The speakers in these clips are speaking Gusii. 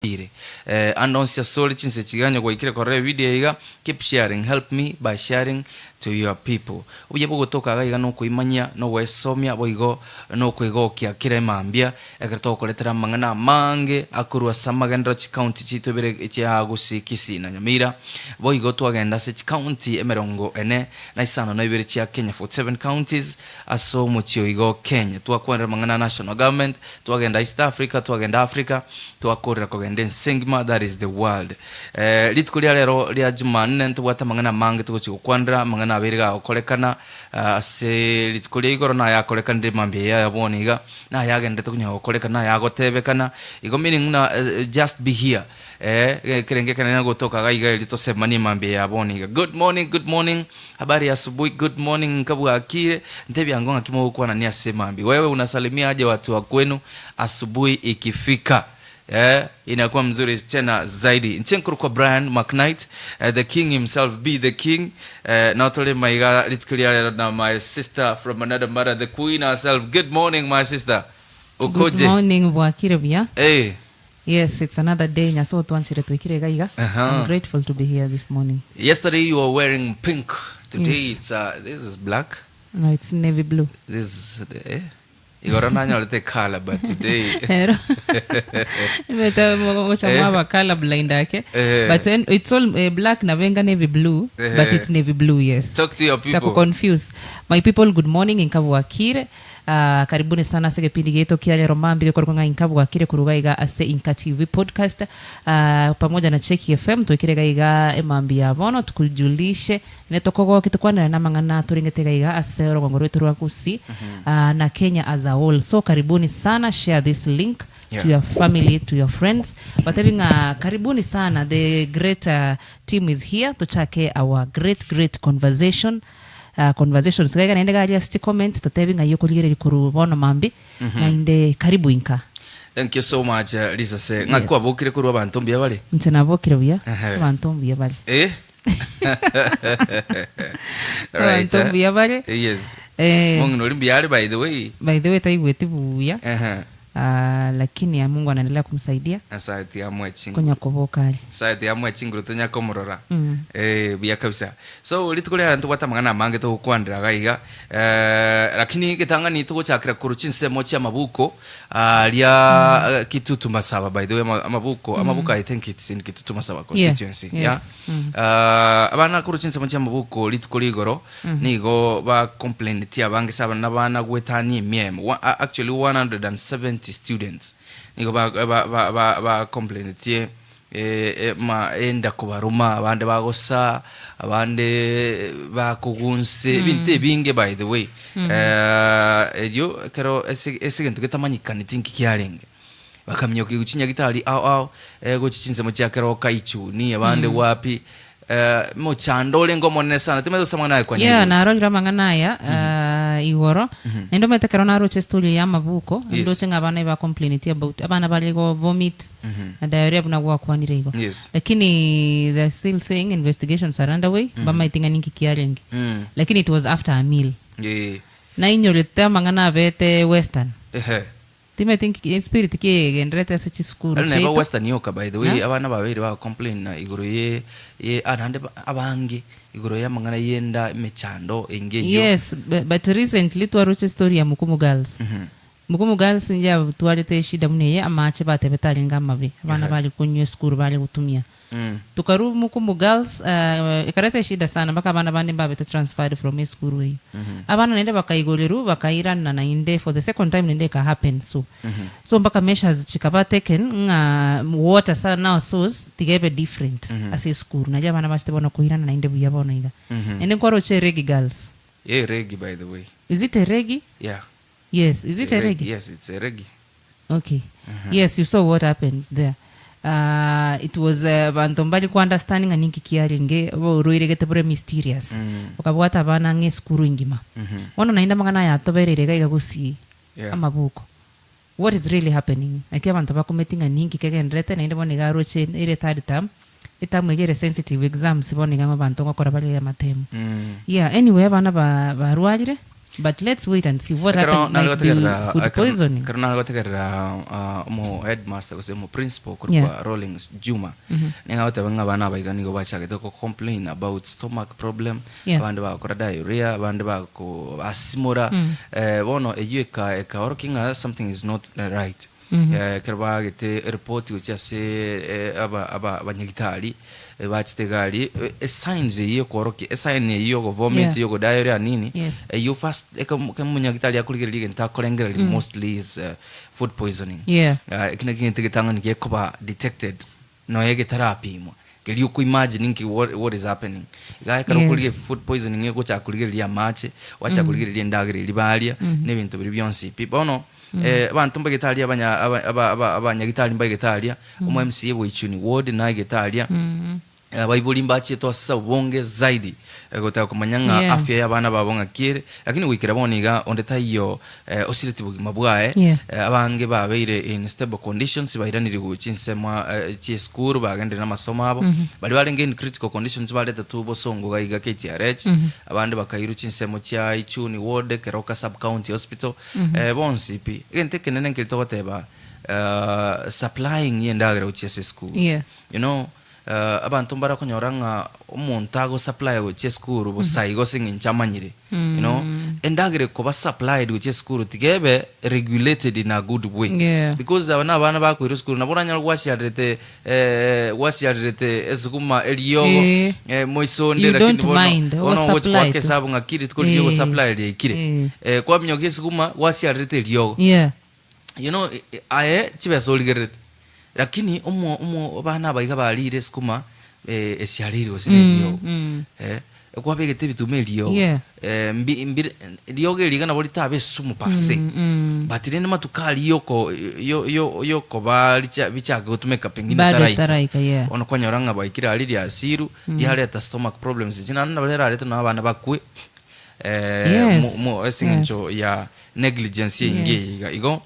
Ire. Eh, ande onsi asore chinse chiganyo gwaikire korora evideo iga, keep sharing, help me by sharing to your people. Obuya bwogotoka iga iga nokoimanyia, nogoesomia boigo nokoegokia kera emambia ekero togokoretera amang'ana amange akorwa ase amagenderero chicounty chiaito ibere chia Gusii, Kisii na Nyamira. Boigo twagenda ase chicounty emerongo ene na isano na ibere chia Kenya, 47 counties, ase omochie oigo Kenya. Twakwanera amang'ana a national government, twagenda East Africa, twagenda Africa, twakorera kogenda ense engima, that is the world. Eh, rituko ria rero ria Jumanne ntobwate amang'ana amange togochia gokwanera, amang'ana abeire gagokorekana ah, ase rituko ria igoro naye akorekanire mambia eye aya bono iga, naye agenderete konya gokorekana, naye agotebekana, igo meaning buna eh, just be here. Eh, ekerenge ekenene gotoka iga iga erio tosemanie mambia ya bono iga. Good morning, good morning. Habari ya asubuhi, good morning nkabwakire. Ntebia ango ng'aki mogokwanania ase mambia. Wewe unasalimia aje watu wa kwenu asubuhi ikifika? Eh, inakuwa mzuri tena zaidi. Inche nkorokwa Brian McKnight, eh, the king himself be the king. Eh, notore maiga rituko ria rero na my sister from another mother, the queen herself. Good morning my sister. Good Ukoje? morning bwakire buya. Eh. Yes, it's another day Nyasaye otwanchire twikire iga iga. Aha. I'm grateful to be here this morning. Yesterday you were wearing pink. Today Yes. it's uh, this is black. No, it's navy blue. This is eh? Igoro nanyorete color but today Ero. Nimeta mocha Eh. mwaba color blind ake. Eh. But then it's all eh, black na venga navy blue, but Eh. it's navy blue, yes. Talk to your people. Taku confuse. My people, good morning inkabwakire. Ah, karibuni sana ase egepindi giaito kia rero mambia gekorokwa ng'a Inka Bwakire koruga iga ase Inka TV Podcast ah, pamoja na Cheki FM twekire iga iga emambia ya bono tukujulishe ne tokogoki tokwanera namang'ana torengete iga iga ase orogongo rwaito rwa Gusii ah, na Kenya as a whole so karibuni sana share this link Yeah. to your family to your friends batebi ng'a karibuni sana the great uh, team is here tochake our great great conversation Conversations iga iga naende garia ase chicomment totebi ng'ai okorigereria korwa bono mambia naende karibu inka. Thank you so much eh, Lisa se ng'aki Yes. kwabokire korwa abanto mbuya bare Inche nabokire buya Ehe. abanto mbuya bare. Eh? Right, Abanto eh. mbuya bare. Yes. Eh, Mong'ina ori mbuya are by the way. by the way taigweti buya Ehe. ah, lakini ah, Mungu anaendelea kumsaidia Nyasaye tiamwe chinguru. konya koboka are. Nyasaye tiamwe chinguru tonya komorora. Mm. Eh, buya kabisa. So rituko riarero ntobwate amang'ana amange togokwanera iga iga eh, lakini egetang'ani togochakera korwa chinsemo chia amabuko aria Kitutu Masaba by the way ama- amabuko amabuko I think it's in Kitutu Masaba constituency Yeah, yes. Mm. Ah, abana korwa chinsemo chia amabuko rituko rigoro nigo ba complaineti abange ase abana bana goetania emiemo Wa- a- actually 170 students nigo ba ba ba ba, ba complainetie ma enda kobaruma, abande bagosa, abande bakogunse, ebinto ebinge by the way. Erio ekero ase ase egento getamanyekaneti nki kiarenge, bakamiokia gochia nyagetari ao ao, gochia chinsemo chia keroka ichuni, abande wapi, mochando orenge omonene sana, timanyeti gose amang'ana aya Yeah, kwanyaigure. narorire amang'ana aya ah, igoro naende omanyete ekero naroche estory ya amabuko Yes. ndoche ng'a abana ebacomplaineti about abana bare igo vomit na diarrhea buna gwakwanire igo Yes. lakini they're still saying investigations are underway bamaete ng'a ninki kiarenge lakini it was after a meal Yeah. nainyorete amang'ana abete western Ehe. Timanyeti nki espirit ki egendererete ase chisukuru Ere neba chiaito. Western yoka by the way Yeah. abana babeire bago complain na igoro ye ye ah naende ba- abange igoro ya amang'ana yenda emechando enge eyio. Yes, bu- but recently twaroche story ya Mukumu Girls. Mukumu Girls inche twarete eshida buna eye amache batebete arenge amabe abana Ehe. bare konywa esukuru bare gotumia. Tokarwa Mukumu Girls ekareta eshida sana mpaka abana bande mbabete transferred from esukuru eyio. Abana naende bakaigorerwa bakairana naende for the second time naende eka happen so. So mpaka measures chikaba taken ng'a water sa now source tiga ebe different ase esukuru nario abana bachete bono koirana naende buya bono iga. Naende nkwaroche Eregi Girls. Eh, Eregi by the way. Is it Eregi? Yeah. Yes, is it Eregi, Eregi? yes, it's Eregi. Okay. Yes, you saw what happened there. Uh, it was uh, banto mbari ku understand ng'a ninki kiarenge borwaire bore mysterious okabwata abana ng'a esukuru engima bono naende amang'ana aya atobereire iga iga gosii Yeah. amabuko what is really happening naki abanto bakumeti ng'a ninki kegenderete naende bono iga aroche ere third term etamu eria ere sensitive exams bono iga abanto ngokora bare amatemu Mm. yeah anyway abana ba barwarire. But let's wait and see what Ekero happened nare might be gotegerera food ekero poisoning. ekero nare gotegerera ah, omo headmaster gose omo principal korwa Yeah. Rawlings Juma nigo agoteba ng'a abana aba iga nigo bachagete go complain about stomach problem Yeah. abande bagokora diarrhea abande bako basimora eh, bono eyio eka ekaorokia ng'a something is not right Eh, ekero bagete eripoti gochia ase eh, aba aba abanyagitari eh, bachete iga aria, eh, esigns eyio ekorokia esign eyio yogovomit Yeah. yogodiarrhea nini, Yes. eyio first eke ekero omonyagitari akorigereria egento akorengereria mostly is eh, food poisoning. Yeah. Ah, eki nakio egento egetang'ani gekoba detected nonya getarapimwa, keria oko imagine nki what, what is happening. Iga ekero Yes. okorigia food poisoning egochaka korigereria amache, gwachaka korigereria endagera eria baria, na ebinto biria bionsi pi. Bono, abanto mbaigete aria abanya aba aba aba abanyagitari mbaigete aria, omo MCA bwa Ichuni ward naigete aria, abaibori mbachiete ase obonge zaidi, gotaka komanya ng'a Yeah. afya ya abana babo ng'aki ere, lakini goikera bono iga onde taiyo osireti bogima bwaye, Yeah. abange babeire in stable conditions bairanire gochia chinsemo chia esukuru bagenderire na amasomo abo, baria barenge in critical conditions baretetwe bosongo iga iga KTRH, abande bakairwa chinsemo chia Ichuni ward, Keroka sub county hospital, bonsi pi. Egento ekenene nkeri togoteba supplying ya endagera gochia ase esukuru. Yeah. You know, abanto mbarakonyora ng'a omonto agosupply gochia esukuru bosa igo ase eng'encho amanyire. You know, endagera ekoba supplied gochia esukuru tiga ebe regulated in a good way. Yeah. Because aba na abana bakoirwa esukuru nabo oranyore gwasiarerete gwasiarerete esukuma eriogo Eh. moisonde You lakini don't bono mind, bono ogochi ogosupply goaka tu. esabu ng'aki rituko riria Eh. ogosupply riaikire. Eh. Kwaminyokia esukuma gwasiarerete eriogo. Yeah. You know, aye chibesa origererete, lakini omo omo abana aba iga barire esukuma esiareire gose na eriogo. Kwabegete ebituma eriogo, Yeah. mbi mbire riogo eri iga nabo ritabe esumu per se, but rende matuko aria yoko yo yo yokoba richa bichake gotumeka pengine Bado taraika. taraika, yeah. Bono kwanyora ng'a bwaikire aria riasiru, riareta stomach problems echi naende nabo riararete nonye abana bakwe, Yes, mo mo ase eng'encho ya negligence eyinge Yes. eye iga. Igo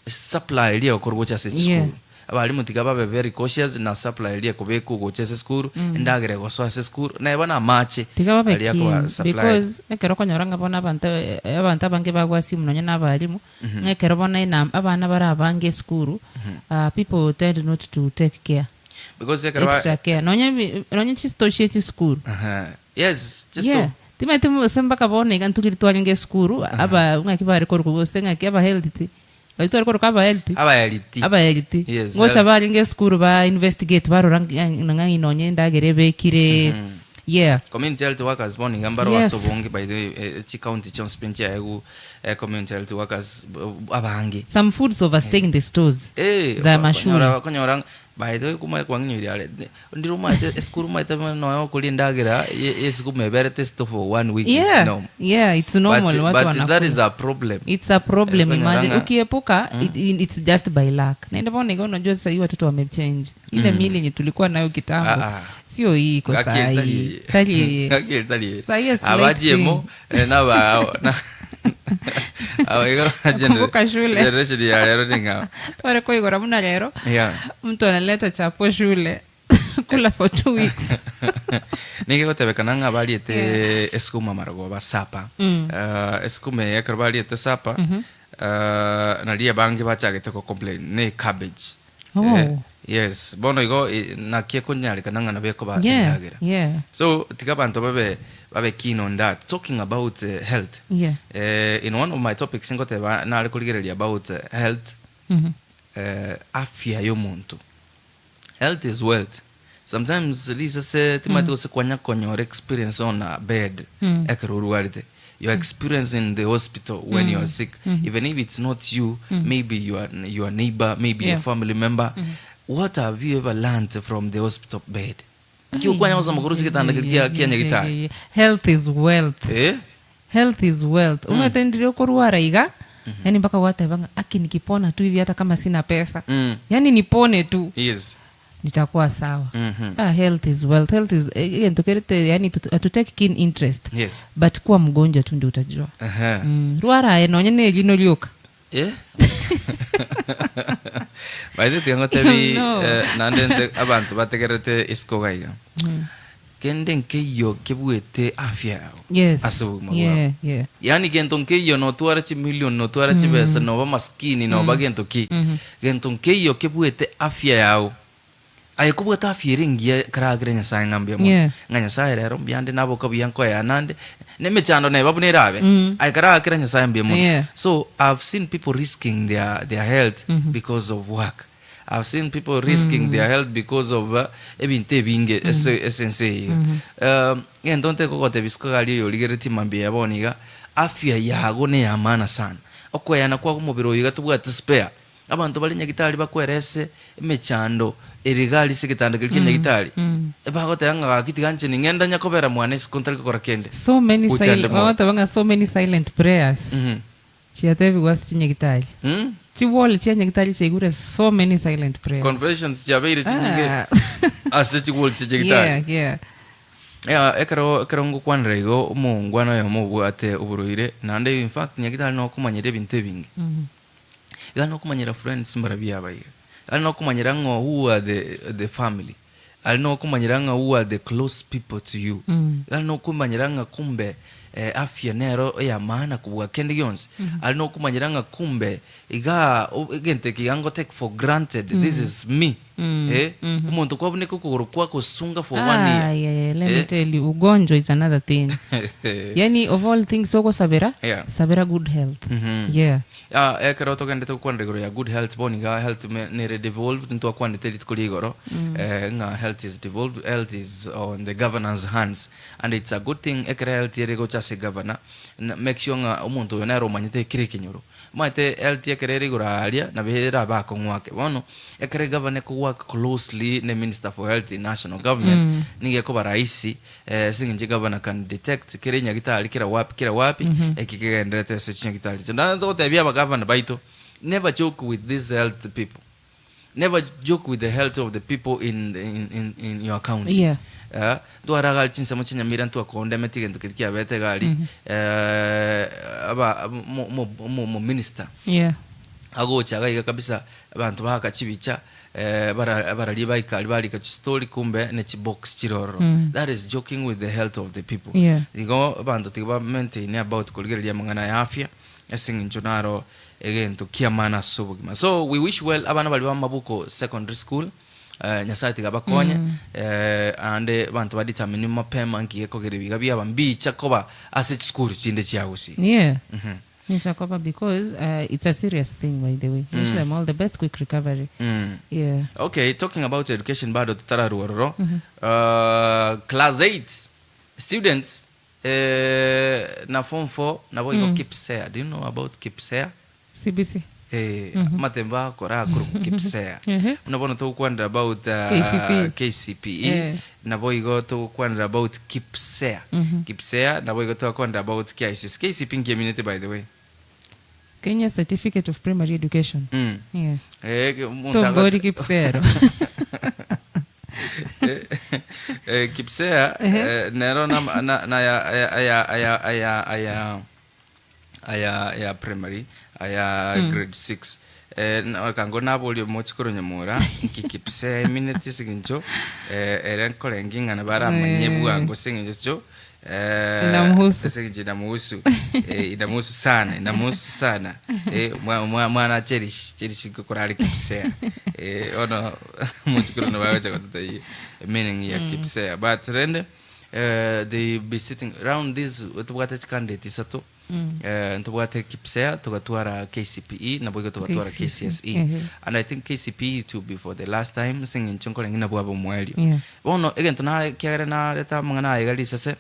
supply eria egokorwa gocha ase chisukuru. Yeah. Abalimu tiga babe very cautious na supply eria ekobekwa gocha ase esukuru, endagera egosoa ase esukuru, neba na amache Tiga babe aria akoba keen supplied. because ekero okonyora ng'a bono abanto abanto abange bagwasimu nonye na abalimu, ng'a ekero bono ena abana bare abange esukuru, people tend not to take care, Because ekero ba extra care. Nonye bi nonye chistore chia chisukuru. Aha, yes, chistore. Yeah, timanyeti gose mpaka bono iga ntorigetie twarenge esukuru, aba ng'aki bare korokwa gose ng'aki aba health, baria tware koroka aba health, Abaheriti. abaheriti, Yes, ngocha health. barenge esukuru ba investigate barora ng'a nonye endagera ebekire, yeah. Community health workers bono iga mbaro Yes. ase obonge by the way eh, chicounty chionsi pi nchiaegwa eh, community health workers abange. Some foods overstaying in the stores Eh, za mashule. okonyora okonyora by the way kumanye kwang'inyoire are ndire omanyete esukuru omanyete nonya okoria endagera ye esukuma eberete store for one week is Yeah, normal. yeah, it's normal But, watu but wanakula. that is a problem. It's a problem, Eh, imagine. konyora ng'a- Ukiepuka it, it's just by luck. Naende bono iga unajua sasa hii watoto wamechange. Ile mili yenye tulikuwa nayo kitambo. Ah, ah. Sio hii iko Gaki saa etari hii. eye. Tari eye. Gaki etari eye. Saa hii a slight Abachiemo, thing. eh, nabao, na- Aba igo Kumbuka shule. generation ya lero ning'ao. Tware koigora buna rero. Yeah. Mtu analeta chapo shule. Kula for 2 weeks. Nigo egotebekana ng'a bariete esukuma marogoba supper. Esukuma eye ekero bariete supper, naria abange bachagete go complain ne cabbage. Oh. Yes, bono igo naki ekonyarekana ng'a nabo ekoba Yeah, endagera. yeah. So tiga abanto babe babe keen on that. Talking about health. Yeah. In one of my topics ngoteba nare korigereria about health, afya ya omonto. Health is wealth. Sometimes risase timanyete gose kwanya konyora experience on a bed ekero orwarete. You are experiencing the hospital when you are sick. Even if it's not you, maybe your, your neighbor, maybe your Yeah. family member. What have you ever learned from the hospital bed? Nki okwanya gosoma korwa ase egetanda keria kia kia nyagitari? Health is wealth. Eh? Health is wealth. Omanyete ndire okorwara iga, yaani mpaka gwateba ng'a aki nikipona tu hivi hata kama sina pesa. Yaani nipone tu. Yes. Nitakuwa sawa. Ah, health is wealth. Health is egento kerete yaani to take keen interest. Yes. But kuwa mgonjwa tu ndio utajua. Aha. Rwara aye nonye ne erino rioka. Eh? By the way, tiga ngotebi No. naende nte abanto bategererete isiko iga iga. Kende nkeiyo kebuete afya yao Yes. ase obogima bwao. Yeah, yeah. Yaani gento nkeiyo notware chimilion, notware chibesa, noba maskini, noba gento ki, gento nkeiyo kebuete afya yao. Aye kobwate afya ere engiya karagere Nyasaye ng'a mbuya mono. Yeah. Ng'a Nyasaye rero mbuya nde naboka buya nkoeana nande, na emechando neba buna erabe, aye karagakera Nyasaye mbuya mono. Yeah. So I've seen people risking their, their health because of work. I've seen people risking their health because of ebinto ebinge ase ase ense eye iga. Egento ntekogotebia isiko iga aria oyorigereretie mambia ya bono iga, afya yago neya maana sana. Okoeyana kwago omobere oyo iga tobwati spare. Abanto bare nyagitari bakwerese emechando ere iga aria ase egetanda keria kia nyagitari, ebagoteba ng'a gaki tiga inche ning'ende onye kobera mwane isiko ntari gokora kende. So many Gochande sil- moyo. bagoteba ng'a so many silent prayers Chiatebigwe ase chinyagitari. Chiwall chia nyagitari chiaigure so many silent prayers. Confessions chiabeire chinyinge Ah. ase chiwall chia nyagitari. Yeah, yeah. Yeah, ekero ekero ngokwanera igo omongwana oyomo obwate oborwaire naende in fact nyagitari nokomanyera ebinto ebinge. Iga nokomanyera friends mbarabwo abaiga. Iga nokomanyera ng'a who are the the family. Aria nokomanyera ng'a who are the close people to you. Aria nokomanyera ng'a kumbe afya nero eya maana kobua kende gionsi. Aria nokomanyera ng'a kumbe igaa egento eke iga ngo take for granted, this is me. Eh, omonto kwabuneka okogoro kwagosunga for one year. Ah, yeah, yeah, let me tell you, ugonjwa is another thing. Yani of all things ogosabera, Yeah. sabera good health. Yeah. Ah, ekero togendete gokwanera igoro ya good health bono iga health me- nere devolved ntwakwanete rituko ria igoro eh, ng'a health is devolved health is on the governor's hands and it's a good thing ekero health ere gocha ase governor na make sure ng'a omonto oyo nere omanyete kera ekenyoro omanyete health ekero ere igoro aria nabo erabe akong'u ake bono ekero egovernor ekowork closely ne minister for health in national government nigo ekoba rahisi Ase eng'encho egavana can detect kera enyagitari kera wapi kera wapi eki kegenderete ase chinyagitari chiaito. Naende togotebia abagavana baito never joke with these health people, never joke with the health of the people in in in your county. Yeah. Eh, ntware iga aria chinsemo chia Nyamira ntwakondemeti egento keria kiabete iga aria aba omo omo omo omominister Yeah. agocha iga iga kabisa abanto baaka chibicha Bara bararia baika aria barika chistori kumbe ne chibox chire ororo. That is joking with the health of the people. Yeah. Igo abanto tiga ba maintain about korigereria amang'ana ya afya ase eng'encho naro egento kia maana ase obogima. So we wish well abana baria ba Mabuko Secondary School Nyasaye tiga abakonye naende abanto ba determine mapema nki gekogera ebiga biaba mbicha koba ase chisukuru chinde chia Gusii. Yeah. Nichakoba because it's a serious thing by the way. Wish them all the best quick recovery. Yeah. Okay, talking about education bado totararwa ororo. Class 8 students eh, na form 4 nabo igo KPSEA. Do you know about KPSEA? CBC. Eh, amatembo akora akorokwa KPSEA. Buna bono togokwanera about KCPE. KCPE Eh. nabo igo togokwanera about KPSEA. KPSEA nabo igo togokwanera about KICC. KCPE nki eminete by the way? Kenya Certificate of Primary Education. Yeah. Eh, omonto Tombori KPSEA ero. Eh, KPSEA eh, nero na, na, na ya, ya, ya, ya, ya, ya, aya ya primary aya grade 6 eh, kango naboria omochikoro nyamora nki KPSEA emineti ase eng'encho eh, ere nkorengi ng'a nabo aramanye Eh. bwango ase eng'encho eh, Inamhusu. ase eng'encho inamuhusu eh, inamuhusu sana inamuhusu sana eh, mwana cherish cherish nkokorare KPSEA eh, bono omochikoro nabo agocha gototebia meaning ya KPSEA but rende eh, they be sitting round this tobwate chicandidate isato eh, ntobwate KPSEA togatwara KCPE nabo igo togatwara KCSE. KCSE Ehe. and I think KCPE it will be for the last time ase eng'encho nkorenge nabwo abe omoerio Yeah. bono egento nare kiagera nareta amang'ana aya iga risase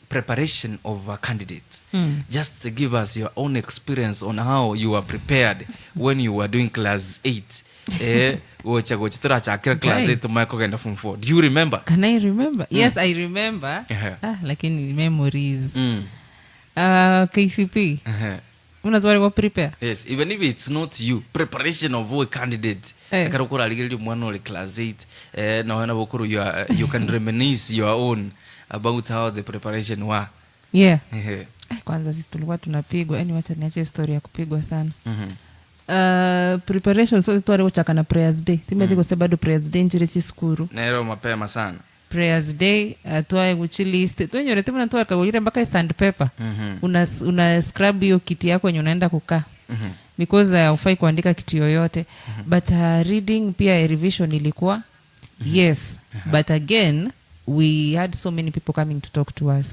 preparation of a candidate just to give us your own experience on how you were prepared when you were doing class 8 eh, gocha gocha torachakera class Okay. 8 tomanye kogenda form 4 do you remember Can I remember? Yes, I remember. Ehe. Ah, lakini memories. Ah, KCP. Ehe. Unatware kwa prepare. Yes, even if it's not you, preparation of a candidate. Eh. Ekero okorarigereria omwana ore class 8, eh, nonya nabo okoro you, are, you can reminisce your own about how the preparation were. Yeah. Ehe. Eh, kwanza sisi tulikuwa tunapigwa yani wacha niache story ya kupigwa sana Mhm. Preparation so tware gochaka na prayers day timeti gose bado prayers day nchire chisukuru Nero mapema sana. Prayers day, twaegwa chilist, twenyorete buna twakagorire mpaka esand paper, una una scrub hiyo kiti yako yenye unaenda kukaa because hufai kuandika kitu yoyote but reading pia revision ilikuwa yes but again we had so many people coming to talk to us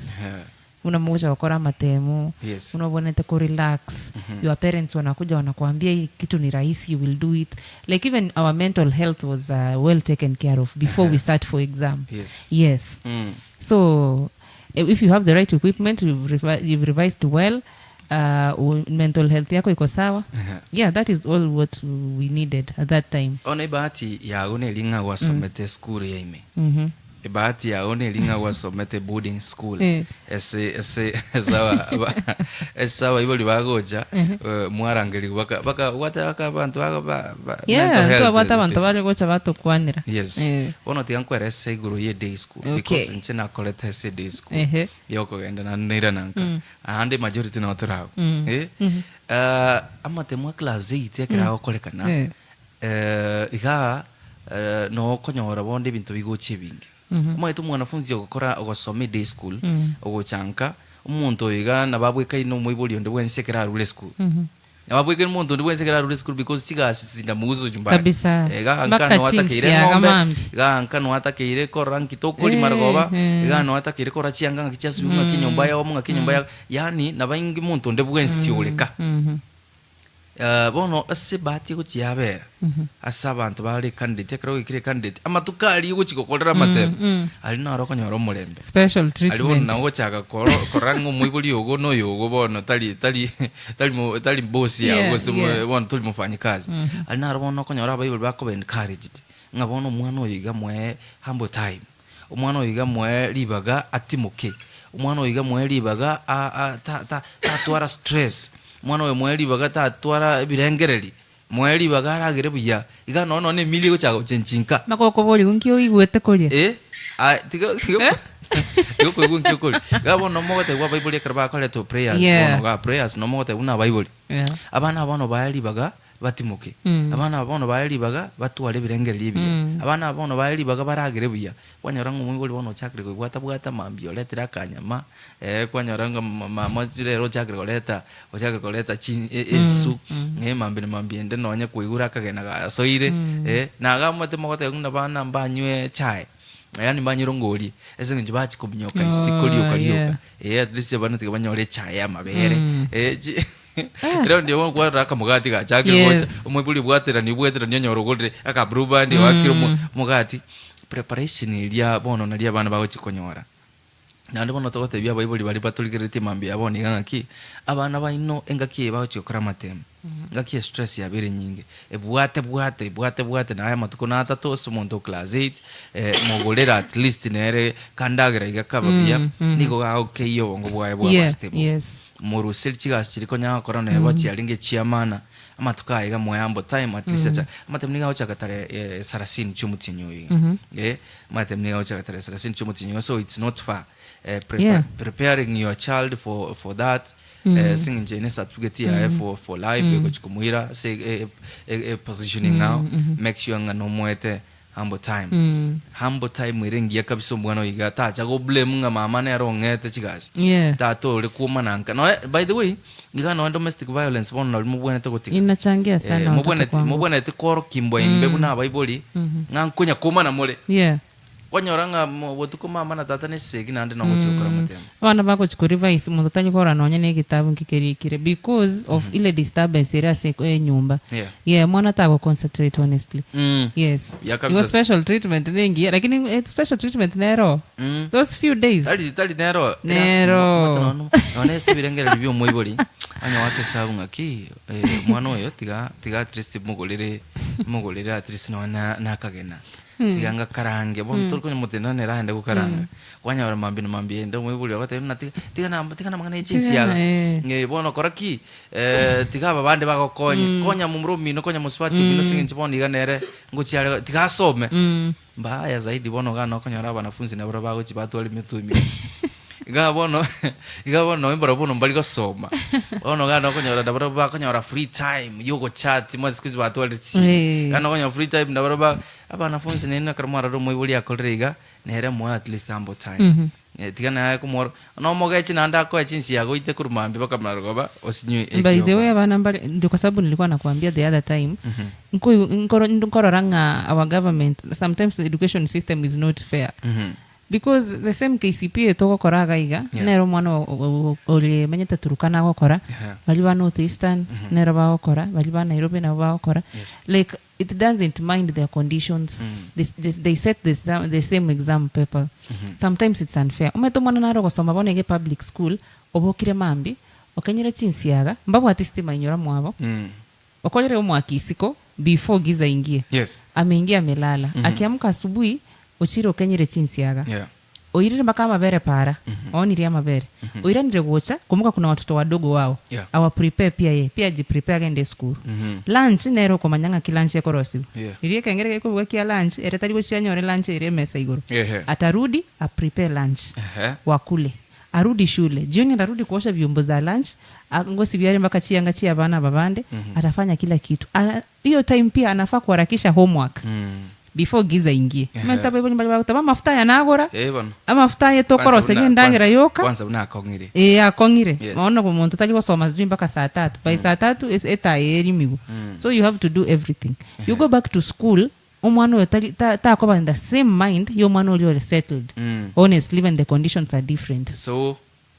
buna mogocha gokora amatemo Yes. buna obwenerete korelax your parents wanakuja wanakuambia hii kitu ni rahisi you will do it like even our mental health was uh, well taken care of before we start for exam Yes. yes so eh, if you have the right equipment you've, revi you've revised well uh, mental health yako iko sawa yeah that is all what we needed at that time Bono ebahati yago neri ng'a gwasomete esukuru ya ime. mm -hmm. Ebahati yago neri ng'a gwasomete boarding school. Eh. Ase ase ase aba aba ase abaibori bagocha eh, mwarangerigwa baka baka gwateba baka abanto bago ba ba mental yeah health ntwabwate abanto bare gocha batokwanera Yes. Eh. Bono tiga nkwerese igoro ye day school Okay. because inche nakorete ase day school Ehe. yokogenda naende nairana nka. Aande majority nabo toragwo. Eh? Ah, amatemo a class eight ekero agokorekana Eh. eh, igaa eh, noo okonyora bonde ebinto bigocha ebinge. Omanyete omwanafunzi ogokora ogosoma eday school, ogocha nka, omonto oyo iga nabo abwekaine omoibori onde bwensi ekero arure esukuru. Nabo abwekaine omonto onde bwensi ekero arure esukuru because chigasi chindamugusu nyumbani. Kabisa. Eh, iga nka Mpaka noo atakeire chinsiaga eng'ombe, mambia. iga nka noo atakeire korora nki tokori Eh, marogoba, eh. iga noo atakeire korora chianga ng'aki chiasibigwe ng'aki enyomba yaomo ng'aki enyomba ya yaani nabo inge monto onde bwensi oreka. Bono ase ebahati egochia yabera, ase abanto bare ecandidate, ekero oikire ecandidate, amatuko aria ogochia gokorera amatemo, aria naro okonyora omorembe. Special Aria bono treatment. nabo ogochaka koro korora ng'a omoibori ogo na oyo ogo bono tari tari tari mo tari boss yago Yeah, gose yeah. bono tori mofanyikazi. Aria naro bono okonyora abaibori bakoba encouraged, ng'a bono omwana oyo iga moe humble time. Omwana oyo iga moe ribaga atimoke, omwana oyo iga moe ribaga a- a ta- ta- tatwara stress, omwana oyo moe ribaga tatwara ebirengereri, moe ribaga aragere buya, iga nonya nonya emili egochaka gochenchi nka. Mpaka okoboria nki oigwete koria. Eh, aye tiga tiga tiga okoigwa nki okoria. Iga bono mogotebiwa abaibori ekero bakoretwa prayers Yeah. bono igaa prayers nabo mogotebiwa buna abaibori. Yeah. Abana aba bono bae ribaga batimoke. Abana aba bono bae ribaga batware ebirengererio ebiya. Abana aba bono bae ribaga baragere buya. Kwanyora ng'a omoibori bono ochakire koibwata bwata mambia oretire akanyama, kwanyora ng'a mama rero ochakire koreta ochakire koreta chi ensu, mambia na mambia ende nonye kwaigure akagena gasoire, na iga omanyete mogoteba buna abana mbanywe echae, yaani mbanywe rongori, ase eng'encho bachia kominyoka isiko rioka rioka, at least abana tiga banyore echae ya amabere, chi. Rero ndio bono kwarora akamogati gachakire Yes. gocha, omoibori obwaterani obwaterani onyore ogorire aka blue band oakire omo omogati. Preparation eria bono naria abana bagochia konyora. Naende bono togotebia abaibori baria batorigereretie mambia ya bono iga ng'aki, abana baino engaki eye bagochia gokora amatemo, engaki estress yabeire enyinge, ebwate bwate ebwate bwate naye amatuko na atato ase omonto o class eight, mogorere at least nere kandagera iga kaba buya, nigo gagokeyia obongo bwaye bwaba Yeah, stable. yes. Moruserie chigasi chiria konya gokora neba chiarenge chi'amana, amatuko aya iga moe ambo time at least acha amatemo nigo agochaka tarehe sarasini chi'omotienyi oyo iga eh, amatemo nigo agochaka tarehe sarasini chi'omotienyi oyo so it's not far eh, prepa Yeah. preparing your child for for that ase eng'encho eye ne certificate yaye for for life egochi komoira ase e e e positioning ao make sure ng'a nomoete Humble time. Humble time ere engiya kabisa omwana oyo iga tacha go blame ng'a mama nere ong'ete chigasi. Yeah. Tata ore kwomana nka. Noe by the way, iga noe domestic violence bono nari mobwenerete gotiga. Inachangia sana Eh, watoto mobwenereti kuanguka. mobwenereti kworokia imbwa imbe buna abaibori ng'a nkonya kwomana more. Yeah. Kwanyora ng'a mo botuko mama na tata nesegi naende nogochia gokora motemo. Abana bagochia korevise omonto tari korora nonya na egetabu nki kerikire because of ile disturbance ere ase enyomba. Yeah. Yeah, mwana tago concentrate honestly. Mm. Yes. Ya kabisa. Igo special treatment nengiya lakini eh, special treatment nero. Mm. Those few days. Tari tari nero Nero. none ase ebirengererio bia omoibori onye goaka esabu ng'aki eh, omwana oyo tiga tiga at least mogorere mogorere at least nonya na nakagena tiga ngakarange bono tori konya motenda nere aende gokaranga kwanyora mambia na mambia ende omoibori ogoteba buna tiga tiga na tiga na amang'ana ya chinsiaga Tiga, eh. Eh, bono kora ki tiga aba bande bagokonye konya momura omino konya mosubati omino ase eng'encho bono iga nere ngochia are tiga asome mbaya zaidi bono iga nokonyora abanafunzi nabwo bagochia batwara emetwe ime iga bono iga bono nonye mbarabwo bono mbari gosoma bono iga nokonyora nabarabwo bakonyora free time ya ogochat mwa siku hizi batwarire chisimi Eh. iga nokonyora free time nabarabwo ba. Abanafunsi nainwe ekero mwarora omoibori akorire iga, nere moe at least ample time. Eh, tiga naye komworo, nomogechi naende akoe chinsiaga oite korwa mambia mpaka marogoba osinywe By the way ekioma. abana mbare ndio kwa sababu nilikuwa nakuambia the other time nkoi- nkoro- nkorora ng'a our government sometimes the education system is not fair Because the same KCPE togokora iga iga, Yeah. nere omwana o- o- o- ore menyete Turkana agokora, Yeah. baria ba North Eastern nero bagokora, baria ba Nairobi nabo bagokora. Yes. Like it doesn't mind their conditions. They, they, they set the, the same exam paper. Sometimes it's unfair. Omanyete omwana nare ogosoma bono iga public school, obokire mambia, okenyire chinsiaga, mbabwati stima inyora mwabo, okorire omwaki isiko before giza ingie. Yes. Ameingia amelala. Akiamka asubuhi, ochire okenyire chinsiaga. Yeah. Oirire mpaka amabere para. Oonirie amabere. Oiranire gocha, kumbuka kuna watoto wadogo wao. Yeah. Awa prepare pia ye, pia aji prepare agende esukuru. Lunch nere okomanya ng'aki lunch ekorosiwa. Yeah. Riria ekengere gekobuga kia lunch, ere tari gochia anyore lunch ere emesa igoro. Ehe. Atarudi, a prepare lunch. Ehe. Wakule. Arudi shule. Jioni atarudi kuosha vyombo za lunch, ngosibia are mpaka chianga chia abana aba bande, atafanya kila kitu. Ana, hiyo time pia anafaa kuharakisha homework. Before giza ingie. Ehe. Omanyete abaibori mbare bagoteba amafuta aya nagora, Eh, bono. amafuta aya Kwanza tokoroseria buna- endagera kwanza- yoka. Kwanza buna akong'ire. Ee, akong'ire. Yes. Bono omonto tari gosoma sijui mpaka saa tatu. By saa tatu es- etaya erimiwe. So you have to do everything. You go back to school, omwana oyo tari ta- takoba in the same mind ya omwana oria ore settled. Honestly, even the conditions are different. So,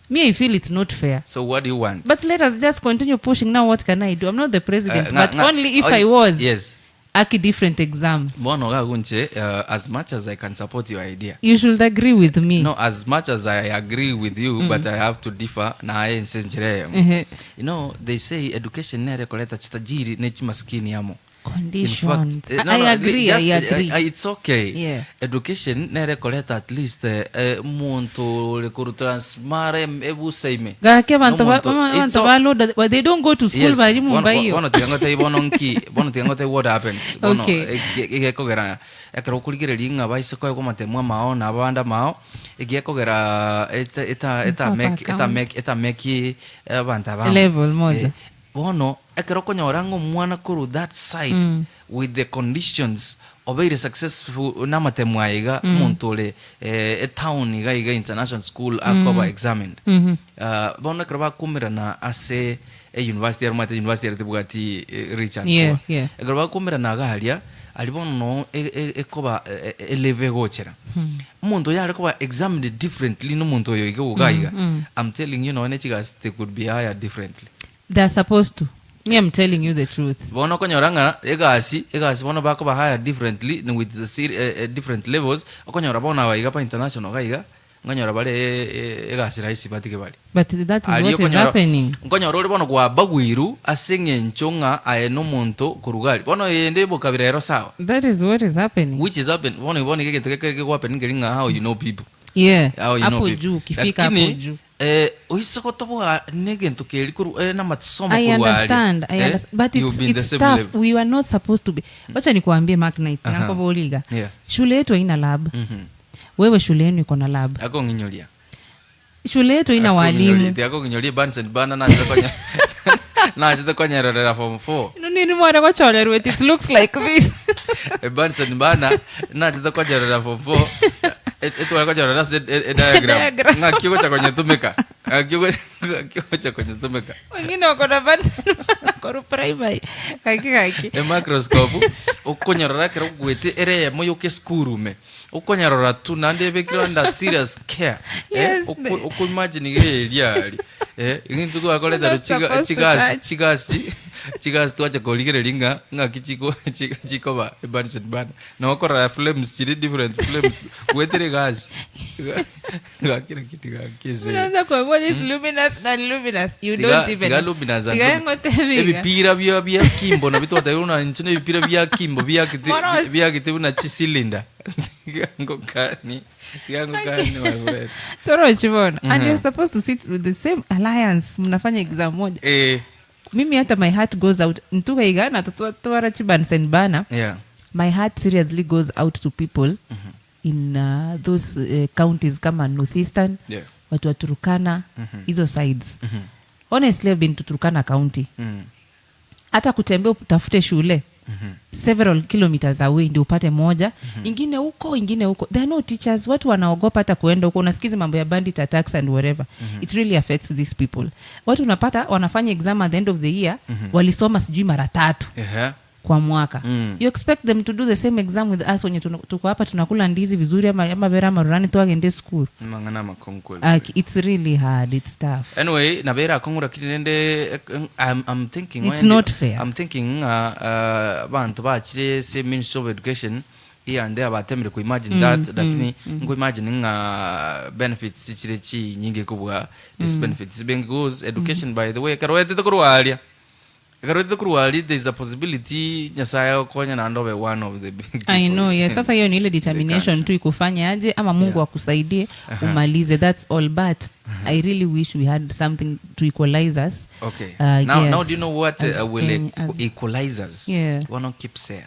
Me, I feel it's not fair. so what do you want? But let us just continue pushing. Now what can I do? I'm not the president, Eh, nga- but nga- only if only- I was. Yes. Aki different exams. Bono gagunche, as much as I can support your idea. You should agree with me. No, as much as I agree with you, but I have to differ naye nse enchera eyemo. Ehe. You know, they say education nere koreta chitajiri ne chimaskini amo. In Conditions. fact, eh, I, no, I no, agree, just, I eh, agree. it's okay. Yeah. Education nere koreta at least eh, eh, omonto ore korwa Transmara em- ebusa ime. Gaki abanto ba- Nomonto- ba- it's abanto o- baloda well, they don't go to school Yes, bari bono- mumba iyo. bono tiga ngotebie bono nki bono tiga ngotebie what happens bono Okay. egekogera ekero okorigereria ng'a baise koegwa amatemo amao na abande amao egiekogera eta eta eta Mfapa make eta account. make eta make abanto abamo Level moja. Eh, bono ekero okonyora ng'a omwana korwa that side with the conditions obeire successful namatemo aya iga omonto ore etown iga iga international school akoba examined bono ekero bakumerana ase e university ere omanyete university ere tebwati rich and Yeah, poor yeah. ekero bakumerana iga aria aria bono noo ekoba elevel egochera omonto oyo are koba examined differently na omonto oyo iga iga iga I'm telling you nonye chigasi they could be hired differently. They are supposed to. Me I'm telling you the truth. Bono okonyora ng'a egasi, egasi bono bakoba hired differently na with the seri different levels, okonyora bono aba iga pa international iga iga, nkonyora bare egasi rahisi batige bare. But that is Aria what is okonyora happening. nkonyora ore bono kwabaguirwe ase eng'encho ng'a aye na omonto korwa iga aria. Bono eyende ebokabira ero sawa. That is what is happening. Which is happen bono bono iga egento gekere kegohappen nkeri ng'a how you know people. Yeah. How you know Hapo people. juu ukifika hapo Lakini juu. eh, oise gotoboa negento keri korwa eh, namasomo I korwa aria. understand, I Eh, understand. But you'll it's, be in the it's same tough. level. We were not supposed to be. Wacha nikuambie Mark Knight, Aha. nankoboliga. Yeah. Shule yetu haina lab. Wewe shule yenu iko na lab. Akong'inyoria. Shule yetu haina walimu. Akong'inyoria Bunsen burner nachete konya nachete konyererera form 4. No nini mwana gochorerwe it looks like this. Bunsen burner nachete konyerera form 4. Etware kochorera ase e diagram. Diagram. Ng'aki ogocha konyetumeka. Ng'aki ogo- ng'aki ogocha konyetumeka. Wengine wako na Bunsen burner koru primary. Gaki gaki. E microscope okonyorora ekero ogwete ere eyemo yoka esukuru ime. Okonyarora tu naende ebekire under serious care. Eh, Yes, oko they- oko imagine iga eria aria. Eh, intwe twakorete We're not chiga supposed to chigasi touch. chigasi chigasi twacha korigereria ng'a ng'aki chiko chi- chikoba ebunsen burner. Nabo okorora flames chire different flames goetera egasi. Gaki naki gaki ase. Unaanza kuambiwa this luminous na luminous. You Tiga don't even. tiga luminous and Tiga lumi- ngotebiga. ebipira bia bia kimbo nabio twatebire buna inche na ebipira bia kimbo biakete Moros. biakete buna chicylinder. Tiga ngokani tiga ngokani my friend. Torochi bono. And you're supposed to sit with the same alliance. Mnafanya exam moja. Eh, Mimi hata my heart goes out. Ntuka iga na tutwara chibansen bana. yeah. My heart seriously goes out to people in those counties kama Northeastern, Yeah. watu wa Turkana, hizo sides. Honestly, I've been to Turkana County. Hata kutembea utafute shule several kilometers away ndio upate moja ingine huko ingine huko there are no teachers watu wanaogopa hata kuenda huko unasikiza mambo ya bandit attacks and whatever it really affects these people watu unapata wanafanya exam at the end of the year walisoma sijui mara tatu Ehe. kwa mwaka Mm. you expect them to do the same exam with us wenye tuna- tuko hapa tunakula ndizi vizuri ama, ama vera marurani twagende school Mang'ana makongo uh, it's really hard it's tough anyway nabera akongo lakini nende eh, I'm, I'm thinking It's when- not fair. I'm thinking uh, uh, bantu bachire se Ministry of Education iyande abatemire ku imagine that lakini ngo imagine nga benefits chire chi nyingi kubwa this benefits because education by the way karwetete kurwaria karwetete kurwaria there is a possibility nyasaye akonya na ndobe one of the big I people know, yes. in- Sasa hiyo ni ile in the determination country. tu ikufanye aje ama Mungu Yeah. akusaidie umalize. That's all but I really wish we had something to equalize us. Okay. Uh, now, yes, now do you know what as will Kenya- as- equalize us? Yeah. One keeps there.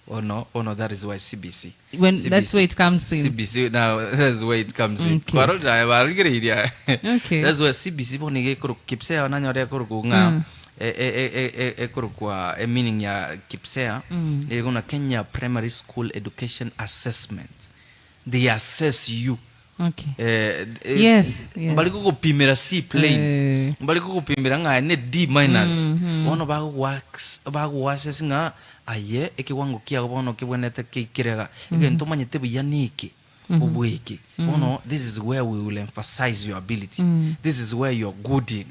Oh no, oh no, that is why CBC. When- CBC, that's where it comes in. CBC now that's where it comes in. Okay. Kwarora barigiriria. Okay. That's where CBC boni gekuru kipsea nanyore ekuru nga e e e e ekuru kwa e meaning ya kipsea mm. Ni Kenya Primary School Education Assessment. They assess you. Okay. Eh, eh, Yes, yes. bari kugupimira C plane Eh. bari kugupimira ng'a ne D minus bono bagoassess ng'a aye ekiwango kiago bono kibwenete kikirega egento omanyete buya neke obweke bono this is where we will emphasize your ability this is where you're good in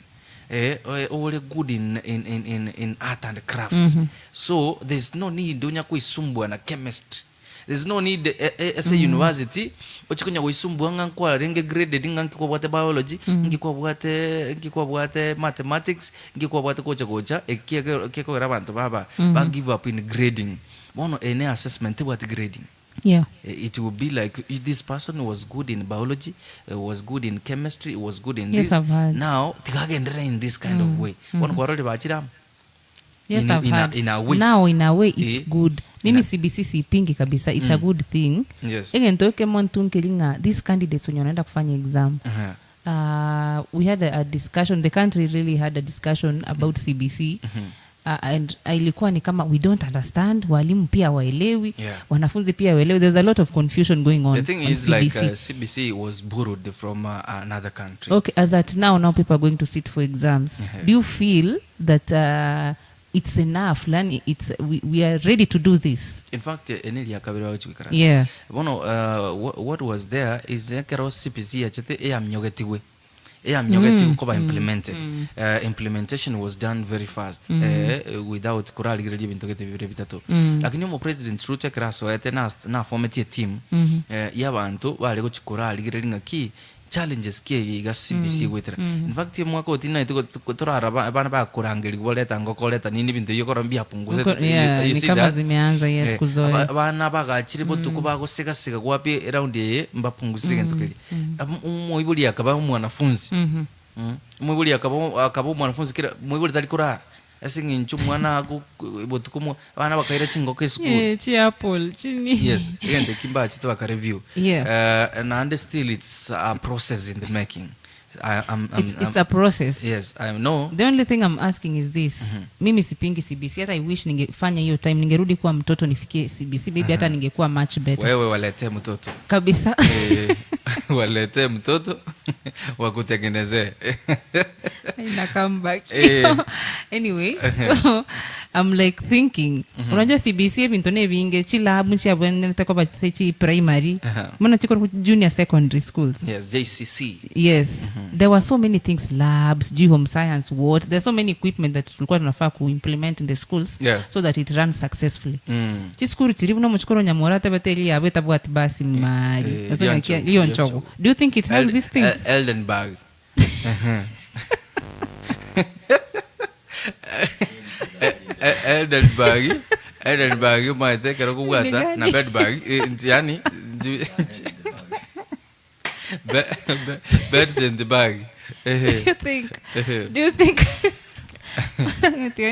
eh, eh, ore good in, in, in, in, in art and craft so there's no need onya kuisumbua na chemistry there's no need eh, eh, ase university ochikonya goisumbua ng'a nkwarenge graded ng'a nkikwabwate biology nkikwabwate nkikwabwate mathematics nkikwabwate gocha gocha ekiekogera abanto baba ba give up in grading bono ene assessment ebwate grading Yeah. Eh, it will be like if this person was good in biology uh, was good in chemistry was good in Yes, this I've heard. now tikagenderera in this kind of way bono kwarorire bachira Yes, in, I've in, a, heard. in a way Now in a way it's Eh. good. Mimi CBC siipingi kabisa. It's a good thing. Yes. Egento eke montu nkeri ng'a these candidates wenye wanaenda kufanya exam. Uh-huh. We had a discussion the country really had a discussion about cbc and ilikuwa ni kama we don't understand walimu pia waelewi Yeah. wanafunzi pia waelewi there's a lot of confusion going on The thing on is, CBC. like CBC was borrowed from another country. okay as at now now people are going to sit for exams do you feel that it's enough lani it's we, we are ready to do this In fact, eneli yakabere bagachikara. Yeah. Bono what was there is ekero CBC yachete eyamnyogetigwe. Eyamnyogetigwe koba implemented. Implementation was done very fast without kuraligireria ebinto gete bibere bitatu. Lakini omo president Ruto ekero asoete na na formetie team y'abanto bare gochikuraligereria ng'aki challenges ki iga CBC gwetera. In fact mwaka otina turara abana bakurangerigwa bareta ngoko reta nini bintu iyo mbiapunguze Yeah, you ni see kama that? zimeanza yes kuzoea abana bagachire botuko bagosigasika gwapi eround eye mbapunguzire gento keri omoibori akaba omwanafunzi Omoibori akaba akaba omwanafunzi kera moibori tari korara ase eng'encho omwana ago botuko abana bakaira chingoko esukuru Yeah, chi apple chini yes egento eki mbachete bakareview Yeah. Naende still it's a process in the making I, I'm, I'm, it's, it's a process yes I know the only thing i'm asking is this mimi sipingi cbc hata i wish ningefanya hiyo time ningerudi kuwa mtoto nifikie cbc maybe hata ningekuwa much better wewe waletee mtoto kabisa Eh, waletee mtoto wakutengenezee Ina come back Eh. anyway so i'm like thinking unajua cbc ebinto nebinge chilabu nchiabwenerete se chi primary mono chikoro junior secondary schools yes jcc yes there were so many things labs g home science what there's so many equipment that tulikuwa tunafaa kuimplement in the schools Yeah. so that it runs successfully mm. chiskuru chiri buno muchikoro nyamora tebete yabwe tabwati basi mari eh, Sasa Lionchogo, nakia- Lionchogo. do you think it has these things Eldenburg. Eldenburg. Eldenburg maete kero kubwata na bedbug yani beds in the bag. do you think do you think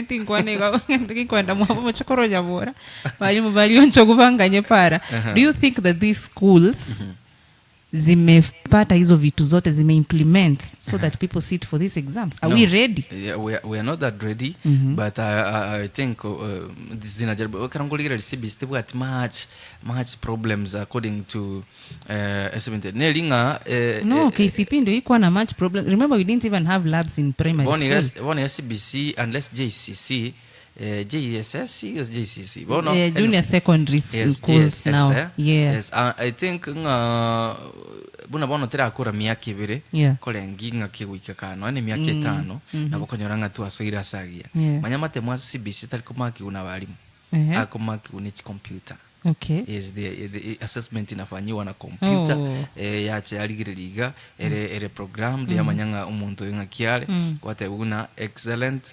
tinkwenda mwabo muchikoro nyamora bali balionchogo banganye para do you think that these schools Zimepata hizo vitu zote zimeimplement so that people sit for these exams are No. we ready Yeah, we are not that ready but I think zinajaribu karangoligira CBC tibwati much much problems according to uh, nelinga no KCP ndio ikuwa na much problem remember we didn't even have labs in primary Boni school boni ya CBC unless JCC JSS yes JCC bono junior secondary yes, schools JSS, now eh? yeah yes I think nga buna bono tirakura miaka ibere Yeah. korengi ng'a kigwika kano ni miaka etano nabo konyora ng'a twasoire asagia Yeah. manya matemo a CBC tari komakiwa na barimu Ehe. akomakiwa ni computer okay yes the assessment inafanyiwa na computer Oh. yache yarigire iga ere programmed yamanya ng'a omonto oyo ng'a kiare kwateba buna excellent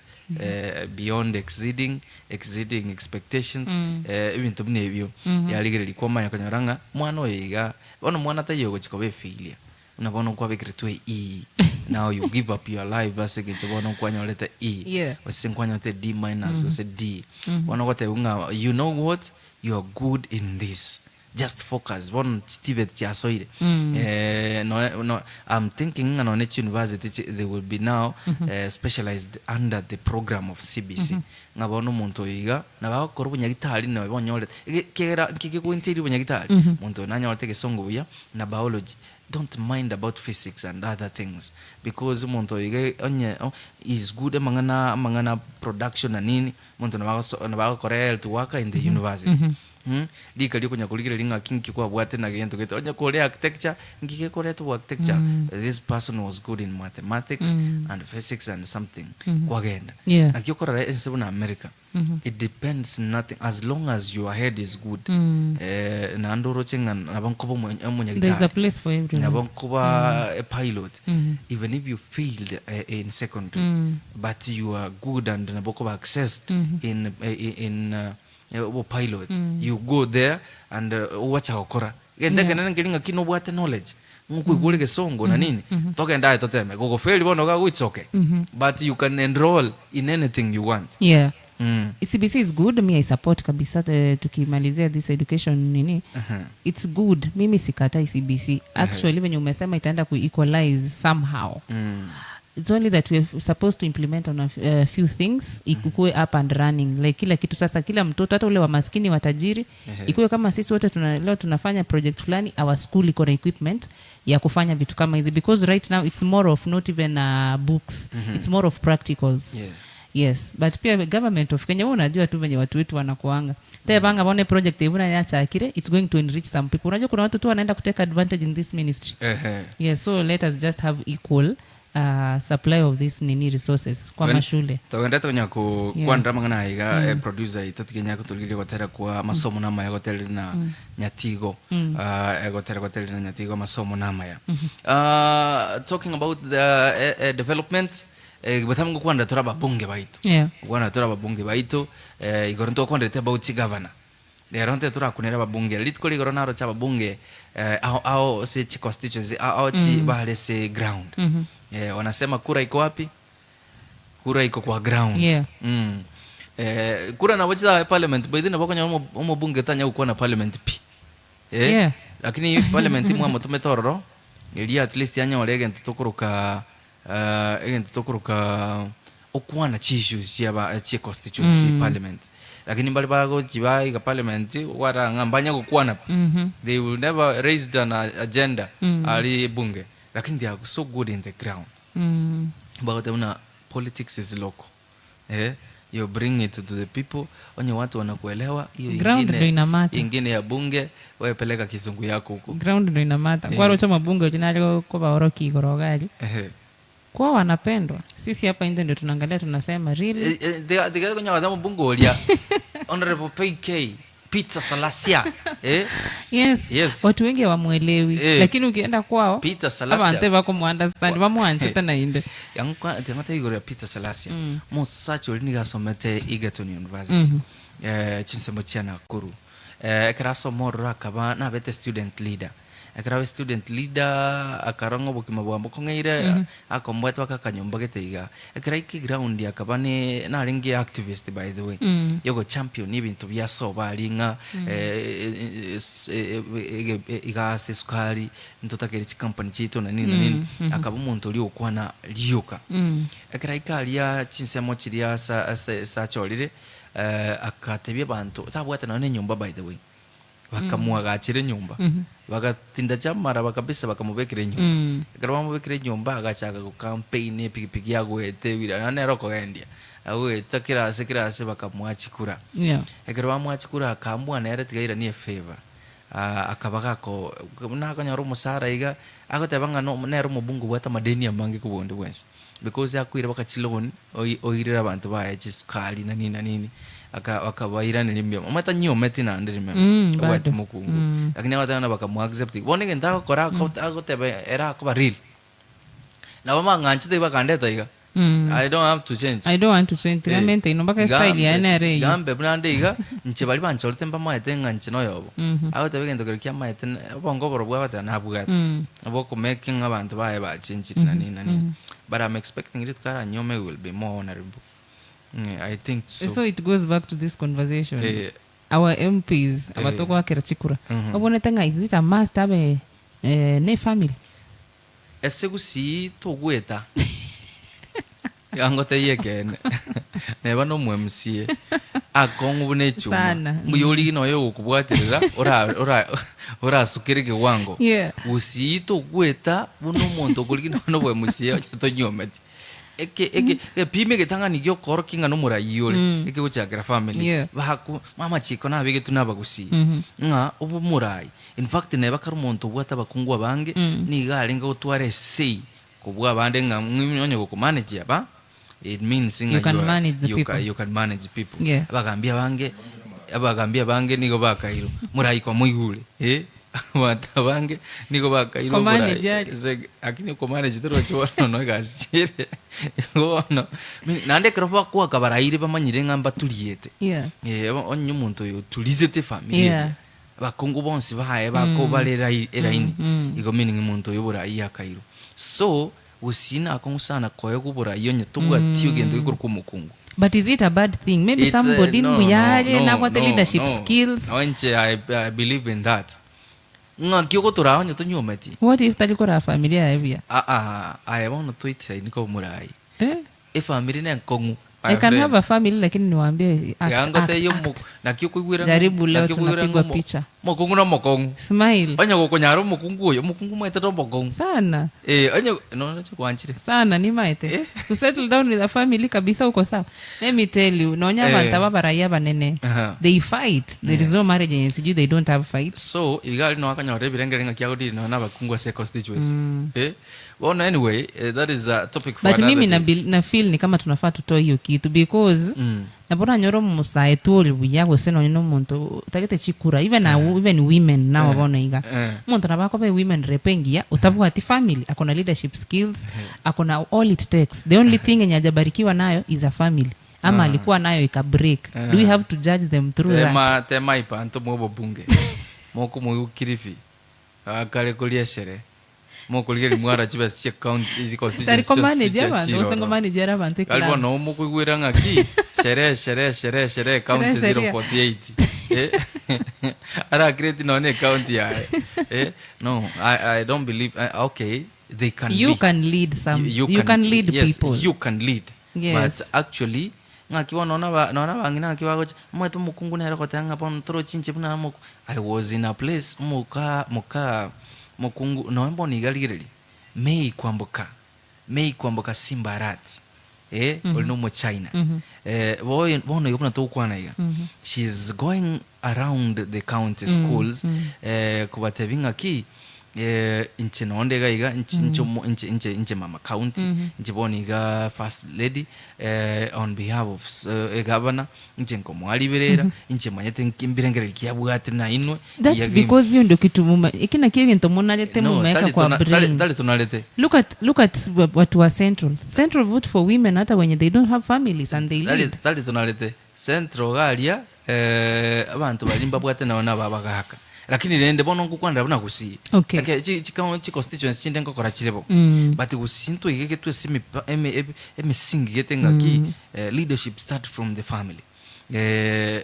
beyond exceeding exceeding expectations ebinto buna ebio yarigereria kwamanya konyora ng'a mwana oyo iga bono mwana taiyo ogochia koba efailure buna bono kwabekeretwe E now you give up your life ase eng'encho bono nkwanyorete E Yeah. ose nkwanyorete D minus ose D bono ogoteba ng'a you know what you are good in this just focus bono chitibe chiasoire no, no, I'm thinking ng'a nonye chiuniversity they will be now specialized under the program of CBC ng'a bono omonto oyo iga nabagokora obonyagitari nabe bonyorete kera nkigegwentirie obonyagitari monto oyo nanyorete egesongo buya na biology don't mind about physics and other things because omonto oyo iga onye is good amang'ana amang'ana production na nini omonto nabagokora health worker in the university Rika riokonya korigereria ng'aki nki kwabwate na gento gete onye kore architecture nki gekoreta obo architecture this person was good in mathematics and physics and something kwagenda Yeah. naki okorora ense buna America it depends nothing as long as your head is good naende oroche ng'a nabo nkoba There is a omonyagitari place for everyone. nabo nkoba a pilot even if you failed in secondary but you are good and nabo okoba accessed in in obo pilot you go there and owacha gokora egento ekenene nkeri ng'aki nobwate knowledge ng'a okoigwa ore egesongo na nini togende aye toteme gogoferi bono iga it's okay but you can enroll in anything you want Yeah. CBC is good mi I support kabisa tukimalizia this education nini it's good mimi sikatai CBC actually venye umesema itaenda ku equalize somehow it's only that we're supposed to implement on a few things ikukue up and running like kila kitu sasa kila mtoto hata ule wa maskini wa tajiri ikuwe kama sisi wote leo tunafanya project fulani our school iko na equipment ya kufanya vitu kama hizi because right now it's more of not even books it's more of practicals yes but pia government of Kenya wewe unajua tu venye watu wetu wanakuanga tebanga bone project ibuna yachakire it's going to enrich some people unajua kuna watu tu wanaenda kutake advantage in this ministry yes so let us just have equal supply of this nini resources kwa mashule togenda tonya ku kwandra mang'ana aiga producer ito tigenya goturigeria gotera kwa masomo na maya goterire na nyatigo gotera goterire na nyatigo masomo na maya talking about the development botambe ngokwandera tore ababunge baito ngokwandera tore ababunge baito igoro ntokwanderete about chigavana rero nte torakunere ababunge rituko rigoro naroche ababunge ao ao ase chi constituency ao ao chi bare ase ground wanasema kura iko wapi kura iko kwa ground Kura nabo chitabe parliament by the nabo okonyora omobunge tanya gokwana parliament pi Lakini parliament mwamotomete ororo eria at least yanyore egento tokoroka egento tokoroka okwana chi issues chiaba chie constituency parliament lakini mbare bagochi iga parliament okwarora ng'a mbanya gokwana pi they will never raise an agenda aria ebunge lakini they are so good in the ground bagoteba buna politics is local you bring it to the people onye watu wanakuelewa hiyo Ground ingine ndo inamata. ingine ya bunge wewe peleka kizungu yako huko ground ndo inamata kwarocha mabunge ojinale kobaoroki igoro gari kwa wanapendwa sisi hapa nje ndio tunaangalia tunasema really Tiga konya mubunge oria honorable PK Peter Salasia yes. Yes. watu wengi hawamwelewi lakini ukienda kwao Peter Salasia abante bako muunderstand bamwanchete nainde yangata igoro ya Peter Salasia mosacha ori niga asomete Egerton University chinsemo chia Nakuru Ekero asoma ororo akaba nabete student leader. Ekero abe student leader akarora ng'a obogima bwamokong'eire, akombwate baka akanyomba gete iga. Ekero aika eground akaba ne narenge activist by the way, yogo champion ebinto bia sobo aria ng'a iga ase esukari ntotakeire chicompany chiaito na nini na nini, akaba omonto oria ogokwana rioka. Ekero aika aria chinsemo chiria ase ase ase achorire, akatebia abanto, tabwate nonya na enyomba by the way. Bakamoagachera enyomba, bagatinda chiamaraba kabisa bakamobekera enyomba. Ekero bamobekire enyomba agachaka gocampaign epikipiki agoeta ebira naende nere okogendia, agoeta kera ase kera ase bakamoa chikura. Yeah. Ekero bamoa chikura akaamua nere tiga airanie efavour, akaba gako buna akonyora omosara iga, agoteba ng'a no nere omobunge obwate amadeni amange kobua onde bwensi. Because akoira baka chiloan, oi oirere abanto baye chisukari na nini na nini, aka bakabairaneria mbuya mono. Omanyete anyiometi naende remember, Mm, abwati bado. mokungu. Mm. Lakini agoteba ng'a bakamoaccept. Bono egento agokora ako agoteba ere akoba real, nabo bang'anchete iga bakandeta iga, Mm. I don't have to change. I don't want to change. Tiga Eh, maintain mpaka iga style yaye mbe- nere eyio. iga mbe buna nde iga, inche baria banchorete mbamaete ng'a inche noyobo. Mhm. Agoteba egento keria kiamaete na obongo oborobwo agoteba nabwate. Mm. Obokomaking abanto baye bachenchire na nini na nini. But I'm expecting rituko aranyuome will be more honourable. I think so. So it goes back to this conversation. Eh. Our MPs aba Eh. togoakera chikura. Mhm. Obonete ng'a is it a must abe eh, ne family? Ase gusii togweta. Iga ngotebie ekeene, neba na omo MCA, akong'u buna echuma, Sana. mbuya origie nonya ogokobwaterera ora ora orasukere ekewango. Yeah. Gusii togweta buna omonto okorigia nonya na obo MCA onye tonyiometi. Eke eke egepimo egetang'ani giokorokia ng'a nomoraia ore, ekegochakera family. Yeah. Baku amachiko nabegetwe na abagusii, ng'a obe omorai, in fact neba kare omonto obwate abakungu abange, nigo arenge gotwara esei Kobua abande ng'a ng'o onye gokomanage aba, it means ng'a You can you are- manage the you people. ca- you can manage people. Yeah. Abagambi abange, abagambi abange nigo bakairwe, moraikwa moigure, eh, abanto abange nigo bakairwe Komanage oborai. aria. Ase lakini okomanage torochi bono no egasi chiere, igo bono, naende ekero bakwaka baraire bamanyire ng'a mbaturiete, Yeah. eh, onye omonto oyo oturisete efamiri Yeah. eria, Abakungu bonsi baye bakobara erai eraini, igo meaning omonto oyo oborai akairwa. So, gusii nakong'u sana koegwa oborai onye tobwati egento gekorokwa omokungu. But is it a bad thing? Maybe It's a, somebody no, mbuya no, are no, nabwate no, leadership no. skills. No, inche I, I believe in that. Ng'aki ogotoraa onye tonyuometi? What if tari koraa familia yaye buya? Ah, ah, aye bono toitisaini koba omorai. Eh? Efamiri nenkong'u my I can friend. have a family lakini niwaambie act, Iga act, ngotebie omo act. naki okoigwera ng'a Jaribu leo naki okoigwera ng'a tunapigwa omo picha. omokong'u na omokong'u. Smile. Onye gokonyara omokungu oyo, omokungu omanyete na omokong'u. Sana. Eh, onye noroche gwanchire. Sana nimaete. Eh. To settle down with a family kabisa uko sawa. Let me tell you, nonya Eh. abanto aba abarai abanene, Aha. they fight. There is no marriage yenye sijui they don't have fight. So, iga aria nonya akanyora ebirengererio ng'aki agodiri nonya na abakungu ase econstituency. Eh, bono anyway, eh, that is a topic for But another mimi na, day. bil- na feel ni kama tunafaa tutoe hiyo kitu because Mm. nabo oranyore omosae twori buya gose nonye na omonto otagete chikura even a, even women nabo bono iga Eh. omonto nabo akoba women rep engiya otabwati family akona leadership skills akona all it takes the only thing enye hajabarikiwa nayo is a family ama alikuwa nayo ika break do we have to judge them through that Tema tema ipanto mwa obobunge mokomoigwa kirifi akare koria eshere Mokorigereria mwara chibesa chia county echi Tari constituency komanage chia abanto chiroro. gose ngomanage ere abanto Gari eclub. bono mokoigwera ng'aki sherehe sherehe sherehe sherehe county Sherehe sheria. 048 eh ara create nonye county yaye eh no I, I don't believe I, okay they can You be can lead some you, can, lead yes, people. you can lead Yes. but actually ng'aki bono nona nona abang'ina ng'aki bagocha omanyete omokungu nere ogoteba ng'a bono torochi inche buna omoku I was in a place omoka moka Mokungu, nonya bono iga rigereria, May kwamboka, May kwamboka Simba Arati, eh, ori nomochina. Eh, boy, bono iga buna togokwana iga, she is going around the county schools, eh, kobatebia ng'aki, eh, inche nonde iga iga, inche, inche omo- inche, inche, inche mama county, inche bono iga first lady, eh, on behalf of s- eh, egavana, Inche nkomoa riberera, inche manyete nki mbirengererio ki abwate nainwe. That's Yagim- because hiyo ndio kitu muma iki nakio egento monarete No, mumeweka tari kwa tuna- tari- brain. tari tunarete. Look at look at wa- watu wa Central. Central vote for women hata wenye they don't have families and they Tari lead. tari tunarete. Central garia Eh, abanto baria mbabwate nabo nabo abagaka lakini rende bono ngokwanera buna gusii Okay. Eke chi- chi coun- chi constituency chinde ngokora chire bo Mm. but gusii ntwaigegetwe ase emipa eme ebe emisingi gete ng'aki eh, leadership start from the family eh,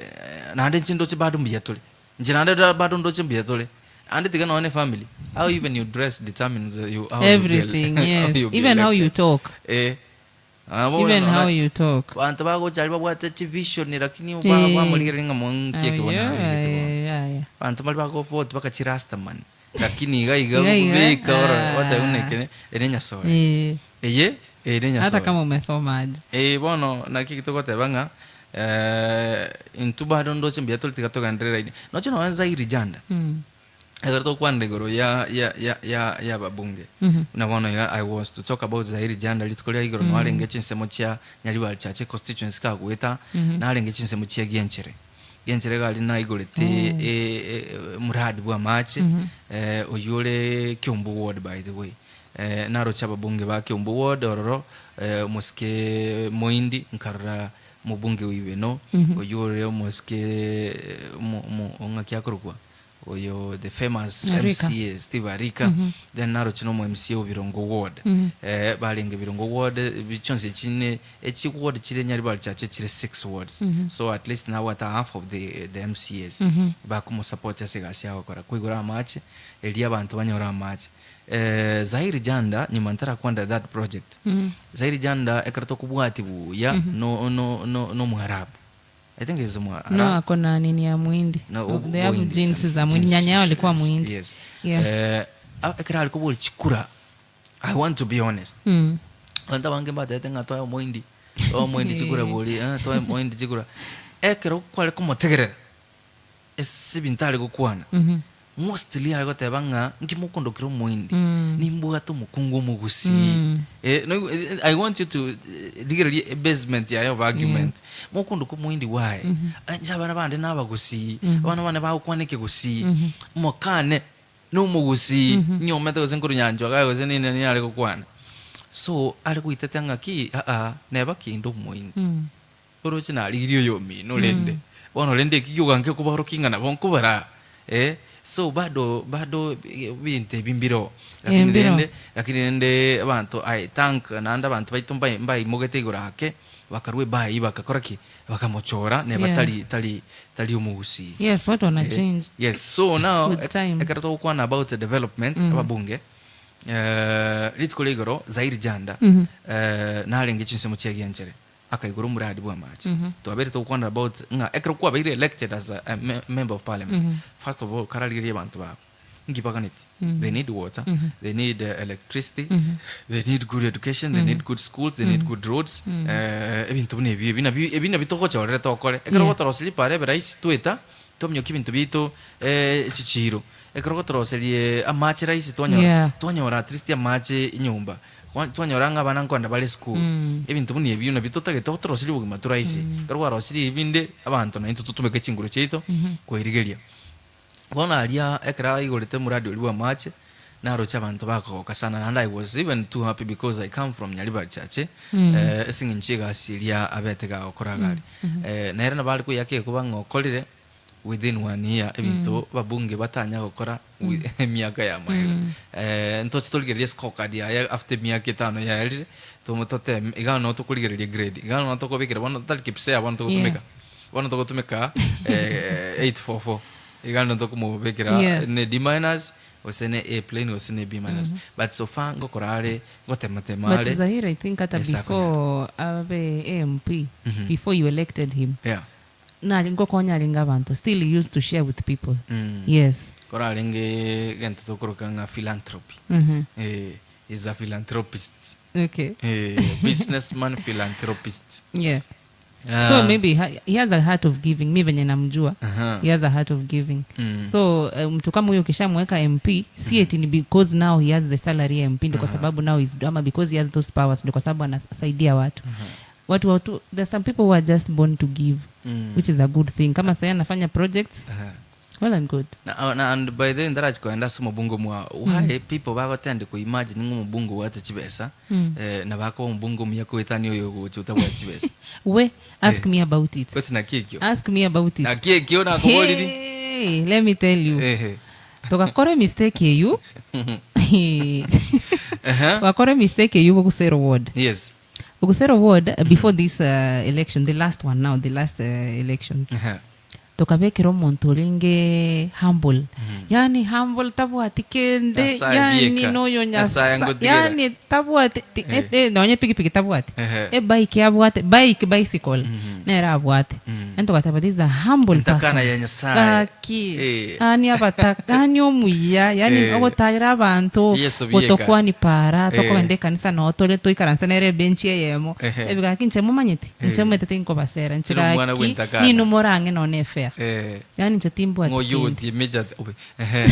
naende inche ndoche bado mbuya tore inche naende da bado ndoche mbuya tore naende tiga nonye na efamily how even you dress determines you how you be Everything, how yes. you be Even how you elected. talk. Eh. Nabo Even bono how na- you talk. Abanto bagocha aria babwate chivision lakini Eh. bamorigereria ng'a monki eke bono Aye, abegete bono. aye, aye. Abanto mbare bagovote mpaka chirastaman lakini iga iga Iga iga, beka orore ah. bateba buna eke ere enyasore. Eh. Eye ere Hata enyasore. kama umesoma aje. Eh bono naki togoteba ng'a intwe bado ndoche mbuya tore tiga togenderere ime. Noche nonye Zairi Janda. Mm. Ekero togokwanera igoro ya ya ya ya ya ababunge, buna bono iga I was to talk about Zairi Janda rituko ria igoro narenge chinsemo chia Nyaribari Chache constituency kagoeta, narenge chinsemo chia Gianchere. Gianchere iga aria naigorete e- e- muradi bwa amache, oywo ore Kiambu ward by the way. Naroche ababunge ba Kiambu ward ororo, omosike Moindi nkarora omobunge oibeno, oywo ore omosike omo omo ng'aki akorokwa? Oyo the famous Arika. MCA Steve Arika then naroche nomo MCA o Birongo ward eh, barenge Birongo ward eh, chionsi echi ne echi ward chire Nyaribari chache chire six wards so at least nabwate half of the, the MCAs bakomosupport ase egasi agokora koigora amache erio abanto banyore amache eh, Zairi Janda nyuma ntarakwanda that project Zairi Janda ekero tokobwati buya no, no, no, nomoarabu I think is mwa No, ako na nini ya Muhindi. No, Oh, they have Muhindi, jeans sorry. za Muhindi. Jeans, Nyanya yao alikuwa yes, Muhindi. Yes. Yeah. Eh, ekero ari kobora chikura, I want to be honest. Mm. Abanto abange mbatebete ng'a toe omohindi, toe omohindi chikura bori, eh, toe omohindi chikura. Ekero kware komotegerera, ase ebinto are gokwana, Mhm. Mostly are goteba ng'a nki mokondokera omoindi, Mm. nimbwate omokungu omogusii. Mm. Eh, no, I want you to rigereria ebasement yaye of argument. Mokondoka omoindi why? Inche abana bande nabagusii, abana bane bagokwana ekegusii, mokane nomogusii, nyomete gose nkorwa nyanchwa gose nini nini are gokwana. So are goitetea ng'aki aa neba kende omoindi. Mm. Oroche narigirie oyomino rende, bono rende eki gioka ngekobaorokia ng'a nabo nkobara eh, so bado bado ebinto ebi mbiroo. Eh, Lakini mbiroo. rende lakini rende abanto I thank naende abanto baito mbai mbaimogete igoro ake, bakarwa ebai bagakora ki? Bakamochora neba Yeah. tari tari tari omogusii. Yes, watu wana Eh, change. yes so now With time. ekero togokwana about the development ababunge rituko ria igoro Zairi Janda narenge chinsemo chia Gianchere. Akaigora omoradi bw'amache. Twabeire togokwanera about ng'a ekero kwabeire elected as a, a me- member of parliament, first of all kararigererie abanto babo. Nki baganeti? They need water, they need electricity, they need good education, they need good schools, they need good roads, ebinto buna ebio ebi nabio ebi nabio togochorera tokore. Ekero Yeah. ogotoroseria ripara ebe rahisi tweta, twamiokia ebinto biaito chichiro. Ekero ogotoroseria amache rahisi twanyora Yeah. twanyora at least amache nyomba. Twanyora ng'a abana nkoenda bare esukuru, ebinto buna ebio nabio totagete gotoroseria obogima toraise. Ekero kwarosirie ebinde, abanto naintwe totumeke chinguru chiaito koerigeria. Bono aria ekero aigorete omoradi oria bwa amache, naroche abanto bakogoka sana naende I was even too happy because I come from Nyaribari Chache, ase eng'encho y'egasi eria abete gagokora iga aria. Nere nabo are koyaka egekuba ng'a okorire. within one year ebinto ababunge batanya gokora emiaka ya magega. Ntoche torigererie scorecard yaye after emiaka etano yaerire, tomo toteme iga noo tokorigereria grade, iga noo tokobekera bono tari kipsea bono togotumeka, bono togotumeka 844 iga noo tokomobekera ne D minus gose ne A plain gose ne B minus but so far ngokora are ngotematema But are Zahir, I think hata Yes, before abe MP, before you elected him, yeah. Nari ngokonya arenge abanto still he used to share with people yes. Kore arenge gento tokoroka ng'a philanthropy. Mhm. Eh, is a philanthropist. Okay. Eh, businessman philanthropist. Yeah. Ah. So maybe he has a heart of giving. Mi venye namjua. Aha. He has a heart of giving. So mtu kama huyo ukishamweka MP si eti ni because now he has the salary ya MP ndio kwa sababu now he's ama because he has those powers ndio kwa sababu anasaidia watu. Watu watu there's some people who are just born to give. Which is a good thing. Kama sasa anafanya projects. Aha. Well and good. Na, na and by the way ntarachi kogenda ase omobunge omwao, why people bagotend ko imagine ng'a omobunge obwate chibesa, eh, nabo akoba omobunge omuya koetania oyo ogocha otabwati chibesa. We, ask Eh. me about it. Gose naki ekio? Ask me about it. Naki ekio nakoboriri? Hey, let me tell you. Ehe. Togakora emistake eywo, Ehe. togakora emistake eywo bogusera ward. Yes. Bogusera ward before this election, the last one now, the last elections. Ehe. Tokabekera omonto orenge humble, yaani humble tabwati kende, Nyasaye yaani bieka. noyo Nyasaye Nyasaye, ngotigera. yaani tabwati ti- Eh. eh, nonye epikipiki tabwati, Ehe. ebike abwate, bike, bicycle, nere abwate. Yaani togateba this is a humble Entakana person. ya Nyasaye. Gaki, Eh. yaani abataka, yaani omuya, yaani Eh. ogotayera abanto, Yeso bieka. gotokwani para, Eh. tokogenda ekanisa noo tore toikaranse nere ebenchi eyemo. Ehe. Ebi gaki inche momanyeti, inche Eh. omanyete tinkobasera, inche Kera omwana gaki bw'entakana. ninwe morang'e nonye efare. Eh. Yaani inche timbwati Ng'oyio kende. ogotie meja obe. Ehe.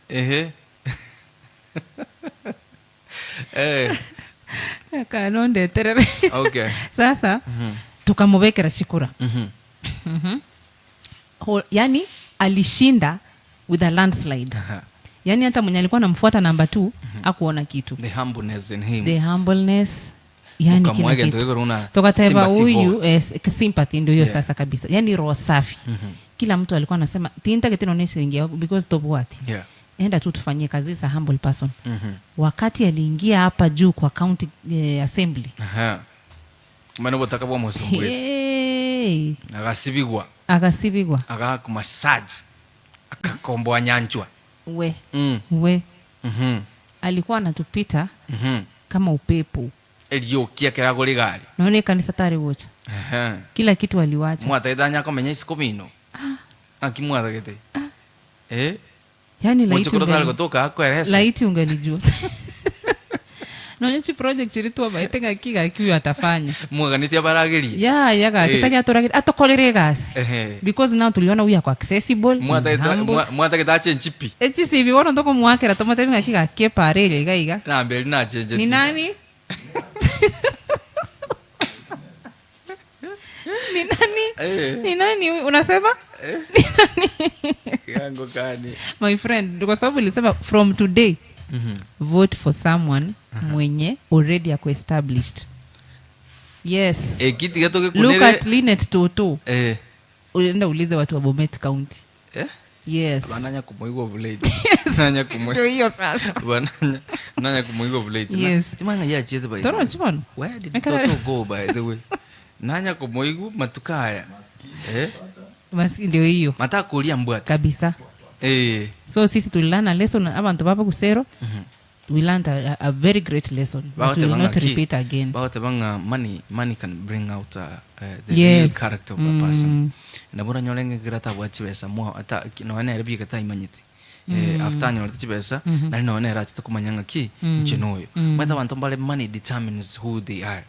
Ehe. Eh. Aka nondeterere. Okay. Sasa tukamubekera chikura. Mhm. Ho, yani alishinda with a landslide. Aha. Yaani hata mwenye alikuwa anamfuata namba 2 hakuona kitu. The humbleness in him. The humbleness yani kila Ukamwega kitu. ndio una Tukateba sympathy huyu vote. eh, sympathy ndio hiyo Yeah. sasa kabisa. Yaani roho safi. Kila mtu alikuwa anasema tintagete none shilingi yako because tobwati. Yeah. Enda tu tufanyie kazi is a humble person. Mhm. Wakati aliingia hapa juu kwa county eh, assembly. Aha. Mano botaka bwa mosongo. Hey, Agasibigwa, agasibigwa agaku massage. Akakomboa nyanchwa. we Mm. we Mhm. alikuwa anatupita Mhm. kama upepo Eriokia kerago rigari. naone kanisa tari gocha Ehe. kila kitu aliwacha Mwatagete anya komenya isiko mino. Naki mwatagete? Eh? yani laiti Mochokoro tari ungali, gotoka akoeresa. laiti ungelijua naone chi project chiri baite ng'aki gaki huyu atafanya Mwaganĩtie abaragerie. ya ya gaki Eh. tari atoragire atokorere egasi Ehe. because now tuliona huyu ako accessible he's Mwatagete humble mwatagete ache pi. echisibi bono ntokomwakera tomotebi ng'aki gaki epara ere iga iga Namberi nachenjetie. ni nani ni nani Eh. ni nani huyu? unasema Yango kani. my friend kwa sababu ulisema from today vote for someone mwenye already ako established yes Ekiti gatoke look kunere. at linet toto Eh. uenda ulize watu wa bomet county Eh? yes Bananya kumuigwa ovulate. Nanya kumuigwa. ndio hiyo sasa Bananya nanya kumuigwa ovulate. Yes. Imanga yachiete by the way. toro chibono Where did Ekero- Toto go by the way? Nanya kumuigwa matukaya. Eh? basi ndio hiyo Matakuria mbwata. kabisa Eh. so sisi tulilana lesson abantu baba kusero we learned a, a very great lesson that we will not repeat again Bagoteba ng'a money money can bring out the real Yes. character of a person. Nabo oranyore ng'a ekero atabwate chibesa mwa ata nonya nere bieka taimanyete. Eh, after anyorete chibesa nari nonya nere achete komanya ng'a ki inche noyo. Omanyete abanto mbare money determines who they are.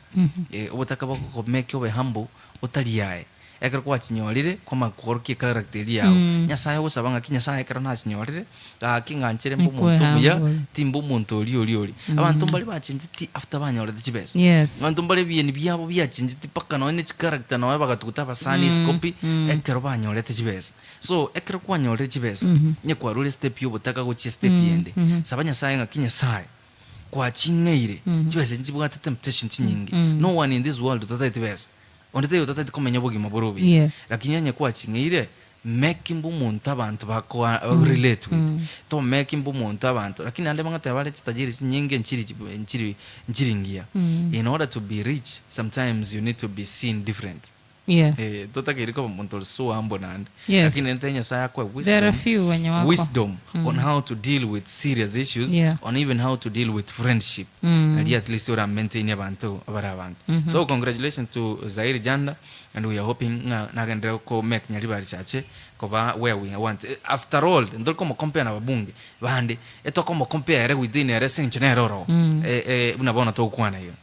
Eh, obotaka bogoko-make obe humble otari aye. Ekero kwachinyorire kwamanya kogorokia echaracter eria yago. Nyasaye ogosaba ng'aki Nyasaye ekero nachinyorire, gaki ng'anchere mbe Nikwe omonto omuya, humble. timba omonto oria oria oria. Abanto mbare bachencheti after banyorete chibesa. Yes. Abanto mbare ebieni biabo biachencheti mpaka nonye ne chicharacter nonye bagatuguta abasani isiko pi, ekero banyorete chibesa. So, ekero kwanyorire chibesa, onye kwarure estep ya obotaka gochia estep ende, saba Nyasaye ng'aki Nyasaye, kwaching'eire, chibesa echi nchibwate temptation chinyinge. No one in this world otatagete besa. Onde taiyo otatagete komenya obogima bore obuya. Yeah. Lakini onye kwaching'eire, make mbe omonto abanto bakoa relate with. To make mbe omonto abanto, lakini naende bang'oteba bare chitajiri chinyinge nchiri nchiri nchiri ngiya. In order to be rich, sometimes you need to be seen different. Yeah. Eh, totakeire koba omonto ore so humble naende. Yes. Lakini nte Nyasaye akoe There are wisdom, few wenye wako. wisdom on how to deal with serious issues, Yeah. on even how to deal with friendship. Aria at least ora maintain abanto abare abanto. So congratulations to Zairi Janda and we are hoping ng'a nagenderere ko make Nyaribari Chache koba where we want. Eh, After all, ndori komo compare na babunge bande, etokomo compare ere within ere ase eng'encho nere oroo. Eh, eh, buna bono togokwana iga.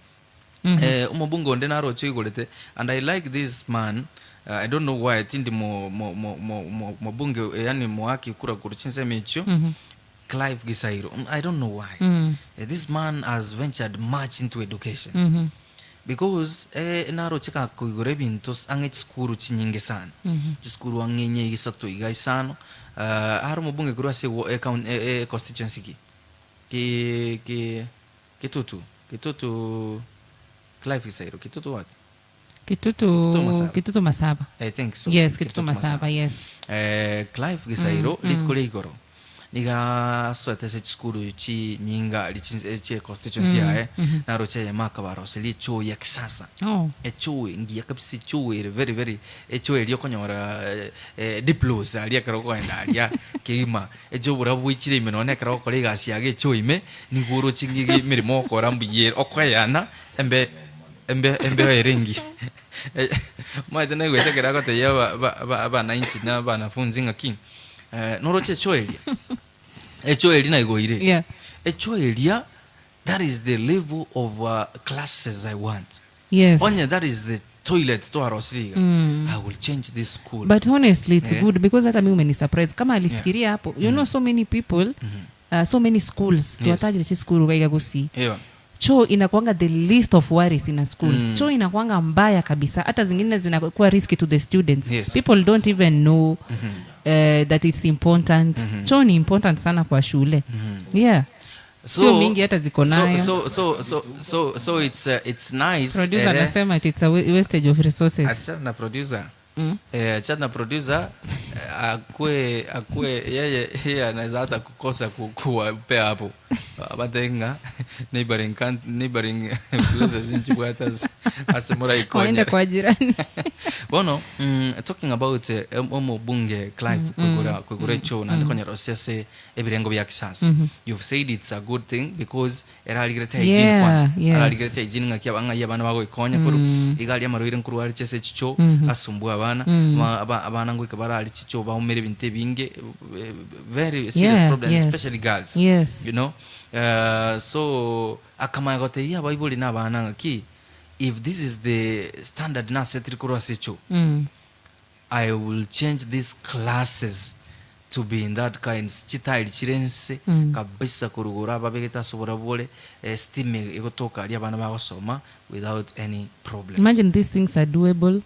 Eh, omobunge onde naroche oigorete and I like this man I don't know why tindi mo mo mo mo mo mobunge yaani moaki kura korwa chinsemo echio Clive Gisairo I don't know why Eh, this man has ventured much into education. Because eh, naroche gakoigora ebinto ang'e chisukuru chinyinge sana. Chisukuru ang'e inye isato iga isano, are omobunge korwa ase constituency ki? Ki ki Kitutu, Kitutu Clive Gisairo, Kitutu what? Kitutu, Kitutu Masaba. Kitutu Masaba. I think so. Yes, Kitutu Masaba, yes. Eh, Clive Gisairo, rituko ria igoro niga asoete ase chisukuru chinyinga aria chie constituency yaye, naroche eyemo akabaroseria echoo ya kisasa. Oh. Echoo engiya kabisa, echoo ere very very, echoo eria okonyora diplos aria ekero okoenda aria kegima, echoo oborabu bwaichire ime nonye ekero ogokora egasi yago echoo ime, nigo oroche ng'a emeremo ogokora mbuya ere, okoeyana embe embe embeo ere engiya. Omanyete naigwete ekero agotebia aba aba abanainchi na abanafunzi ng'aki, noroche echoo eria, echoo eria naigoire, Yeah. echoo eria that is the level of classes I want. Yes. Onye that is the toilet twarosirie iga, I will change this school. But honestly it's Eh. good because hata mi umeni surprise kama alifikiria hapo you know so many people so many schools Yes. twatagire chisukuru gaiga gusii Yeah. choo inakuanga the least of worries in a school choo inakuanga mbaya kabisa hata zingine zinakuwa risky to the students Yes. people don't even know that it's important choo ni important sana kwa shule yeah Sio mingi hata ziko nayo. So, so, so, so, so it's, it's nice. producer ere- anasema it's a wastage of resources Achana na producer. Eh, achana na producer eh, akue akue yeye yeye anaweza hata kukosa kuwapea hapo abatenga neighboring neighboring places nchibwata asemura waende ikonyere kwa jirani bono talking about omobunge Clive kwigura kwigura echo naende konyora ase ase ebirengo bia kisasa you've said it's a good thing because erarigerete hygiene Yeah, kwanza yes. ararigerete hygiene ng'aki ng'ai abana bagoikonya korwa iga aria amarwaire nkorwa are chiase chicho asumbue abana abana ngoika barare chicho baumere ebinto ebinge very serious Yeah, problems yes. especially girls Yes. you know so akamanya gotebia abaibori na abana ng'aki if this is the standard nasetire korwa ase echo I will change these classes to be in that kind chitairi chire nse kabisa korugoro ababegete ase oborabu bore eh, stima egotoka aria abana bagosoma without any problems. Imagine these things are doable.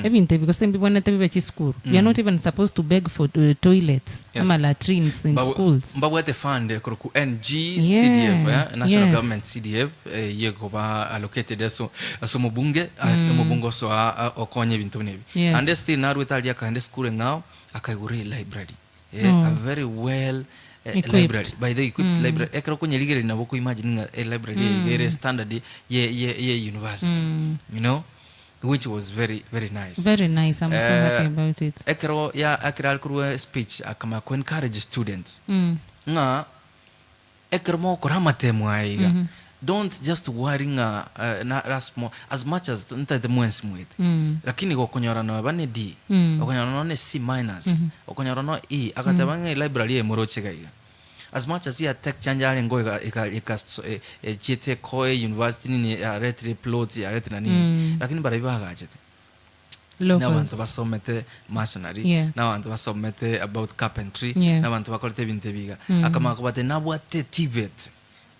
Ebinto ebi gose mbibwanete bibe chisukuru. We are not even supposed to beg for toilets Yes. ama latrines in schools. Mbabwate fund ekoroku NG Yeah, CDF eh, National yes. Government CDF eh, yegoba allocated ase ase omobunge omobunge osoa okonye ebinto buna ebi. Yes. Ande still narwete aria akaenda esukuru eng'ao akaigora elibrary eh, a very well eh, Equipped. library by the equipped library ekero okonyerigereria nabo okoimagine ng'a elibrary eye iga ere standard ye ye ye university you know which was very very nice. Very nice. I'm so Eh, happy about it. Ekero ya ekero are korwa speech akamanya ko encourage students Mm. ng'a ekero mogokora amatemo aya iga don't just worry ng'a eh, na as, mo, as much as ntaete mwensi mwete Mm. lakini gokonyora noba ne D Mm. okonyora nonya ne C minus okonyora no E agateba ng'a elibrary eye moroche iga iga as much as ya tech change arengo ega ega eka echiete koe university nini yaretire plot yaretire na nini Mm. lakini barabwo bagachete Locals. na abanto basomete masonry Yeah. na abanto basomete about carpentry Yeah. na abanto bakorete ebinto ebiga Mm. akamanya kobate nabwate TVET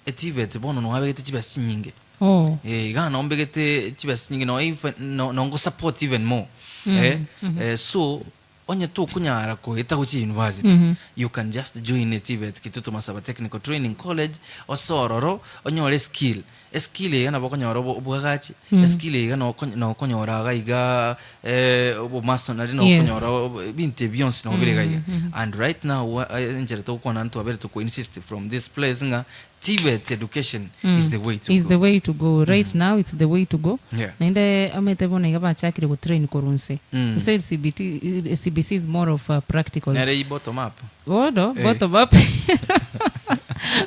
eTVET bono nobabegete chibesa chinyinge Oh. Eh, iga nombegete chibesa chinyinge no even no nongo support even more eh, eh, so Onye tokonyara koeta gochia university, you can just join a TVET, Kitutu Masaba Technical Training College, ose ororo onyore eskill. Eskill eye nabo okonyora obo obwagachi, eskill eye iga nokonyora iga iga obomasonary, Yes. nokonyora ebinto ebi bionsi nabo bire iga iga. And right now enchera togokwana ntwabere toko insist from this place ng'a TVET education is the way to is go. the way to go right now it's the way to go Yeah. naende omanyete bono iga bachakire gotrain korwa nse Mm. You said CBT, eh, CBC is more of a practical Nere i bottom up. bono Eh. bottom up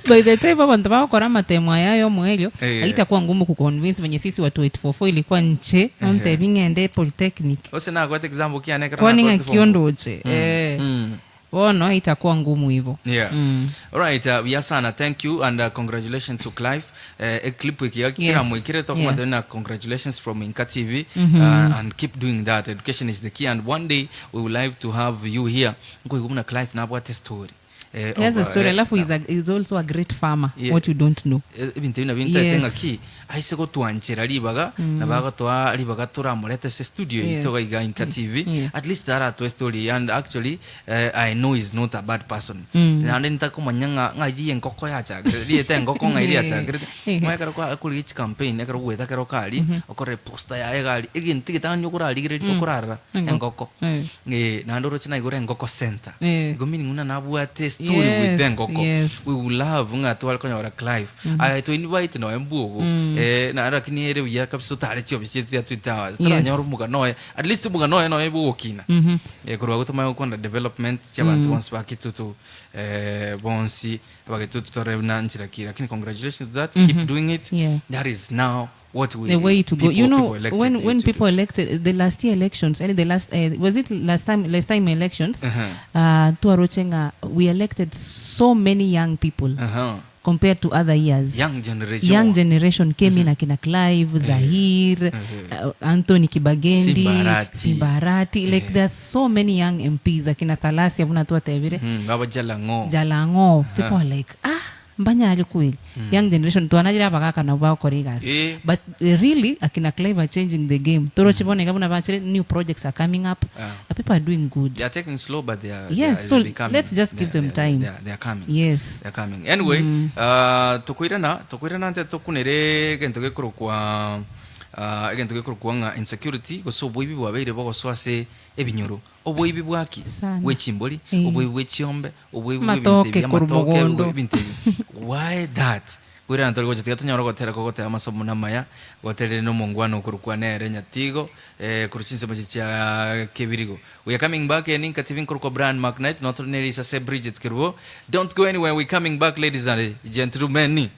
by the time abanto bagokora amatemo aya ya omoerio Eh. aitakuwa ngumu kuconvince venye sisi watu 844 ilikuwa nche ontebi ng'ende polytechnic Ose nakwete example kiane ekero kwani nakorete ng'aki form four. ondoche eh. Mm. Bono itakuwa ngumu hivo. Yeah. Mm. Alright, uh, sana thank you and congratulations to Clive. Eclip wiki Yes. kira mwikire talking Yeah. about na congratulations from Inka TV and keep doing that. Education is the key and one day we would like to have you here. Nko igumna Clive nabwate story. Eh, He has a of, story eh, alafu he's, a, he's also a great farmer Yeah. what you don't know. Eh, ebinto ebi nabio ntaete Yes. ng'aki aise gotwanchera ribaga nabo agotoa ribaga toramorete ase studio Yeah. yaito iga iga Inka TV Yeah. at least aratoe story and actually eh, I know he's not a bad person naende ntakomanya ng'a ng'a riria engoko yachakire riete engoko ng'a eria yachakirete Yeah. Omanye ekero kwa akorigia chicampaign ekero ogweta ekero karia okorora eposter yaye iga aria egento egetang'ani okorarigereria okorarora Engoko. engoko Eh. Eh, naende oroche naigure engoko center Eh. igo meaning buna nabwate story with Yes, engoko yes. we will love ng'a tware konyora Clive aye to invite noe mbwogo eh, na lakini ere buya kabisa otare chiofisi chiaito chia Twin Towers Yes. toranyore omogano oye at least omogano oye noe bogokina eh, korwa agwo tomanye gokwana development chia abanto bonsi ba Kitutu eh, bonsi abagitutu tore buna nchera ki lakini congratulations to that keep doing it Yeah. that is now what we the way to go. people, You know, people elected when you when to do. people elected the last year elections, and the last was it last time last time elections? Uh-huh. Tuarochenga, we elected so many young people uh-huh. compared to other years. young generation Young generation came in akina Clive, Zahir, Anthony Kibagendi, Simbarati. Simbarati. Like there are so many young MPs akina Salasia buna tuatebire. Baba Jalango Jalango. People are like, ah, mbanyari kweli. Young generation twanajira abagaka nabo bagokora egasi. Eh. But really akina Clive are changing the game. Toroche bono iga buna bachire new projects are coming up. Ah. People are doing good. They are taking slow but they are Yes, they are, so they coming. let's just They give are- them they are- time. They are, they are coming. Yes. They are coming. Anyway, tokoirana tokoirana nte tokunere egento gekorokwa egento gekorokwa ng'a insecurity gose oboibi bwabeire bogosoa ase ebinyoro oboibi bwaki Sana. bwe chimbori Eh. oboibi bwe chiombe oboibi bwe ebinto Amatoke ebi korwa amatoke mogondo. ebinto ebi why that koirana tori gocha tiga tonyore gotera kogoteba amasomo namaya goterere na omongwana okorokwa nere nyatigo eh, korwa chinsemo chiria chia kebirigo we are coming back and Inka TV nkorokwa Brian McKnight notore nere isase Bridget Kerubo don't go anywhere we coming back ladies and gentlemen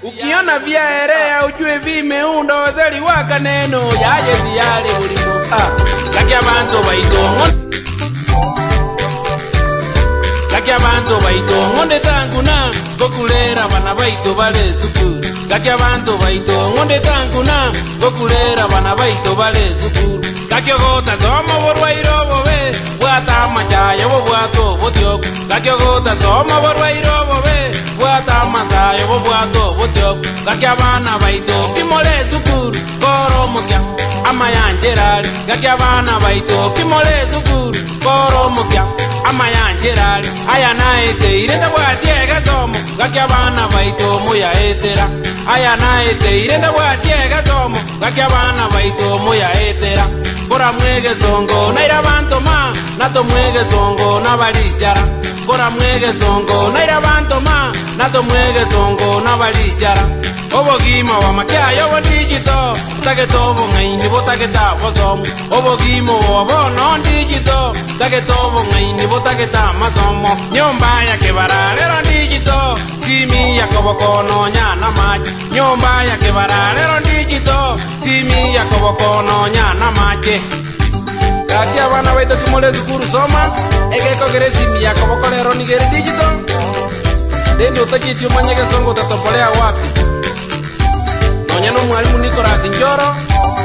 Ukiona vyaelea ujue vimeunda wazali waka neno yaye tiyale ulimo ah. Laki abantu baito Laki abantu baito ngonde tangu na gokulera bana baito bale sukuru Laki abantu baito ngonde tangu na gokulera bana baito bale sukuru Laki ogota somo borwairo bobe bwata amachayo bobwato botioku Laki ogota somo borwairo bobe bwata amasayo bobwato botioku Gaki abana baito kimore sukuru koro omokia amayancherari Gaki abana baito kimore sukuru koro omokia amayancherari Aya naeteire ndabwatie egesomo gaki abana baito moyaetera Aya naeteire ndabwatie egesomo gaki abana baito moyaetera Kora mwegesongo naira banto ma nato mwegesongo nabarichara Kora mwegesongo naira banto ma nato mwegesongo nabarichara Obogima bwa makiayo bo digital botagete obong'aini botagete abosomo Obogima obo bono digital botagete obong'aini botagete amasomo Nyomba ya kebara rero digital simi ya koboko nonya na mache Nyomba ya kebara rero digital simi ya koboko nonya na mache Gaki abana baito kimore sukuru soma egekogera esimi ya koboko rero nigere digital Rende otachieti omanye gesongo otatopolea wapi Nonya na omwalimu Nicholas Njoro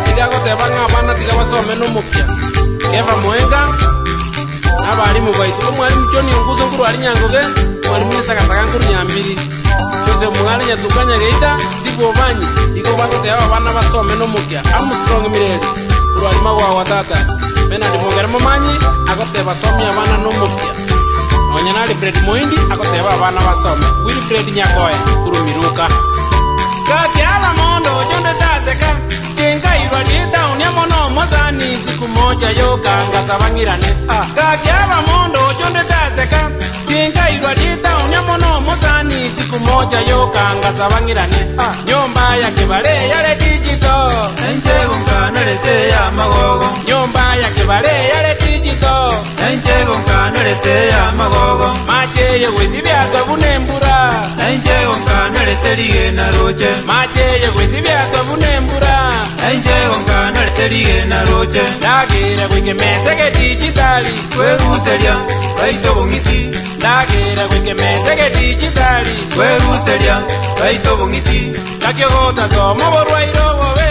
tiga agoteba ng'a abana tiga basome na omopia Keva Moenga na abarimu baito omwalimu John Onguso nkorwa aria Nyangoge omwalimu Nyesagasaga nkorwa Nyambiri Joseph Mugare Nyatuka Nyageita Steve Obanyi igo bagoteba abana basome na omokia Armstrong Mireri korwa aria Magwagwa tata Bernard Mongere Momanyi agoteba somia abana na omokia Nonya na Alfred Moindi agoteba abana basome Wilfred Nyakoe korwa Miruka Gaki aba mondo jonde taseka Chingairwa ditauni mono mozani siku moja yokanga tabangirane Gaki aba mondo jonde taseka Chingairwa ditauni mono mozani siku moja yokanga tabangirane Nyomba ya kibale yale digital Enche ya magogo Nyomba ya kibale yale digital Enche ya magogo Mache yogwezi byatwa embura Enche rigena roche Mache yogwezi byatwa embura Enche rigena roche Ndagira gwikemesege digitali Kweruseria baito bong'iti Ndagira gwikemesege digitali Kweruseria baito bong'iti Gakiogota somo borwairo bobe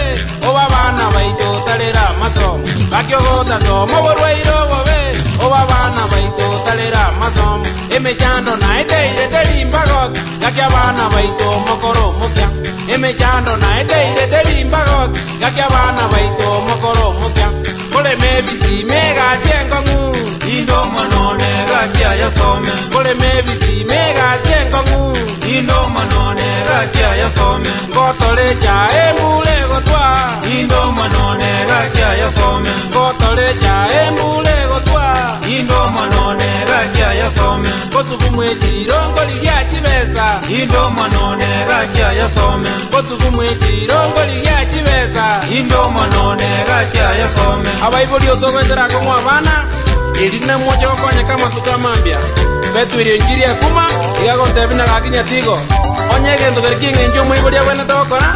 oba abana baito tarera amasomo Gakiogota somo borwairo bobe Oba abana baito tarera amasomo, emechando naeteire teri mbagoki, gaki abana baito mokore omokia. Emechando naeteire teri mbagoki, gaki abana baito mokore omokia. Korema ebisima egasi enkong'u. Inde omwana one gaki ayasome. Korema ebisima egasi enkong'u. Inde omwana one gaki ayasome. Ngotore echae embura egotwa. Inde omwana one gaki ayasome. Ngotore echae embura egotwa. Inde omwana one gaki ayasome. Ngosugumwa echiro ngorigia chibesa. Inde omwana one gaki ayasome. Ngosugumwa echiro ngorigia chibesa. Inde omwana one gaki ayasome. Abaibori otogoetera akong'u abana, eri namoche gokonyeka amatuko amambia. Betweire enchiri ekuma, iga gontebia na gaki nyatigo. Onye egento kere ki'engencho omoibori abwenerete gokora,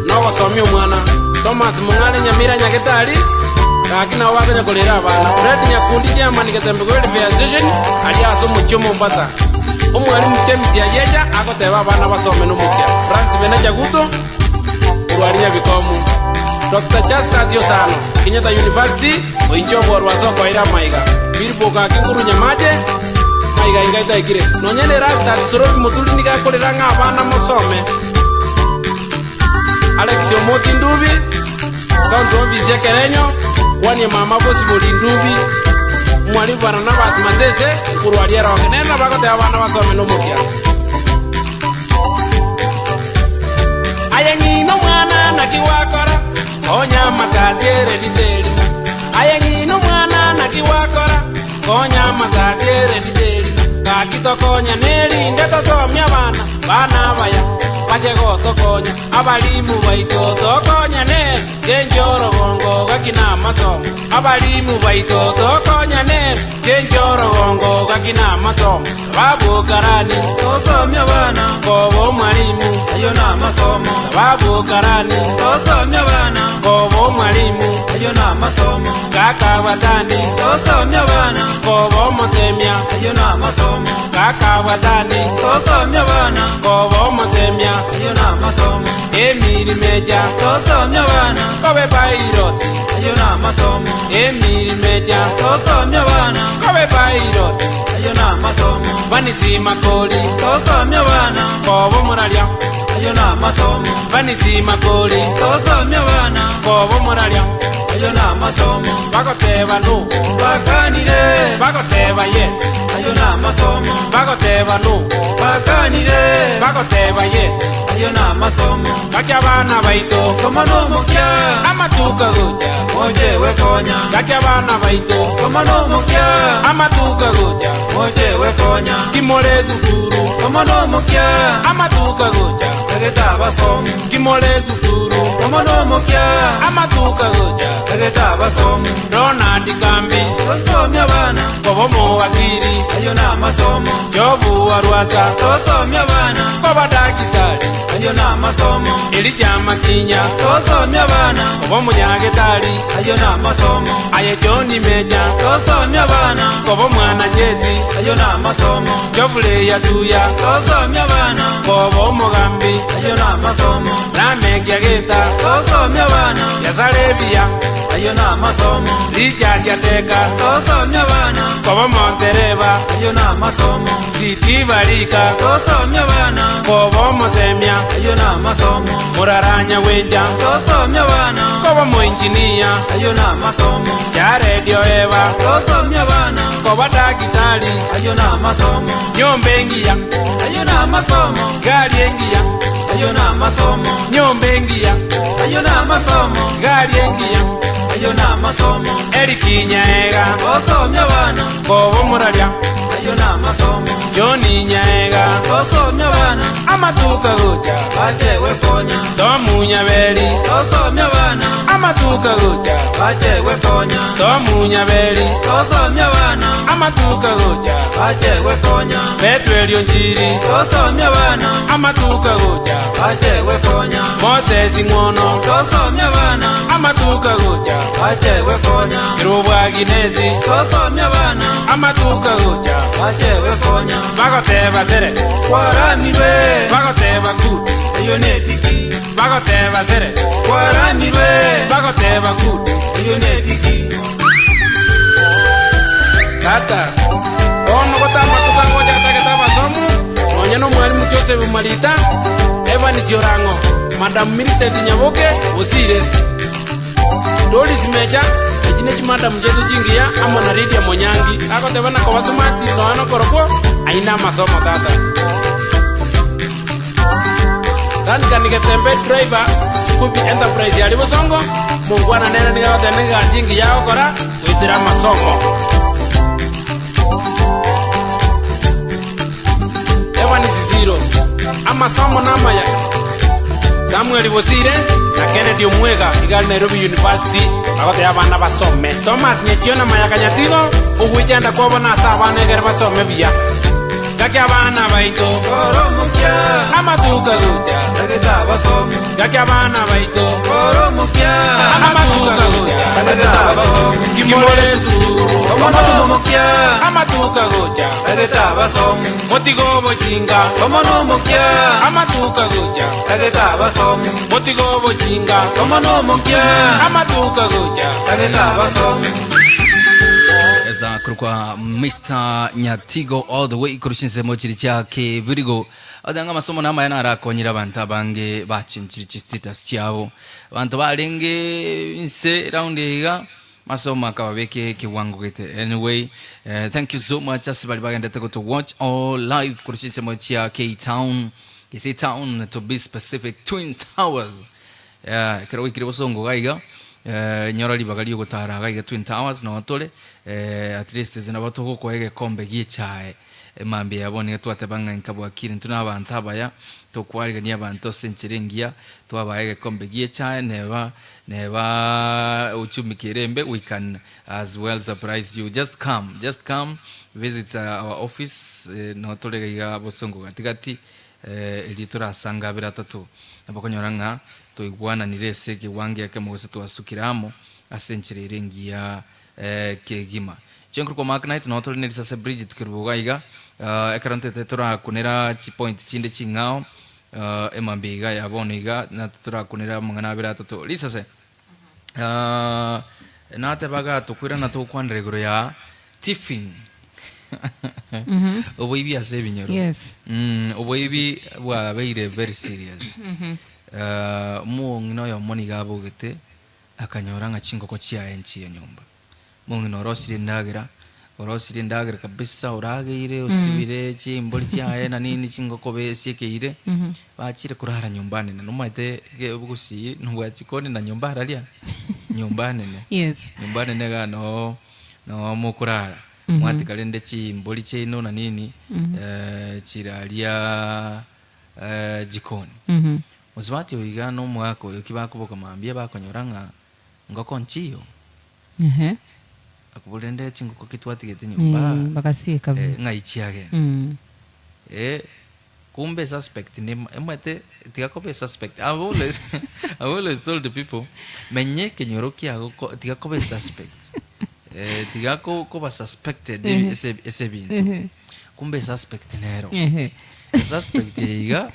nogosomia omwana. Thomas Mong'are Nyamira Nyagetari, gaki nabo bakonya korera abana. Fred Nyakundi Chairman Getembe Welfare Association, aria ase omochie o Mombasa. Omwalimu James Ayecha agoteba abana basome nomokia. Francis Bena Chaguto, korwa aria Nyabikomu. Doctor Justus Osano, Kenyatta University, oinche oborwa ase okoira amaiga. Bilbo gaki nkuru Nyamache, maiga inga itaikire. Nonya ne Erastus Sorobi Moturi nigo akorera ng'a abana mosome. Alex Omoti Ndubi, County Office ya Kerenyo, kwania mama Bosibori Ndubi, Omwalimu Barnabas Masese, korwa aria Eronge. Nere nabo agoteba abana basome nomokia. Aye ng'ina omwana naki gwakora, konya amasasi ere rita erimo. Aye ng'ina omwana naki gwakora, konya amasasi ere rita erimo. Gaki tokonyane erinde tosomie abana, bana abaya, bache gotokonya. Abalimu baito tokonyane, chencha orogongo gaki namasomo. Abalimu baito tokonyane, chencha orogongo gaki namasomo. Sababu karani, Tosomia abana, koba omwalimu. Ayio namasomo. Sababu karani, Tosomia abana, koba omwalimu. Ayio namasomo. Kaka bwatani, Tosomia abana, koba omosemia. Ayio namasomo. Kaka bwatani, Tosomia abana, koba omosemia. Ayio namasomo. Emiri meja, Tosomia abana, kobe pairoti. Ayio namasomo. Emiri meja, Tosomia abana, kobe pairoti. Ayio namasomo. Vanisi makori, Tosomia abana, koba omoraria. Ayio namasomo. Vanisi makori, Tosomia abana, koba omoraria. Ayio namasomo. Bagoteba no, Bakanire, bagoteba yes. Ayio namasomo. Bagoteba no, Bakanire, bagoteba yes. Ayio namasomo. Gaki abana baito, Soma nomokia, amatuko gocha. Moche wekonya. Gaki abana baito, Soma nomokia, amatuko gocha. Moche wekonya. Kimore sukuru, Soma nomokia, amatuko gocha. Egeta abasomu. Kimore sukuru, Soma nomokia, amatuko gocha. Egeta abasomu. Ronald Kambi, Tosomia abana, koba omowakiri. Ayio namasomo. Jobu Arwasa, Tosomia abana, koba dakitari. Ayio namasomo. Elijah Makinya, Tosomia abana, koba omonyagetari. Ayio namasomo. Aye John Meja, Tosomia abana, koba omwana jezi. Ayio namasomo. Jofule Yatuya, Tosomia abana, koba omogambi. Ayio namasomo. Lameck Yageta, Tosomia abana, Yasarebia, Ayio namasomo. Richard Yateka, Tosomia abana, koba montereba. Ayio namasomo. Siti Barika, Tosomia abana, koba omosemia. Ayio namasomo. Muraranya Wenja, Tosomia abana, koba moinjinia. Ayio namasomo. Jared Oeba, Tosomia abana, koba dakitari. Ayio namasomo. Nyomba engiya, Ayio namasomo. Gari engiya, Ayio namasomo. Nyomba engiya, Ayio namasomo. Gari engiya, Ayio namasomo. Eric Nyaega, Tosomia abana, koba omoraria. Ayio namasomo. Johnny Nyaega, Tosomia abana, amatuka gocha. Bache wekonya. Tomu Nyaberi, Tosomia abana, amatuka gocha. Bache wekonya. Tomu Nyaberi, Tosomia abana, amatuka gocha. Bache wekonya. Betwelio Njiri, Tosomia abana, amatuka gocha. Bache wekonya. Moses Ng'ono, Tosomia abana, amatuka gocha. Bache wekonya. Kirobwa Ginesi, Tosomia abana, amatuka gocha. Bache wekonya. Bagoteba sere, Kwaramirwe, bagoteba good. Eyo netiki. Bagoteba sere, Kwaramirwe, bagoteba good. Eyo netiki. Tata, bono gotamatuko agocha atagete abasomu, nonya nomwalimu Joseph Marita, Evans Orang'o, Madam Millicent Nyaboke, Bosire, Doris Mecha, echi ne chimadam chiaito chingiya, amo na Lydia Monyangi, agoteba na kobasoma ati nonya nokorokwo aye namasomo tata. Duncan Getembe, driver, Sikubi Enterprise aria Bosongo, Mongwana nere nigo agoteba negasi engiya agokora goetera amasomo. Evans Sisiro, Amasomo namaya. Samuel Bosire na Kennedy Omwega iga are Nairobi University bagotebia abana basome. Thomas Nyachio na Mayaka Nyatigo ogwechanda kwabo nase abana egere basome buya. Gaki abana baito Kora omokia amatuko agocha. Tagete abasomi Gaki abana baito Kora omokia amatuko agocha. Tagete abasomi Kimore esukuru Somo nomokia amatuko agocha. Tagete abasomi Motiga obochinga Somo nomokia amatuko agocha. Tagete abasomi Motiga obochinga Somo nomokia amatuko agocha. Tagete abasomi Eza korokwa Mister Nyatigo all the way korwa chinsemo chiri chia Kebirigo. Otanga amasomo namaya narakonyire abanto abange bachenchire chistatus chiabo. Abanto barenge inse round iga masomo akababeka ekewango gete. Anyway, eh, thank you so much ase bari bagendete goto watch all live korwa chinsemo chia K Town. Kisii Town to be specific, Twin Towers. Yeah, ekero gwaikire bosongo iga iga, eh, nyora ribaga riogotara iga iga Twin Towers noo tore, eh, at least nabo togokoa egekombe gie echae emambia ya bono iga twateba ng'a inka bwakire intwe na abanto abaya, tokwarigania abanto ase enchera engiya, twabaa egekombe gie echae neba neba uchumi kere embe we can as well surprise you just come just come visit our office eh, noo tore iga iga bosongo gatigati Erio torasange abere atato, nabo okonyora ng'a twaigwananire ase ekewango ekemo gose twasukire amo ase enchera ere engiya kegima. Inche nkorokwa Mark Knight, nabo tore ne risase Bridget Kerubo iga iga, ekero ntete torakunera chipoint chinde ching'ao emambia iga ya bono iga, torakunera amang'ana abere atato. Risase, natebaga tokoirana togokwanera igoro ya Tiffin. Oboibi ase ebinyoro. Yes. Oboibi bwabeire very serious. Omong'ina oyomo nigo abogete akanyora ng'a chingoko chiaye nchiya nyomba. Omong'ina orosirie endagera, orosirie endagera kabisa orageire osibire chimbori chiaye na nini chingoko besiekeire, bachire korara nyomba nene. Nomaete gusii nobwa chikoni na nyomba araria? Nyomba nene. Yes. Nyomba nene igaa noo. Noo mokorara, mwatika rende chimbori chiaino na nini, chiraria jikoni. Mosubati oyo iga na omogaka oyo ki bakoboka mambia bakonyora ng'a ngoko nchiyo, akobora rende chingoko ki twatigete nyomba Bagasieka buya. ng'ai chiagenda. Kumbe suspect ne omanyete tiga koba esuspect I've always I've always told the people menya ekenyoro kiago ko tiga koba esuspect eh, tiga ko koba suspected ebi ase ase ebinto kumbe esuspect nero Ehe. esuspect eye iga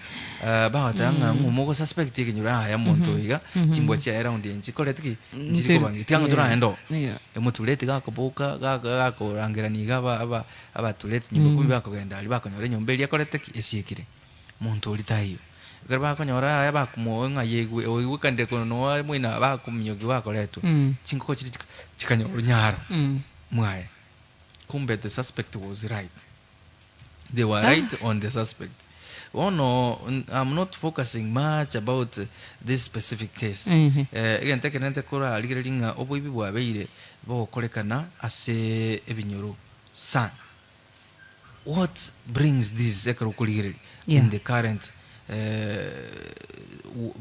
bagoteba ng'a ng'o mogosuspect ekenyoro yaya omonto oyo iga chimbwa chiaye round eye nchikoreti ki nchiri kobanga tiga ng'a toragende oo Yeah. emotureti gakoboka gaka gakorangerania iga aba aba Abatureti nyomba ikomi bakogenda aria bakonyora enyomba eria ekorete ki? Esiekire. Monto oria taiyo. Ekero bakonyora aya bakomoa ng'a yaigwe oigwekanire korwa noo are moino bakominyokia bakoretwe, chingoko chiria chika chikanyora onyaro mwaye. Kumbe the suspect was right. They were right on the suspect. Bono I'm not focusing much about this specific case. Egento ekenene nkorarigereria ng'a oboibi bwabeire bogokorekana ase ebinyoro. Sana. What brings this ekero okorigereria Yeah. in the current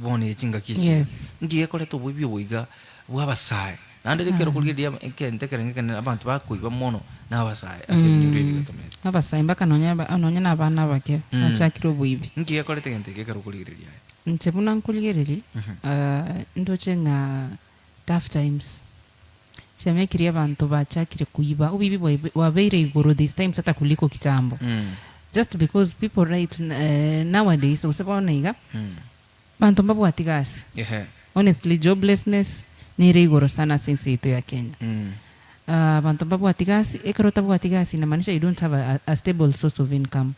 bono eye chingaki echi Yes. nki gekoreta oboibi obo iga bwa abasae naende ekero okorigereria egento ekerenge ekenene abanto bakoiba mono na abasae ase ebinyoro ebi gotomete. Abasae mpaka nonya nonya na abana abake bachakire oboibi. Nki gekoreta egento eke ekero okorigereria aye? Inche buna nkorigereria ndoche ng'a tough times Chiamekirie abanto bachakire koiba, oboibi bwabeire igoro this times hata kuliko kitambo. Just because people right nowadays gose bono iga, banto mbabwati gasi. Ehe. Honestly joblessness nere igoro sana ase ense yaito ya Kenya. Abanto mbabwati gasi, ekero otabwati gasi inamaanisha you don't have a stable source of income.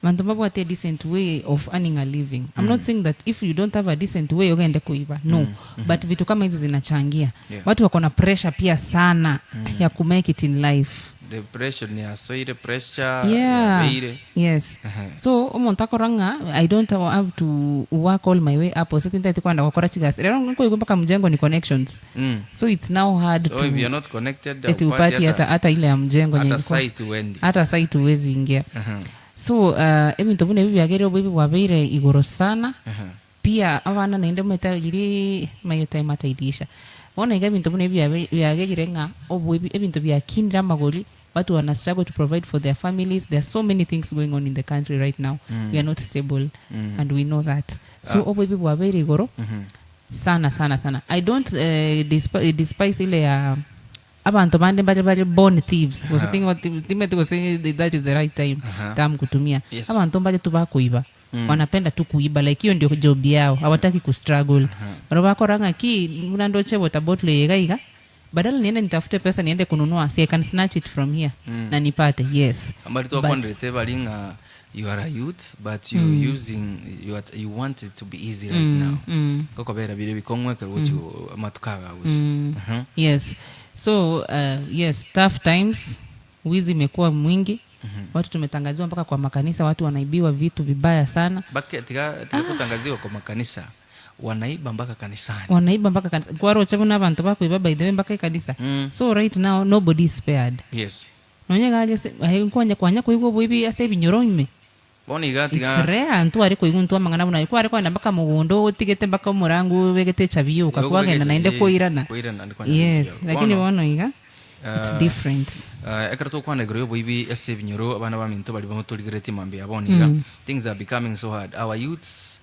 Abanto mbabwate a decent way of earning a living. I'm not saying that if you don't have a decent way ogende koiba, no. But vitu kama hizi zinachangia. Watu wako na pressure pia sana ya ku make it in life. Depression yasoire, pressure Yeah. yabeire. Yes. So omonto akorora ng'a I don't have to work all my way up gose tintagete kogenda gokora chigasi. Rero nkoigwa mpaka mjengo ni connections. So it's now hard So to if you're not connected, eti haupati upati hata hata ile ya mjengo hata yenye ilikuwa site huendi. hata site huwezi ingia. So ebinto buna ebi biagerire oboibi bwabeire igoro sana. Pia abana naende omanyete riria my time atairisha. Bono iga ebinto buna ebi biabe biagerire ng'a oboibi ebinto biakinire amagori, watu wana struggle to provide for their families, there are so many things going on in the country right now, we are not stable and we know that. So oboibi bwabeire igoro sana sana sana. I don't despise ile ya abanto bande mbare bare born thieves gose timanyeti gose that is the right time term kutumia. Abanto mbare tu bakoiba. Wanapenda tu kuiba like hiyo ndio job yao, hawataki kustruggle. Barabwo bakora ng'aki buna ndoche water bottle eye iga iga, badala niende nitafute pesa niende kununua, si I can snatch it from here na nipate. Yes. Mbari But twakwanderete bari ng'a you are a youth but you using you, are, you want it to be easy right now. Gokobera bire bikong'u ekero gochi amatuko aga gochi. Yes. So yes, tough times, wizi imekuwa mwingi. Watu tumetangaziwa mpaka kwa makanisa, watu wanaibiwa vitu vibaya sana. Bake, tiga, tiga kutangaziwa kwa makanisa wanaiba mpaka kanisani. Wanaiba mpaka kanisa. Kwaroche buna abanto bakoiba by the way mpaka ekanisa. So right now nobody is spared. Nonye iga aria ase aye nkwanya kwanya koigwa oboibi ase ebinyoro ime. Bono iga It's tiga rare ntware koigwa intwe amang'ana buna aye. Kware kogenda mpaka mogondo otigete mpaka omorango obegete echabi yoka Igo kwagenda okobeka naende echabi, koirana. koirana naende kwanya Yes, koirana. lakini Bono, bono iga it's different. Ekero togokwana igoro y'oboibi ase ebinyoro, abana baminto baria bamotorigeretie mambia bono iga, things are becoming so hard. Our youths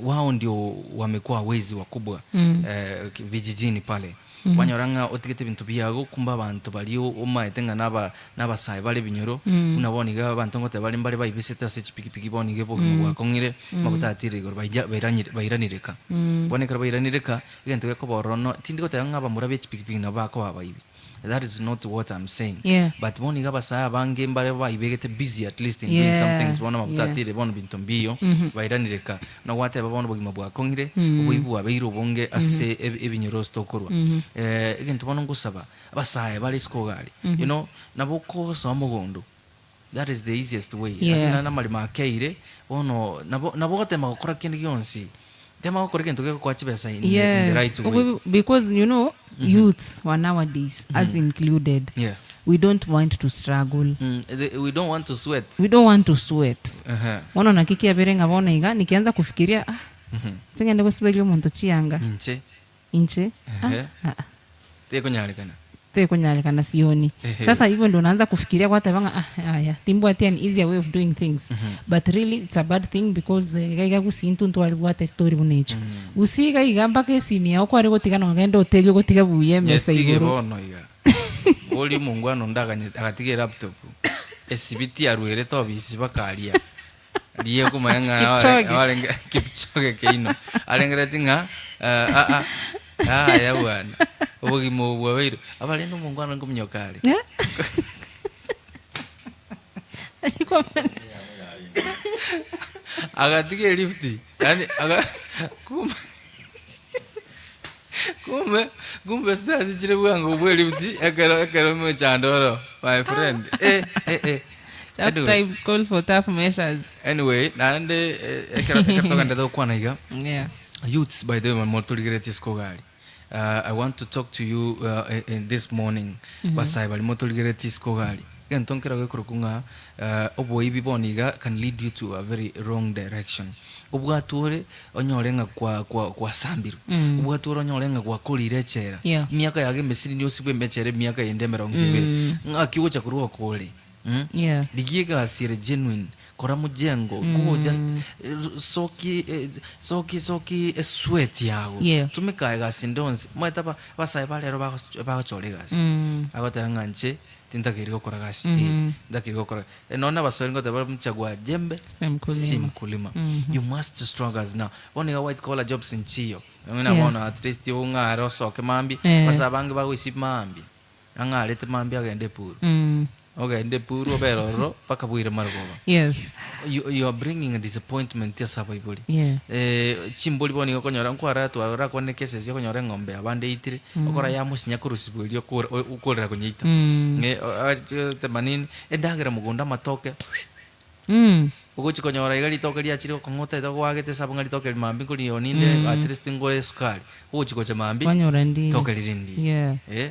wao ndio wamekuwa wezi wakubwa vijijini pale. Kwanyora ng'a otigete ebinto biago kumbe abanto baria omaete ng'a naba nabasae bare ebinyoro, buna bono iga abanto ngoteba bare mbare baibisete ase chipikipiki bono iga obogima bwakong'ire, amaguta atire igoro baija bairanyire bairanire ka. Bono ekero bairanire ka, egento gekoba ororo no tindi goteba ng'a abamura be chipikipiki nabo bakoba abaibi, that is not what I'm saying. But bono iga abasae abange mbare baibegete busy at least in doing some things bono amaguta atire bono binto mbiyo, bairanire ka. Buna gwateba bono obogima bwakong'ire, oboibi bwabeire obonge ase ebinyoro ase tokorwa. Egento bono ngosaba, abasae bare isiko iga aria, you know, nabo okosoa mogondo, that is the easiest way, lakini naende amaremo akeire, bono nabo nabo ogotema gokora kende gionsi, tema gokora egento gegokoa chibesa in the in the right Yes, way. because you know youths wa nowadays us included we don't want to struggle. We don't want to sweat. We don't want to sweat. Bono naki kiabere ng'a bono iga nikianza kufikiria ah, inche ngende gosiberia omonto chianga. Inche. Inche ah, ah, ah. Tekonyarekana. Tekonyarekana sioni. Sasa hivyo ndio unaanza kufikiria gwateba ng'a ah, aya timbwati an easier way of doing things. But really it's a bad thing because iga iga gusii intwe ntware bwate story buna echo. Gusii iga iga mpaka esimi yao kware gotiga nogenda hoteli ogotiga buya emesa Nyetige igoro. bono iga. Boria omongwana onde akanye agatiga elaptop, esibiti arwerete obisi mpaka aria. Riria okomanya ng'a Kipchoge. abarenge Kipchoge Keino, arengereti ng'a aa yaya bwana, obogima obo bwabeire, abarende omongwana nkominyoka are. Agatiga elift, yaani aga kumbe kumbe kumbe stairs chire bwango bwa elift ekero ekero emechando oro my friend eh eh eh. Tough Anyway. times call for tough measures. Anyway, naende eh, ekero ekero togenderete gokwana iga youths by the way motorigeretie isiko iga aria I want to talk to you in this morning basae baria motorigeretie isiko iga aria egento nkero gekorokwa ng'a oboibi bono iga can lead you to a very wrong direction obwate ore onyore ng'a kwa kwa kwasambirwe obwate ore onyore ng'a gwakorire echela emiaka yago emesini osibwe echela emiaka eyende emerongo ebere ng'aki ogocha korwa okore. Rigia egasi ere genuine, kora mojengo, go just soki soki soki esweat yago, tumeka egasi ende onsi, omanyete aba abasae ba rero bagochora egasi, agoteba ng'a inche. Tintakeiri gokora gasi eye, ntakeiri gokora eh, nonya na abaswahili ngoteba bare mchagua jembe Si mkulima. si mkulima. You must struggle as now. Bono iga white collar jobs nchiyo. Buna Yeah. bono at least ong'are osoke mambia, Eh. ase abange bagoisia mambia, ang'arete mambia agende epuru. Ogende epuru obere ororo mpaka bwaire marogoba. Yes. You, you are bringing a disappointment ase abaibori. Yeah. Eh, chimbori bono igo okonyora nkwara twarakwane cases okonyora eng'ombe abande eitire, okora yamosinya korusibwa erio okore okorera konyeita. Eh, tema nini, endagera mogondo amatoke, ogochi konyora iga ritoke riachire gokong'a otagete goagete esabu ng'a ritoke eri mambia nkorioni inde at least ngore esukari, ogochi gocha mambia, Kwanyora ndiri. ritoke riri ndiri. Yeah. Eh,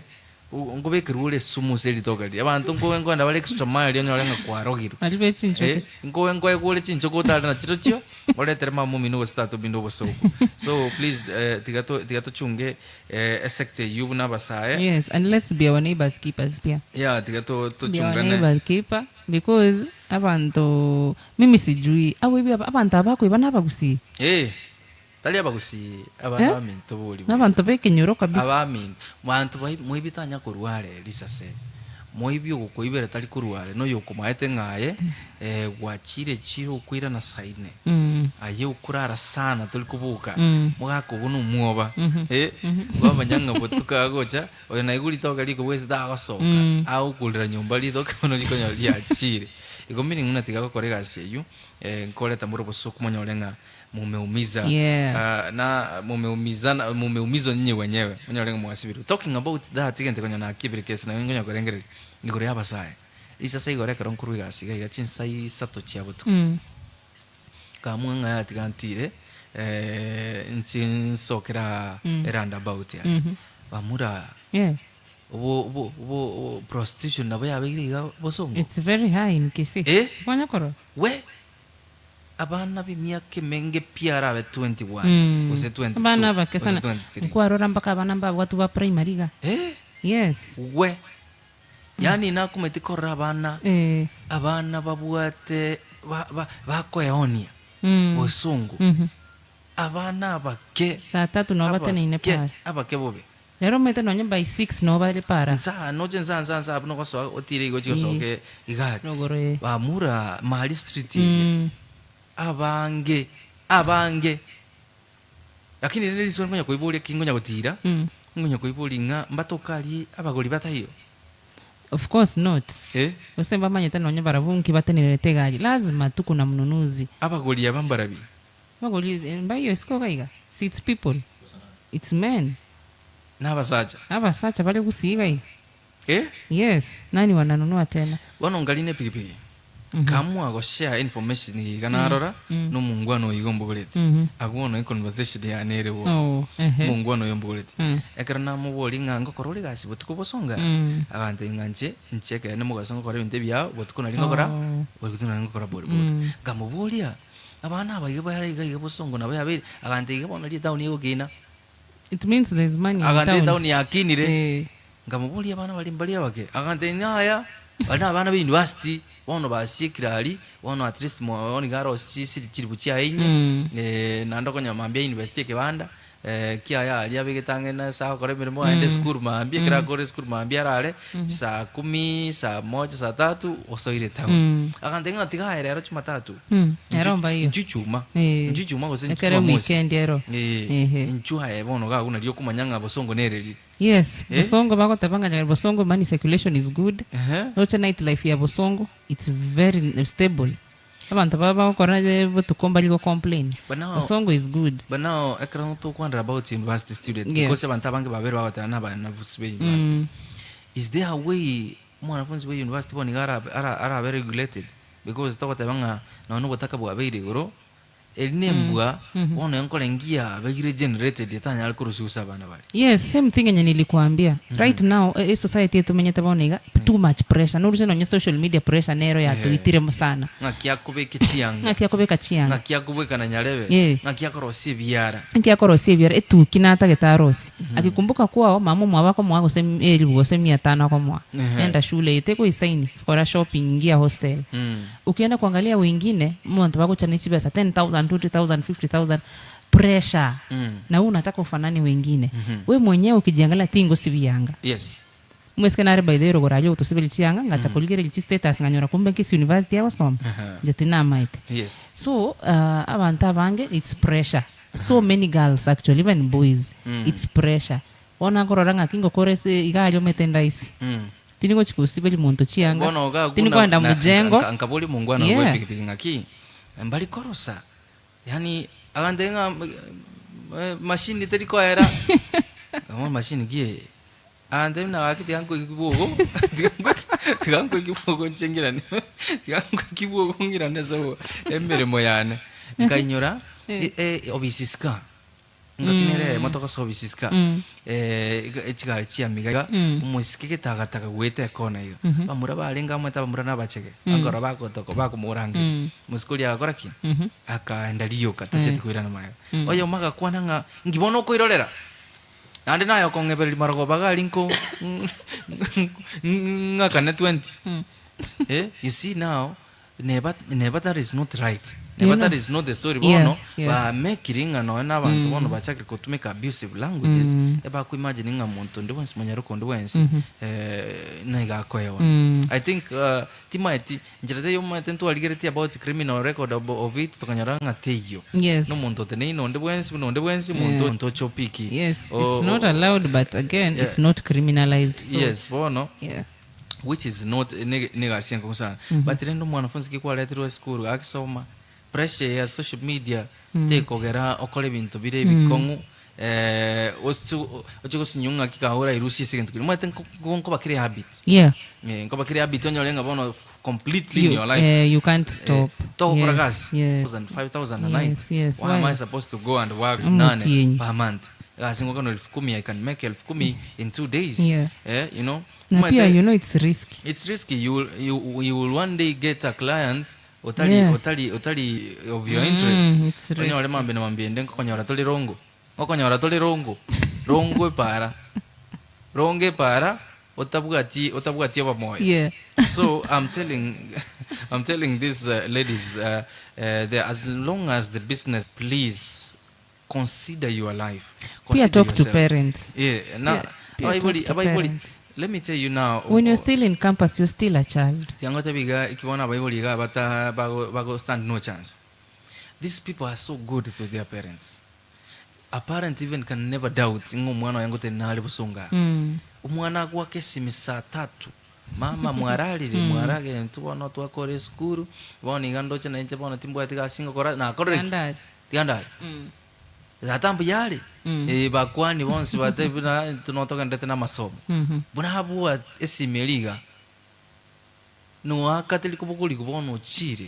nkobekerwa ore esumu ase ritoke riria, abanto nkoe nkoenda bare extra mile onyore ng'a kwarogirwe. Baria be chinchoke. Eh, nkoe nkoegwa ore chinchoke otare na chirochio, oretere mama omino gose tata omino obosoku. So please eh, tiga to tiga tochunge eh, esector eywo buna abasae. Yes, and let's be our neighbors keepers pia. Yeah, tiga to Be our tochungane. neighbor keeper because abanto mimi sijui aboibi aba abanto aba bakoiba nabagusii. Eh, Tari abagusii, abana Eh? baminto bori Na abanto b'ekenyoro kabisa. Abaminto, banto bai moibi tanya korwa are risase, moibi ogokoibera tari korwa are, noyo okomaete ng'a aye eh, gwachire echiro okoirana saa ine, Mm. aye okorara sana tori koboka, Mm. mogaka obo nomwoba, eh, kwamanya ng'a botuko agocha, oyo naigwe ritoke rikobua ase tagosoka, Mm. agokurera nyomba ritoke bono rikonyora riachire. Igo meaning buna tiga gokora egasi eywo, nkoreta more obosoku monyore ng'a Mumeumiza Yeah. ah, na mumeumizana mumeumizwa nyinyi wenyewe onyore ng'a mwasibirwe. Talking about that egento konya nakiebire kese naye nkonya korengereria igoro ya abasae. Risase igoro ekero nkorwa egasi iga iga chinsa isato chia botuko. Nkamua ng'a yaya tiga ntire inche nsokere aa eroundabout aya. Bamura Yeah. obo obo obo prostitution nabo yabeire iga bosongo. It's very high in Kisii. Eh? Kwanya korora? We! Abana b'emiaka emenge pi arabe 21, gose 22, Abana abake gose sana. 23. Nkwarora mpaka abana mbabwatwe ba primary iga. Eh, Yes. we! Yaani nakumeti korora abana, Eh. abana babwate ba- ba- bakoeonia Mm. bosongo. Mhm. Abana abake, Saa tatu nabo bateneine abake, para. abake bobe. Rero omanyete nonye by six nabo bare para. Nsaa noche nsaa nsaa nsaa buna ogosoa otire igo ochie gosoka igari. Rogoro eh. Bamura Mali street eria. Abange abange. Lakini rende risuo nkonya koiboria ki nkonya gotira, nkonya koiboria ng'a mbatoke aria abagori bataiyo. Of course not. Eh? Gose mbamanyete nonye barabwo nki batenererete egari. Lazima tu kuna mnunuzi. Abagori aba mbarabi? Abagori mbaiyo isiko iga iga. Si it's people. It's men. Nabasacha. Abasacha bare gusii iga iga. Eh? Yes, nani wananunua tena? Bono nkarina epikipiki, nkaamua go share information iga narora na omongwana oyo iga ombogoretie. Abwo bono econversation yane ere bono. Oh, ehe. Omongwana oyo ombogoretie. Ekero namoboria ng'a ngokora ore egasi botuko bosonga? Agantebia ng'a inche, inche ekeene mogaso ngokora ebinto ebiao, botuko nari ngokora, botuko nari ngokora bori bori. Nkamoboria, abana aba iga bare iga iga bosongo nabo yabeire? Agantebia iga bono riria etown egokina. It means there is money in Agantebia town. etown yakinire. Eh. Nkamoboria abana baria mbari abake, agantebia ng'a yaya, baria nabana ba university, bono basiekire aria, bono at least mo bono iga arosie chisiri chilifu chiaye inye, naende okonyora mambia university ekebanda, kiaye aria abegete ang'e na ase agokora emeremo aende esukuru mambia, ekero akore esukuru mambia arare, saa kumi, saa moja, saa tatu, osoire town. Agantebia ng'a tiga aye rero jumatatu, Ero mba iyo. inchuo ichuma, Eh. inchuo ichuma gose inchuo Ekero jumamosi. weekend ero. Eh, Ehe. inchuo aye bono iga abwo nario okomanya ng'a bosongo nereri. Yes, Eh? Bosongo bagoteba ng'a Bosongo money circulation is good. Ehe. Roche night life ya Bosongo it's very stable. Abanto baba bagokora botuko mbari go complain. But now- Bosongo is good. But now ekero tokwanera about university student Yeah. because abanto abange babere bagoteba na abanafunzi be university. Is there a way omwanafunzi bwe university bono iga arabe ara- arabe regulated because togoteba ng'a nonye na obotaka bwabeire igoro Eri nembwa, bono enkora engiya yabeire generated etanyare korusia gose abana bare. Yes, same thing enye nilikuambia. Right now, e society etomenyete bono iga, too much pressure. Noruche nonye social media pressure nero yatoitire mo sana. Ng'aki akobeka chianga. Ng'aki akobeka chianga. Ng'aki akobeka na nyarebe. Eh. Ng'aki akorosia ebiara. Ng'aki akorosia ebiara, etuki natagete arosie. Akikumbuka kwao, mama omwabo akomoa gose elifu gose mia tano akomoa. Ehe. Enda shule eye tegoisaini, kora shopping, ingia hostel. Ukienda kuangalia wengine, monto bagocha ne chibesa 10,000, 20,000, 50,000, pressure. Na wewe unataka ufanane wengine. We mwenyewe ukijiangalia tingo sibiyanga. Yes. Omosike nare by the way rogoro aria ogotosiberia chianga, ngacha korigereria chistatus nganyora kumbe Kisii University agosoma, inche tinamaete. Yes. So abanto abange it's pressure, so many girls actually even boys, it's pressure. Bono akorora ng'aki ngokora ase iga aria omete ndaisi, tindi gochi gosiberia monto chianga, Bono iga tindi kogenda mojengo. Nkaboria omongwana Yeah. bwa epikipiki ng'aki, mbari korosa Yaani agantebia ng'a machine teri koera, nkamoboria machine ki eye? Agantebia buna gaki tiga nkoe kibwogo tiga nkoe kibwogo inche ng'irane tiga nkoe kibwogo ng'irane ase emeremo yane. Nkainyora obisisika. Engaki nere eyemo togosoa obisisika, chigari chiamiga iga, omosike gete agataka goeta ekona iga. Abamura barenge amo ete abamura na abachege, bakarora bagotoka bakomorangeria. Omosike oria agakora ki? Akaenda rioka tacheti koirana magega. Oyomo agakwana ng'a inki bono okoirorera? Naende naye okong'ebereria marogoba iga aria nko ng'akane twenty. You see now. Neba neba that is not right You neba know. that is not the story Yeah, bono yes. bamekire ng'a nonya na abanto bono bachakire kotumeka abusive languages ebako imagine ng'a monto onde bwensi monyaroka onde bwensi nigo akoewa I think timaeti nchera teiyo omanyete ntwarigeretie about criminal record of it tokanyora ng'a teiyo Yes. na omonto oteneine onde bwensi buna onde bwensi omonto omonto oche opiki Yes, it's not allowed but again Yeah. it's not criminalized so yes bono yeah. which is not negasi enkong'u sana but rende omwanafunzi ki kwaretirwe esukuru agisoma pressure ya social media tekogera okore ebinto bire ebikong'u oche gosinywa ng'aki kago orairusie ase egento keria omanyete nkoba kere habit Yeah. nkoba kere habit onyore ng'a bono completely in You, your life eh, you can't stop. togokora Yes, gasi yes. 5000 a night Yes, yes. why am Why? I supposed to go and work nane Omotienyi. per month egasi ngokana elfu kumi I can make elfu kumi in 2 days Yeah. you know Na Omanyete- pia you know it's risky. It's risky. You will, you will one day get a client otari Yeah. otari otari of your interest. It's Onyore risky. mambe na mambe ende nkokonyora tori rongo. Nkokonyora tori rongo. Rongo epara. Rongo epara otabwati otabwati obomoyo. Yeah. So I'm telling these ladies there as long as the business please consider your life. Pia Consider talk to yourself. parents. Yeah, na Yeah, pia talk abaibori to abaibori parents. let me tell you now When you're still in campus, you're still a child. tiangotebi iga eki bono abaibori iga bata bago bago stand no chance these people are so good to their parents a parent even can never doubt ng'a omwana oye ngote nare bosongo aa omwana agoaka esimi saa tatu mama mwararire mwaragire intwe bono twakora esukuru bono iga ndoche nainche bono timbwati gasi ngokora nakorire ki Tiga ndare. Tiga ndare Tata mbuya are? Eh, bakwani bonsi batebi buna intwe notogenderete na amasomo. Buna abua esimi eria iga, noaka teri kobogorigwa bono ochire,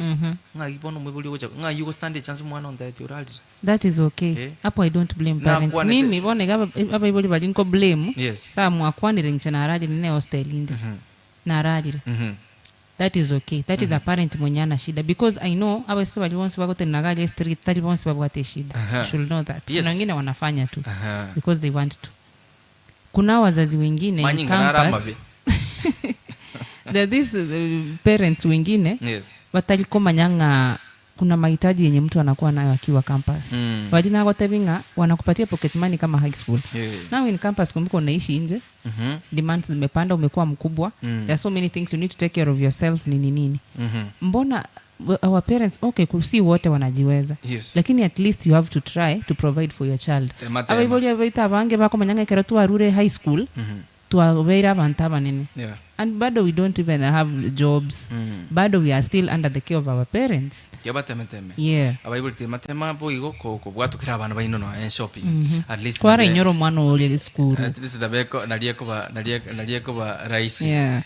ng'ai bono omoibori ogocha ng'ai ogostand echance omwana ontebetie orarire. That is okay. Eh. Hapo I don't blame parents. Nakwanete- Mimi bono iga abaibori baria nko blame. Yes. Saa mwakwanire inche nararire ne hostel inde. Nararire. That is okay. That is a parent mwenye ana shida because I know abaiseke baria bonsi bagotenena iga aria street tari bonsi babwate eshida. You should know that. Yes. Kuna wengine wanafanya tu because they want to. Kuna wazazi wengine in Manyinga naro campus amabe. there are these parents wengine Yes. batari komanya ng'a kuna mahitaji yenye mtu anakuwa nayo akiwa campus. Baria nagotebi ng'a wanakupatia pocket money kama high school. Now in campus kumbuka unaishi nje. Demands zimepanda, umekuwa mkubwa. There are so many things you need to take care of yourself nini nini. Mbona our parents okay, si wote wanajiweza. Lakini at least you have to try to provide for your child. Tema, tema. Abaibori abaito abange bakomanya ng'a ekero twarure high school twabeire abanto abanene. And bado we don't even have jobs. Bado we are still under the care of our parents. Tiga bateme teme. Yeah. Abaibori timatema boigo kobwatukera abana baino nonya shopping. At least Kwara nabe- inyora omwana oria esukuru. At least nabe eko- nari ekoba nari nari ekoba rahisi. Yeah.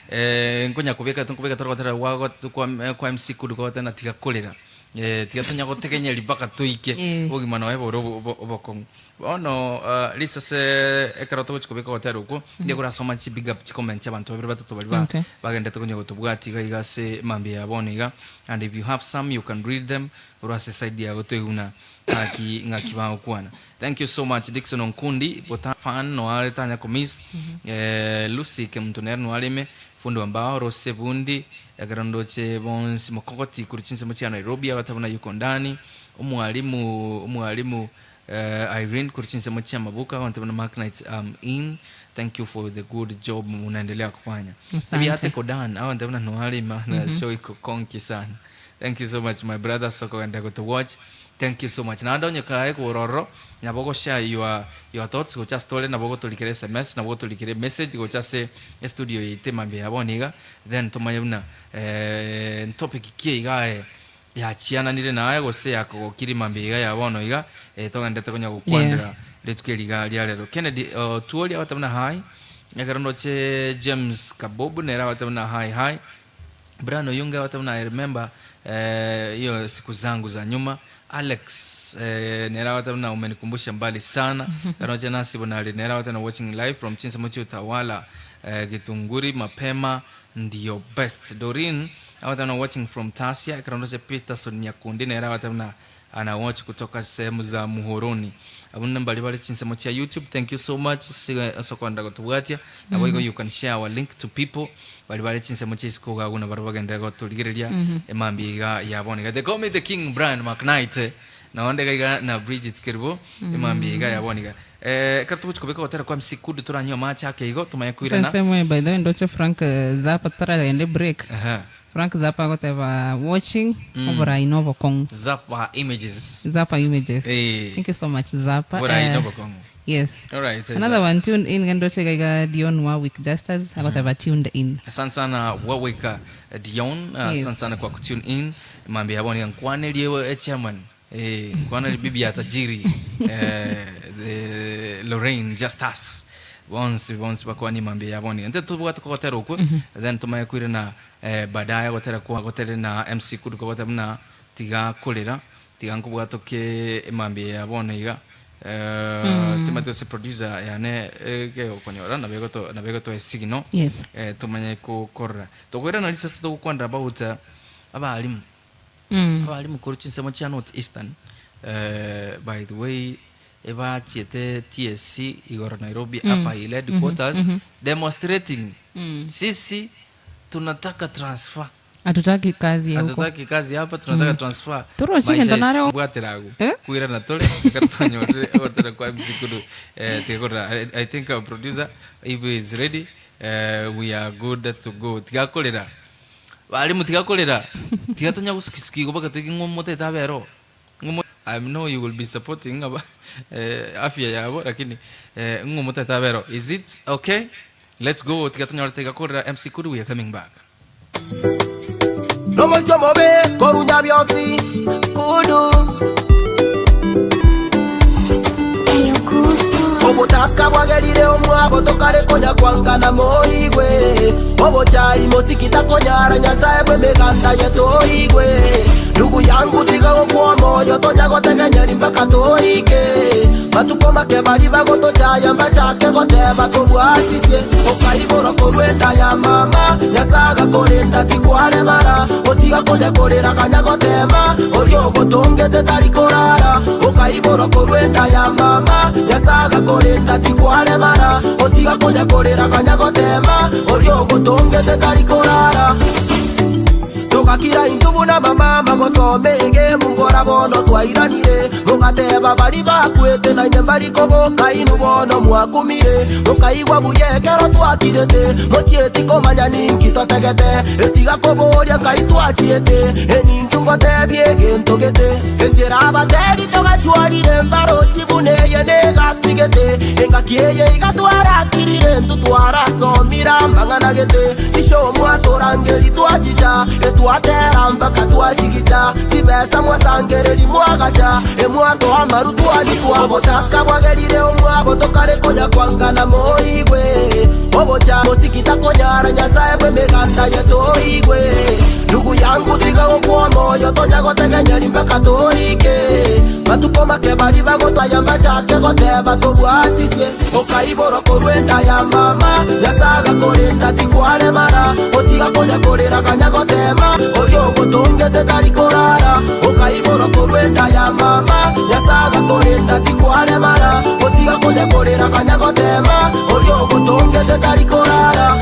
Nkonya kobeka tonkobeka torogotera gwago kwa kwa MC Kudu gogoteba tiga korera. Tiga tonya gotegenyeri mpaka toike obogima noe bore obokong'u. Bono risase ekero togochi kobeka ogotera okwo, ndiye korasoma chi big up chi comment chia abanto babere batato baria bagendete konya gotobwatia iga iga ase mambia ya bono iga, and if you have some you can read them korwa ase eside yago toigwe buna ng'aki ng'aki bagokwana. Thank you so much Dickson Onkundi, bota fan noare tanya ko miss, Lucy Kemunto nere noare ime, fundi wa mbao, Rose Bundi, ekero ndoche bonsi mokogoti korwa chinsemo chia Nairobi agote buna yuko ndani, omwalimu omwalimu. Irene korwa chinsemo chia Mabuka agontebia buna Mark Knight am in thank you for the good job munaendelea kufanya. Asante. Ebiate Kodan agontebia buna noare ima na show iko konki sana. Thank you so much my brother soko genda goto watch. Thank you so much. Naende onye kae kororo nabo go share your your thoughts gocha ase tore nabo gotorikera SMS nabo gotorikera emessage gocha ase estudio yaito emambia ya bono iga then tomanye buna ntopic ki iga aye yachiananire naye gose yakogokiri mambia iga ya bono iga togendete konya gokwanera rituko eri iga ria rero. Kennedy Otuori agoteba buna hi, ekero ndoche James Kabob nere agoteba buna hi hi. Brian Oyunge agoteba buna I remember hiyo siku zangu za nyuma. Alex nere agoteba buna umenikumbusha mbali sana. Ekero ndoche Nancy Bonari nere agoteba buna watching live from chinsemo chia Utawala Githunguri mapema Ndiyo best. Doreen agoteba buna watching from Tasia, ekerondo chia Peterson Nyakundi nere agoteba buna ana watch kutoka sehemu za Muhoroni. Abwo mbari bare chinsemo chia YouTube, thank you so much ase ase okoenda gotobwatia. Naboigo you can share our link to people bari bare chinsemo chia isiko iga abwo nabarabwo bagenderere gotorigereria emambia iga ya bono iga. They call me the King Brian McKnight. Nonde iga iga na Bridget Kerubo emambia iga ya bono iga. Ekero togochia kobeka ogotera kwa MC Kudu toranywe amache ake igo tomanye koirana. Ensemo eye by the way ndoche Frank Zappa totaragenda ebreak. Aha. Frank Zappa agoteba watching oborai na obokong'u. Zappa images. Zappa images. Eh. Thank you so much Zappa. Oborai na obokong'u. Yes. Alright, Another one tuned in ndoche iga iga Dion Warwick Justus agoteba tuned in. Asante sana Warwick Dion, Yes. asante sana kwa kutune in. Mambia yabo niga nkwanerie chairman. Eh, nkwanerie bibi ya tajiri the Lorraine Justus. Bonsi bonsi bakwani mambia yabo niga. Nte tobwate kogotera okwo then tumanye koirana baadaye gotera kwa gotere na MC Kudu kogoteba buna tiga korera tiga nkobwatoke emambia ya bono iga. Timanyeti gose producer yane gegokonyora nabo egoto nabo egotoa esignal Yes. tomanye kokorora. Tokoirana risase togokwanera about abalimu. Abalimu korwa chinsemo chia North Eastern by the way ebachiete TSC igoro Nairobi Upper Hill headquarters demonstrating sisi tunataka transfer. Hatutaki kazi ya huko. Hatutaki kazi hapa tunataka transfer. Torochi Maisha gento nare mbwatera agwo. Eh? Kwirana tore ekero twanyorire ogotera kwa MC Kudu tiga I think our producer if he is ready we are good to go. Tiga korera. Balimu tiga korera. Tiga tonya gosukisuki igo mpaka toike ng'a omotete abe ero. Ng'a I know you will be supporting aba afya yabo lakini ng'a omotete abe ero. Is it okay? Let's go tiga tonyorete iga korera MC Kudu we are coming back. Nomoisio omobe korunya bionsi kudu. Obotaka bwagerire omwabo tokare konya kwangana moigwe. Obochai mosiki takonyara Nyasaye bw'emeganda ye toigwe. Ndugu yangu tiga gokwa omoyo tonya gotegenyeri mpaka toike. Matuko make baria bagotochaya mbachake goteba tobwatisie. Okaiborwa korwa enda ya mama, Nyasae agakorenda tikwarebara. Otiga konya korera kanya gotema, oria ogotongete tari korara. Okaiborwa korwa enda ya mama, Nyasae agakorenda tikwarebara. Otiga konya korera kanya gotema, oria ogotongete tari korara. Togakira intwe buna amamama gosoma egemu mbora bono twairanire. Mogateba baria bakwete naende mbari koboka inwe bono mwakumire. Mokaigwa buya ekero twakirete, mochieti komanya ninki totegete. Etiga koboria nkai twachiete, enintwe ngotebie egento gete. Enchera abateri togachwarire mbarochi buna eye negasigete. Engaki eye iga twarakirire intwe twarasomire amang'ana gete. Chishow mwatorangeri twachicha, etwatera mpaka twachigicha. Chibesa mwasangereri mwagacha, emwatoa amaru twanyitwa. Obotaka bwagerire omwabo tokare konya kwangana moigwe. Obocha mosiki takonyara Nyasaye bw'emeganda ye toigwe. Ndugu yangu tiga gokwa omoyo tonya gotegenyeri mpaka toike. Matuko make baria bagotwaya mbachake goteba tobwatisie. Okaiborwa korwa enda ya mama, Nyasaye agakorenda tikwaremara. Otiga konya korera kanya gotema, oria ogotongete tari korara. Okaiborwa korwa enda ya mama, Nyasaye agakorenda tikwaremara. Otiga konya korera kanya gotema, oria ogotongete tari korara.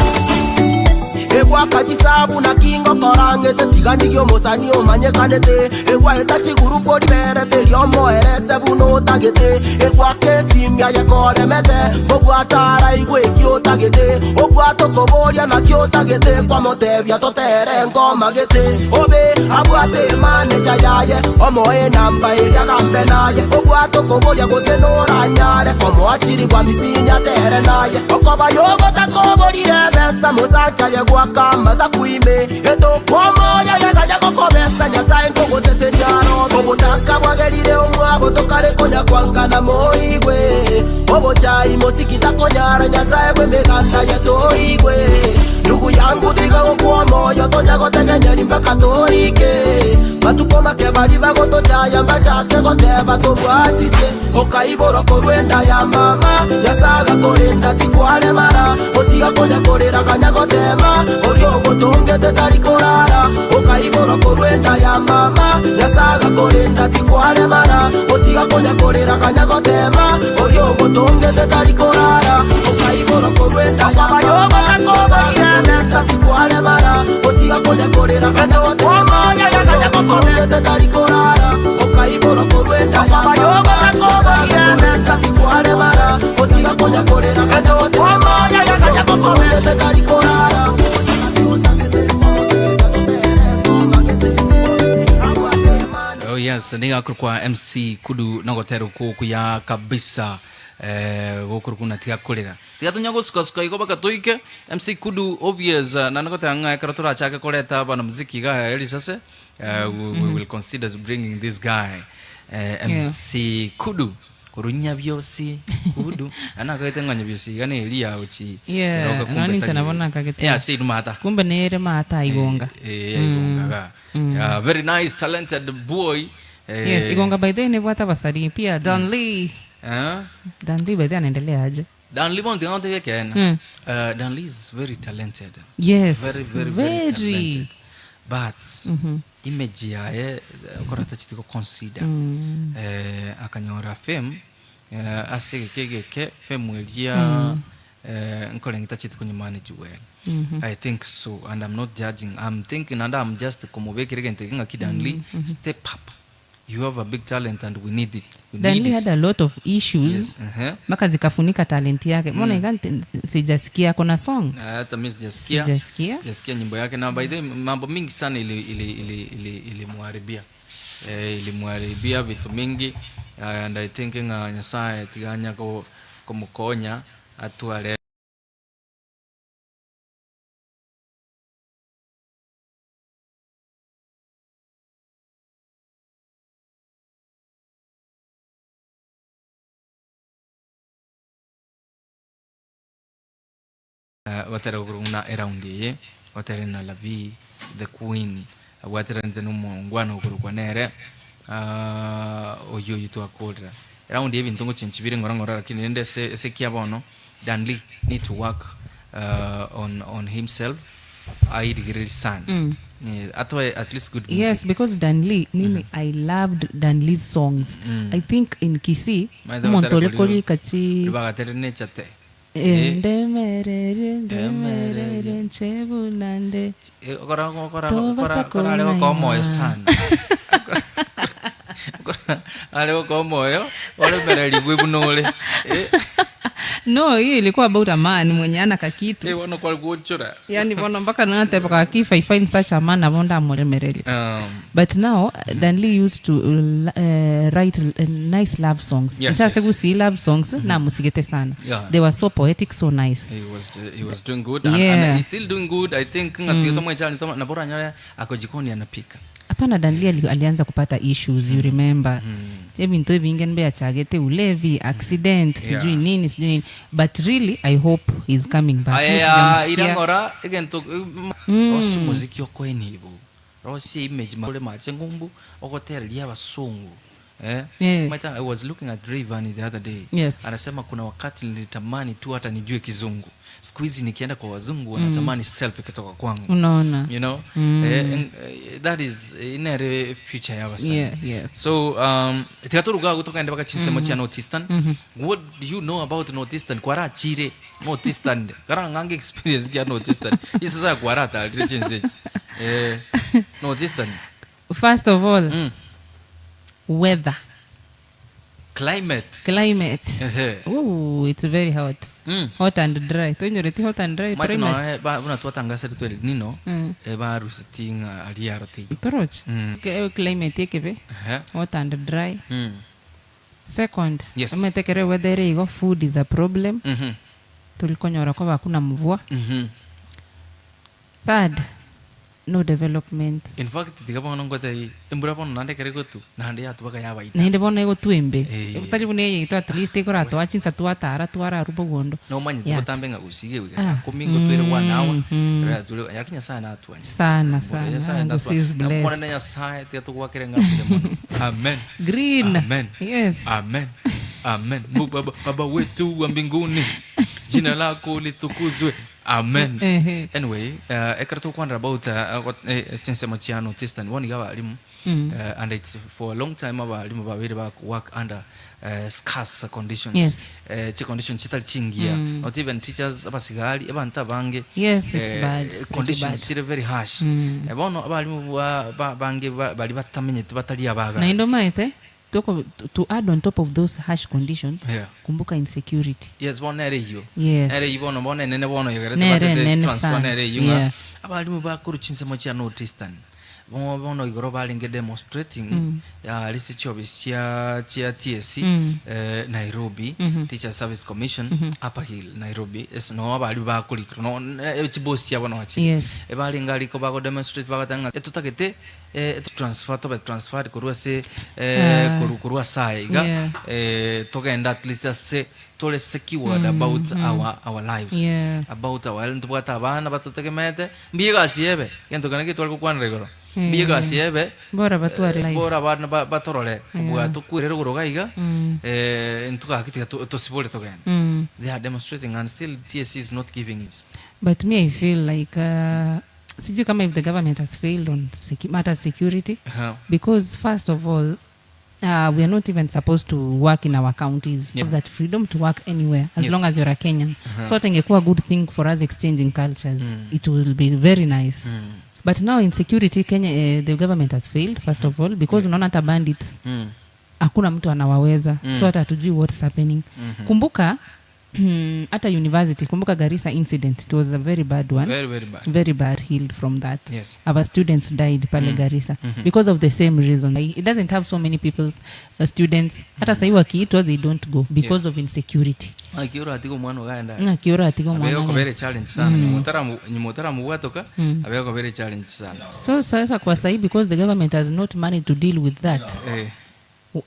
Ngwaka chisabu naki ngokora ng'ete tiga ndigie omosani omanyekanete Egwaeta chigurupu oriberete riomoerese buna otagete Egwaka esimi aye koremete Mbobwate araigwe eki otagete Obwate okoboria naki otagete Kwamotebia totere nkomagete Obe abwate emaneja yaye Omoe enamba eria agambe naye Obwate okoboria gose noranyare Komoa chirigwa misinya tere naye Okoba yogotakoborire ebesa Mosacha aye goaka amasaku ime Etokwa omoyo yeganya gokobesa Nyasae nkogoseseria arobe Obotaka bwagerire omwabo tokare konya kwangana moigwe Obochai mosiki takonyara Nyasae bw'emeganda ye toigwe Ndugu yangu tiga gokwa omoyo tonya gotegenyeri mpaka toike Matuko make baria bagotochaya mbachake goteba tobwatise Okaiborwa korwa enda ya mama Nyasae agakorenda tikwaremara Otiga konya korera ganya gotema Oria ogotongete tari korara Okaiborwa korwa enda ya mama Nyasae agakorenda tikwaremara Otiga konya korera ganya gotema Oria ogotongete tari korara Okaiborwa korwa enda ya mama Nyasae agakorenda tikwaremara Otiga konya korera ganya gotema Oria ogotongete tari korara Okaiborwa korwa enda ya mama Nyasae agakorenda tikwaremara Otiga konya korera ganya gotema Oria ogotongete tari korara Oh yes, niga kwa MC Kudu nogotera okuya kabisa eh gokuru kuna tiga kurira tiga tunya gusukasuka igo baka toike MC Kudu obvious na nogotera ng'a ekero torachake koreta abana muziki iga erisase we will consider bringing this guy MC Kudu korunya biosi Kudu ana akagete ng'a nyabiosi iga na eri yagochi Yeah, keroka kumbe nonye inche tari nabo eri. nakagete. Yeah, ase mata Kumbe nere mata igonga. Eh, eh, igonga ga. Yeah, very nice talented boy. Eh, Yes, igonga by the way nebwate abasanii pia Don Lee. Eh? Don Lee by the way anaendelea aje? Dan Lee bonti ng'ote bekena. Dan Lee is very talented. Yes, Very very very, very. talented. But image yaye okorata chitiko consider. Eh, akanyora fame ase egeke egeke fame eria eh, nkoreng'ita chitiko nyimanage well. I think so and I'm not judging. I'm thinking and I'm just komobekera egento eke ng'aki Dan Lee step up. You have a big talent and we need it. We Dan need Lee it. had a lot of issues Yes, uh-huh. mpaka zikafunika talent yake. Mbona mm. Sijasikia kuna song? Na hata mi sijasikia Sijasikia. sijasikia nyimbo yake na by the way, mambo mingi sana ili ili ili ili ilimharibia eh, ilimharibia vitu mingi and I think ng'a Nyasaye tiganya ko kumukonya atware Gwatera gokorwa eraundi eye gwatere na Lavi the Queen abwateranete na omongwana okorokwa nere oyio oyio twakorera eraundi eye ebinto ngochenchi bire ng'ora ng'ora lakini rende ase ase ekia bono Danly need to work on on himself airigererie sana atoe at least good music. Yes, because Danly, mimi I loved Danly's songs. I think in Kisii, Maitho omonto batare ore koriwa. korika chi Bagatere nature te. Eh, ndemerere ndemerere nche buna nde Eh, okora okora Tobasa okora okora are gokoa omoyo kong'aina. sana Okora are gokoa omoyo oremererigwe buna ore Eh, no hiyo ilikuwa about a man mwenye ana kakitu eh, bono kware gwochora yani bono mpaka nateba kaki if i find such a man abo ndamuremereria But now Danly used to write nice love songs. Yes, Nchase yes. gusi love songs na musigete sana. Yeah. They were so poetic, so nice. He was he was doing good and, and he's still doing good I think ng'a mm. tomwe chali na bora nyore ako jikoni anapika. Hapana, Danly alianza kupata issues you remember. Ebintu ebinge mbe achagete ulevi, accident, sijui nini, sijui nini. But really I hope he's coming back. Mimi Aya sijamsikia. irang'ora egento rosi muziki okoenibo rosi image ore mache ngumbu ogotereria abasungu. Eh? Eh. Maita, I was looking at Rayvanny the other day. Yes. Anasema kuna wakati nilitamani tu hata nijue kizungu. Siku hizi nikienda kwa wazungu wanatamani selfie kutoka kwangu. Unaona. You know? Eh, and, eh, that is inere future ya abasanii. Yeah, yes. So um tikaturuga gutokende baka chinsemo chia North Eastern. What do you know about North Eastern? Kwara chire North Eastern. Kara ngange experience kia North Eastern. Isasa kwara ta chinsechi. Eh North Eastern. First of all, Mm. weather, Climate. climate. Ehe. Ooh, it's very hot. Mm. Hot and dry. Tonyoreti hot and dry. Maito primary. no ba buna twatangasire twere nino Mm. eh, baruseti ng'a ariaro teiyo. Toroch. Mm. Climate ekebe. Ehe. Hot and dry. Mm. Second, Yes. emetekere weather ere igo food is a problem. Mhm. Tulikonyora kwaba hakuna mvua. Mhm. Third, no development. In fact tiga bono ngote embura bono nande kere gotu nande yatubaga yabaita. Naende bono egotwembe. Eh. Tari buna eyeito at least ekoratwa chinsa twatara twararu bogondo. No manyete Yeah. gotambe ng'a gusige goika Ah. saa kumi ngotwere one hour. Mm. Rera ture yaki Nyasaye natwanye. Sana Mbona sana. Nyasaye This natwa- is Na mbona na blessed. Nyasaye tiga tugwakire ng'ambire mono. Amen. Green. Amen. Yes. Amen. Amen. Mungu Baba, Baba wetu wa mbinguni, jina lako litukuzwe. Amen. Ehe. Anyway, ekero tokwanera about chinsemo chia North Eastern, bono iga abalimu and it's for a long time abalimu babere ba work under scarce conditions. Yes. Chi conditions chitari chingiya. Not even teachers abasigari abanto abange. Yes, it's bad. It's pretty Conditions bad. chire very harsh. Bono abalimu bange bari batamenyete batari abaga. Naende omaete toko to add on top of those harsh conditions Yeah. kumbuka insecurity. Yes, bono nere eyio. Yes. Nere eyio bono bono enene bono yegerete Nere batete enene transfer sana. nere eyio ng'a Yeah. abalimu bakorwa chinsemo chia North Eastern bono bono igoro barenge demonstrating mm. ase chiofisi chia chia TSC Mm. Nairobi Teacher Service Commission Upper Hill Nairobi ase no abalimu bakorikirwa no chibosi chiabo no chire Yes. ebarenge ariko bago demonstrate bagateba ng'a etotagete transfer tobe transferred korwa ase Ah. korwa korwa ase aya iga Yeah. togende at least ase tore secured about our lives Yeah. about our health ntobwate abana batotegemete mbuya egasi ebe egento kende getware gokwanera igoro mbuya egasi ebe Bora batware life. bora abana batorore kobua tokwere rogoro iga iga Mm. ntogaki tiga tosibore togende Mm. they are demonstrating and still TSC is not giving it. But me I feel like sijui kama if the government has failed on matters security because first of all we are not even supposed to work in our counties. Yeah. Have that freedom to work anywhere as Yes. long as you're a Kenyan. So ingekuwa good thing for us exchanging cultures. It will be very nice. But now in security Kenya, the government has failed first of all because unaona hata bandits hakuna mtu anawaweza. So hata hatujui what's happening. Kumbuka hata university, kumbuka Garissa incident, it was a very bad one. Very, very bad. Very bad, healed from that. Yes. Our students died pale Garissa because of the same reason. It doesn't have so many people's students. Hata sahi wakiitwa they don't go because of insecurity. Akiura atiga omwana ogaenda. Ng'aki atiga Abego omwana. kobere challenge sana. Nyuma otaramobwatoka abego kobere challenge sana. So sasa kwa sahi because the government has not managed to deal with that.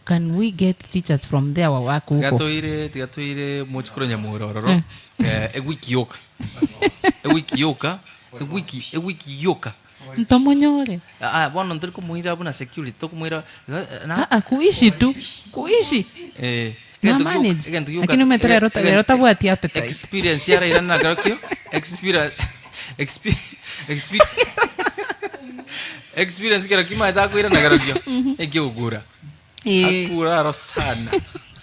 Can we get teachers from there wawako huko? Tiga toire tiga toire mochikoro nyamura ororo ewiki yoka ewiki yoka ewiki ewiki yoka Ntomonyore. Ah, bono ntori komoira buna security tokomoira na Ah, ah, kuishi tu. Kuishi. Na manage. egento gioka Lakini umetera ero tabwati appetite. experience yarairana na karokio experience experience kero kimaete akoirana karokio ekiogokura akura aro sana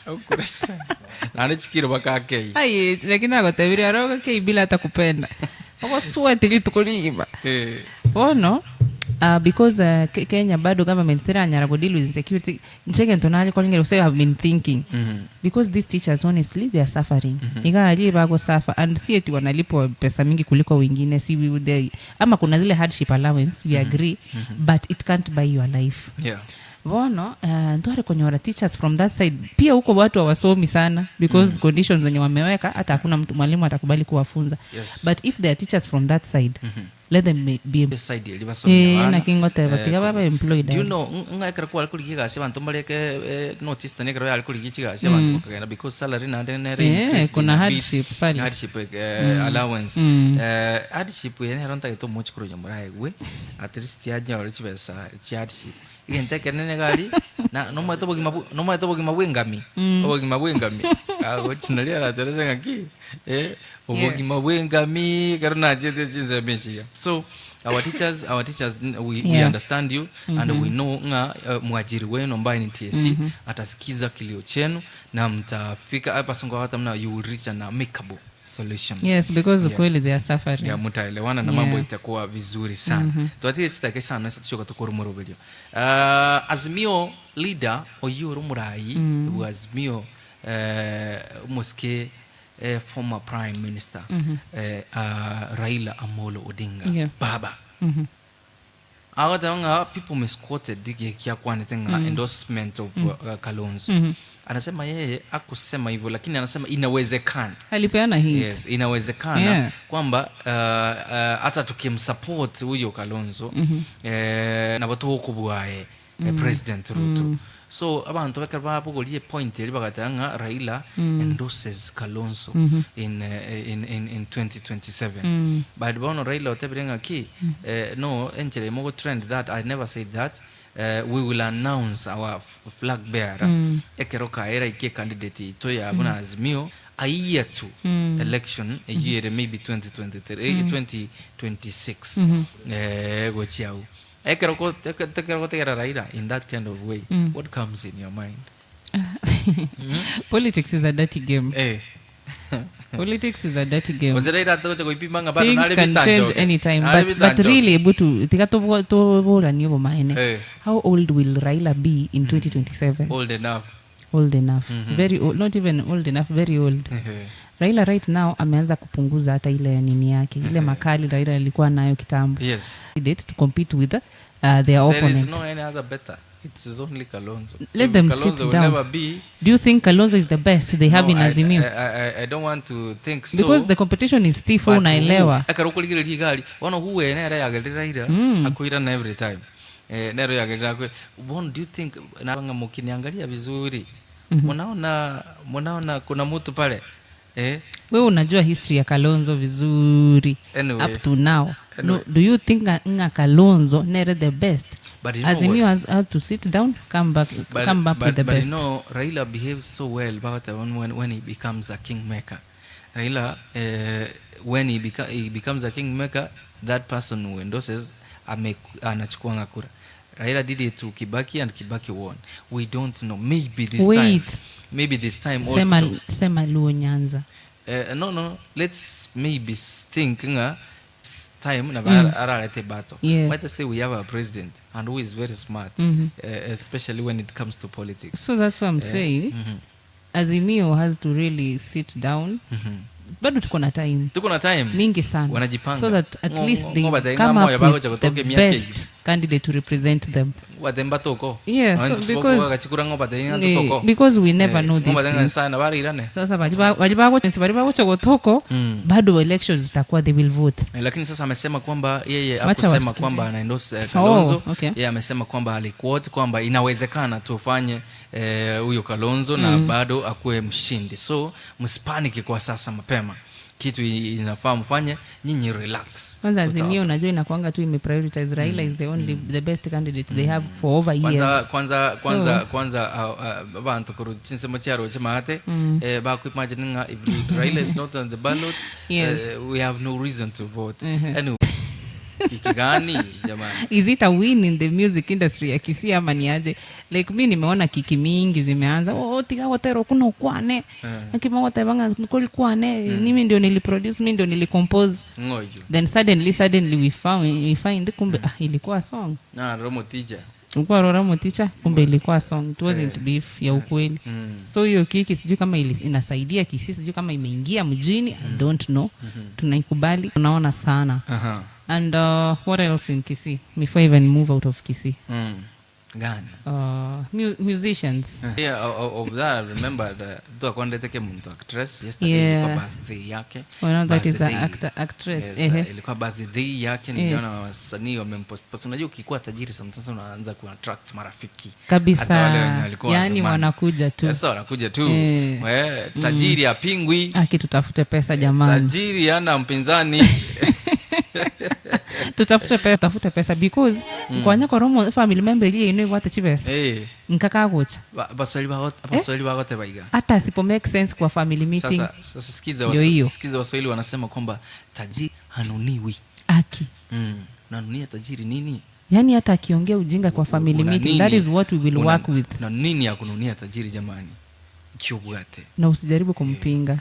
akura sana naende chikiro mpaka akei Ai, lakini agotebire aroga kei bila hata kupenda. Ogosweti rituko rigima. Bono because Kenya bado government teranyara go deal with insecurity. Nchege ntonali kolingere say have been thinking. Because these teachers honestly they are suffering. Ingawa ali bago suffer and si eti wanalipwa pesa mingi kuliko wengine si we would they, ama kuna zile hardship allowance we agree but it can't buy your life. Bono ntware konyora teachers from that side pia huko watu hawasomi sana because conditions zenye wameweka hata hakuna mtu mwalimu atakubali kuwafunza. Yes. But if there are teachers from that side let them be This side eri basomia abana. naki ngoteba, tiga babe employed Do you aria. know ng'a ekero kware korigia egasi abanto mbareke notice tene ekero yare korigia chigasi abanto bakagenda because salary naende nere increased Kuna in a bit. hardship pale. Hardship, allowance. Hardship eye nero ntagete omochi korwa nyomora aegwe at least anyore chibesa chia hardship. Egento ekenene iga aria, na nomanyete obogima bwa nomanyete obogima bwa engami, obogima bwa engami, agochi naria aratorese ng'aki, eh, obogima bwa engami ekero nachete chinsemo echi iga. So, our teachers, our teachers we, we Yeah. understand you and we know ng'a mwajiri wenu ambaye ni TSC atasikiza kilio chenu na mtafika hapa songo hata mna you will reach an amicable solution. Yes, because Yeah. kweli they are suffering. Yeah, mutaelewana na mambo Yeah. itakuwa vizuri sana. Twatire chidakika isano ase tochoka tokore omoroberio. Ah, Azimio leader oyio ore omorai bwa Azimio eh, omosike eh, former prime minister eh, ah, Raila Amolo Odinga Yeah. baba Agoteba ng'a people misquoted eki akwanete ng'a endorsement of Kalonzo. Anasema yeye hakusema hivyo lakini anasema inawezekana. Alipeana hint. Yes, inawezekana Yeah. kwamba hata tukimsupport huyo Kalonzo eh, nabo togokobua eh, President Ruto. So abanto ekero babogoria epoint eria bagateba ng'a Raila endorses Kalonzo in, in, in, in 2027. But bono Raila otebire ng'a ki eh, no enchera ime ogotrend that I never said that eh, we will announce our flag bearer ekero kaera ikie candidate yaito ya buna Azimio a year to election eyio ere maybe 2023 eh, 2026 eh, gochia agwo. Ekero ko ekero ogotegera Raila in that kind of way, what comes in your mind? Politics is a dirty game. Eh. Politics is a dirty game. Gose Raila atogocha goipima ng'a bado Things nare can change bitanchoke. anytime Nare but, but bitanchoke. really ebu tu tiga toboranie obomaene. Eh. How old will Raila be in 2027? Old enough. Old enough. Very old, not even old enough, very old. Raila right now ameanza kupunguza hata ile nini yake, ile makali Raila alikuwa nayo kitambo. Yes. Candidate to compete with their There is opponent. no any other better. It is only Kalonzo. Let If them Kalonzo sit will down. never be. Do you think Kalonzo is the best they have No, in Azimio? I don't want to think so. Because the competition is stiff, But unaelewa. who- ekero okorigereria iga aria, bono who nere yagerire Raila, akoirana every time. Eh, nero yagerire akwe. Bono do you think na ng'a mukiniangalia vizuri, munaona munaona kuna mutu pale? Eh? Wewe unajua history ya Kalonzo vizuri Anyway. up to now. Anyway. No, do you think nga Kalonzo nere the best? But you know Azimio what? has had to sit down, come back, But, come up but, with the but best. you know, Raila behaves so well but when, when he becomes a kingmaker. Raila, when he, he becomes a kingmaker, that person who endorses ame, anachukuanga kura. Raila did it to Kibaki and Kibaki won. We don't know. Maybe this Wait. time. Maybe this time Sema, also. sema Luo Nyanza. No, no. Let's maybe think nga time na ararete battle. Yeah. Might say we have a president and who is very smart, especially when it comes to politics. So that's what I'm saying. Azimio has to really sit down. Bado tuko na time Tuko na time mingi sana Wanajipanga. so that at least they Ngo bathe come ng'a moyo up bagocha with the gotoka emiaka best eyio. candidate to represent them. Watemba toko. Yeah, so because- bagachikura ngo bathe ng'a Eh, totoko. because we never know these Ngo bathe ng'a things. sana barirane. Sasa bali bagocha gotoko bado elections zitakuwa they will vote. Lakini sasa amesema kwamba yeye Wacha hakusema wafikirie. kwamba ana endorse Kalonzo. Oh, okay. Yeye amesema kwamba aliquote kwamba inawezekana tufanye huyo Kalonzo na bado akuwe mshindi. So msipaniki kwa sasa mapema. Kitu inafaa mfanye nyinyi relax. Kwanza Azimio unajua inakuanga tu imeprioritize Raila is the only the best candidate they have for over Kwanza years. kwanza kwanza So- kwanza abantu kuru chinsemo chiaro chimate bakwimagine ng'a if Raila is not on the ballot Yes. we have no reason to vote. Anyway, kiki gani jamani? Is it a win in the music industry ya Kisii ama ni aje? Like mi nimeona kiki mingi zimeanza, oh, tiga wotero kuna ukwane. Akima wote banga nkoli kwane, mimi ndio niliproduce, mimi ndio nilicompose. Ngoyo. Then suddenly we find kumbe ilikuwa song. Na Romo teacher. Ulikuwa Rora Moticha, kumbe ilikuwa song. It wasn't beef ya ukweli. So hiyo kiki sijui kama inasaidia Kisii, sijui kama imeingia mjini, I don't know. Tunaikubali, tunaona sana. And what else in Kisii before I even move out of Kisii? Gani? Musicians. Yeah, of that I remember the tuakwandete ke muntu actress yesterday Yeah. ilikuwa birthday yake. Oh, no, that is a Birthday. actor, actress. Yes, Ehe. ilikuwa birthday yake, niliona wasanii wamempost post. Unajua ukikuwa tajiri sometimes unaanza ku attract marafiki. Kabisa. Hata wale wenye walikuwa Yaani zamani. wanakuja tu. Sasa wanakuja tu. Tajiri apingwi. Aki tutafute pesa jamani. Tajiri hana mpinzani. Tutafute pesa, tafute pesa because nkonya kora omo family member eria yaino ebwate chibesa Eh, nkaka agocha Baswahili Baswahili bagoteba iga. Hata asipo make sense kwa family meeting. Sasa sikiza, Ndio hiyo. sikiza Waswahili wanasema kwamba tajiri hanuniwi. Aki Unanunia tajiri nini? Yaani hata akiongea ujinga kwa family Una meeting, nini? that is what we will work with. Na nini ya kununia tajiri jamani? Kiubwate. Na usijaribu kumpinga.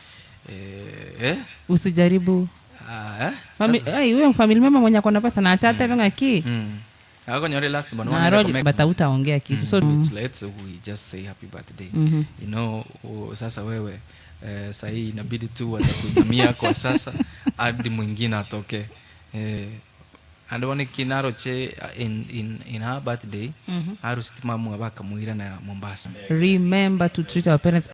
Eh? Usijaribu. Ah, eh? Ai, huyo family member mwenye akona pesa na acha hata ng'aki. Akonyore last but Na one roli recommend. but hautaongea kitu. So It's late, so we just say happy birthday. You know, sasa wewe sahii inabidi tu watakuinamia kwa sasa hadi mwingine atoke. And one kinaro che in her birthday, mm -hmm. Arusitima mwa bakamuira na Mombasa. Remember to treat our parents.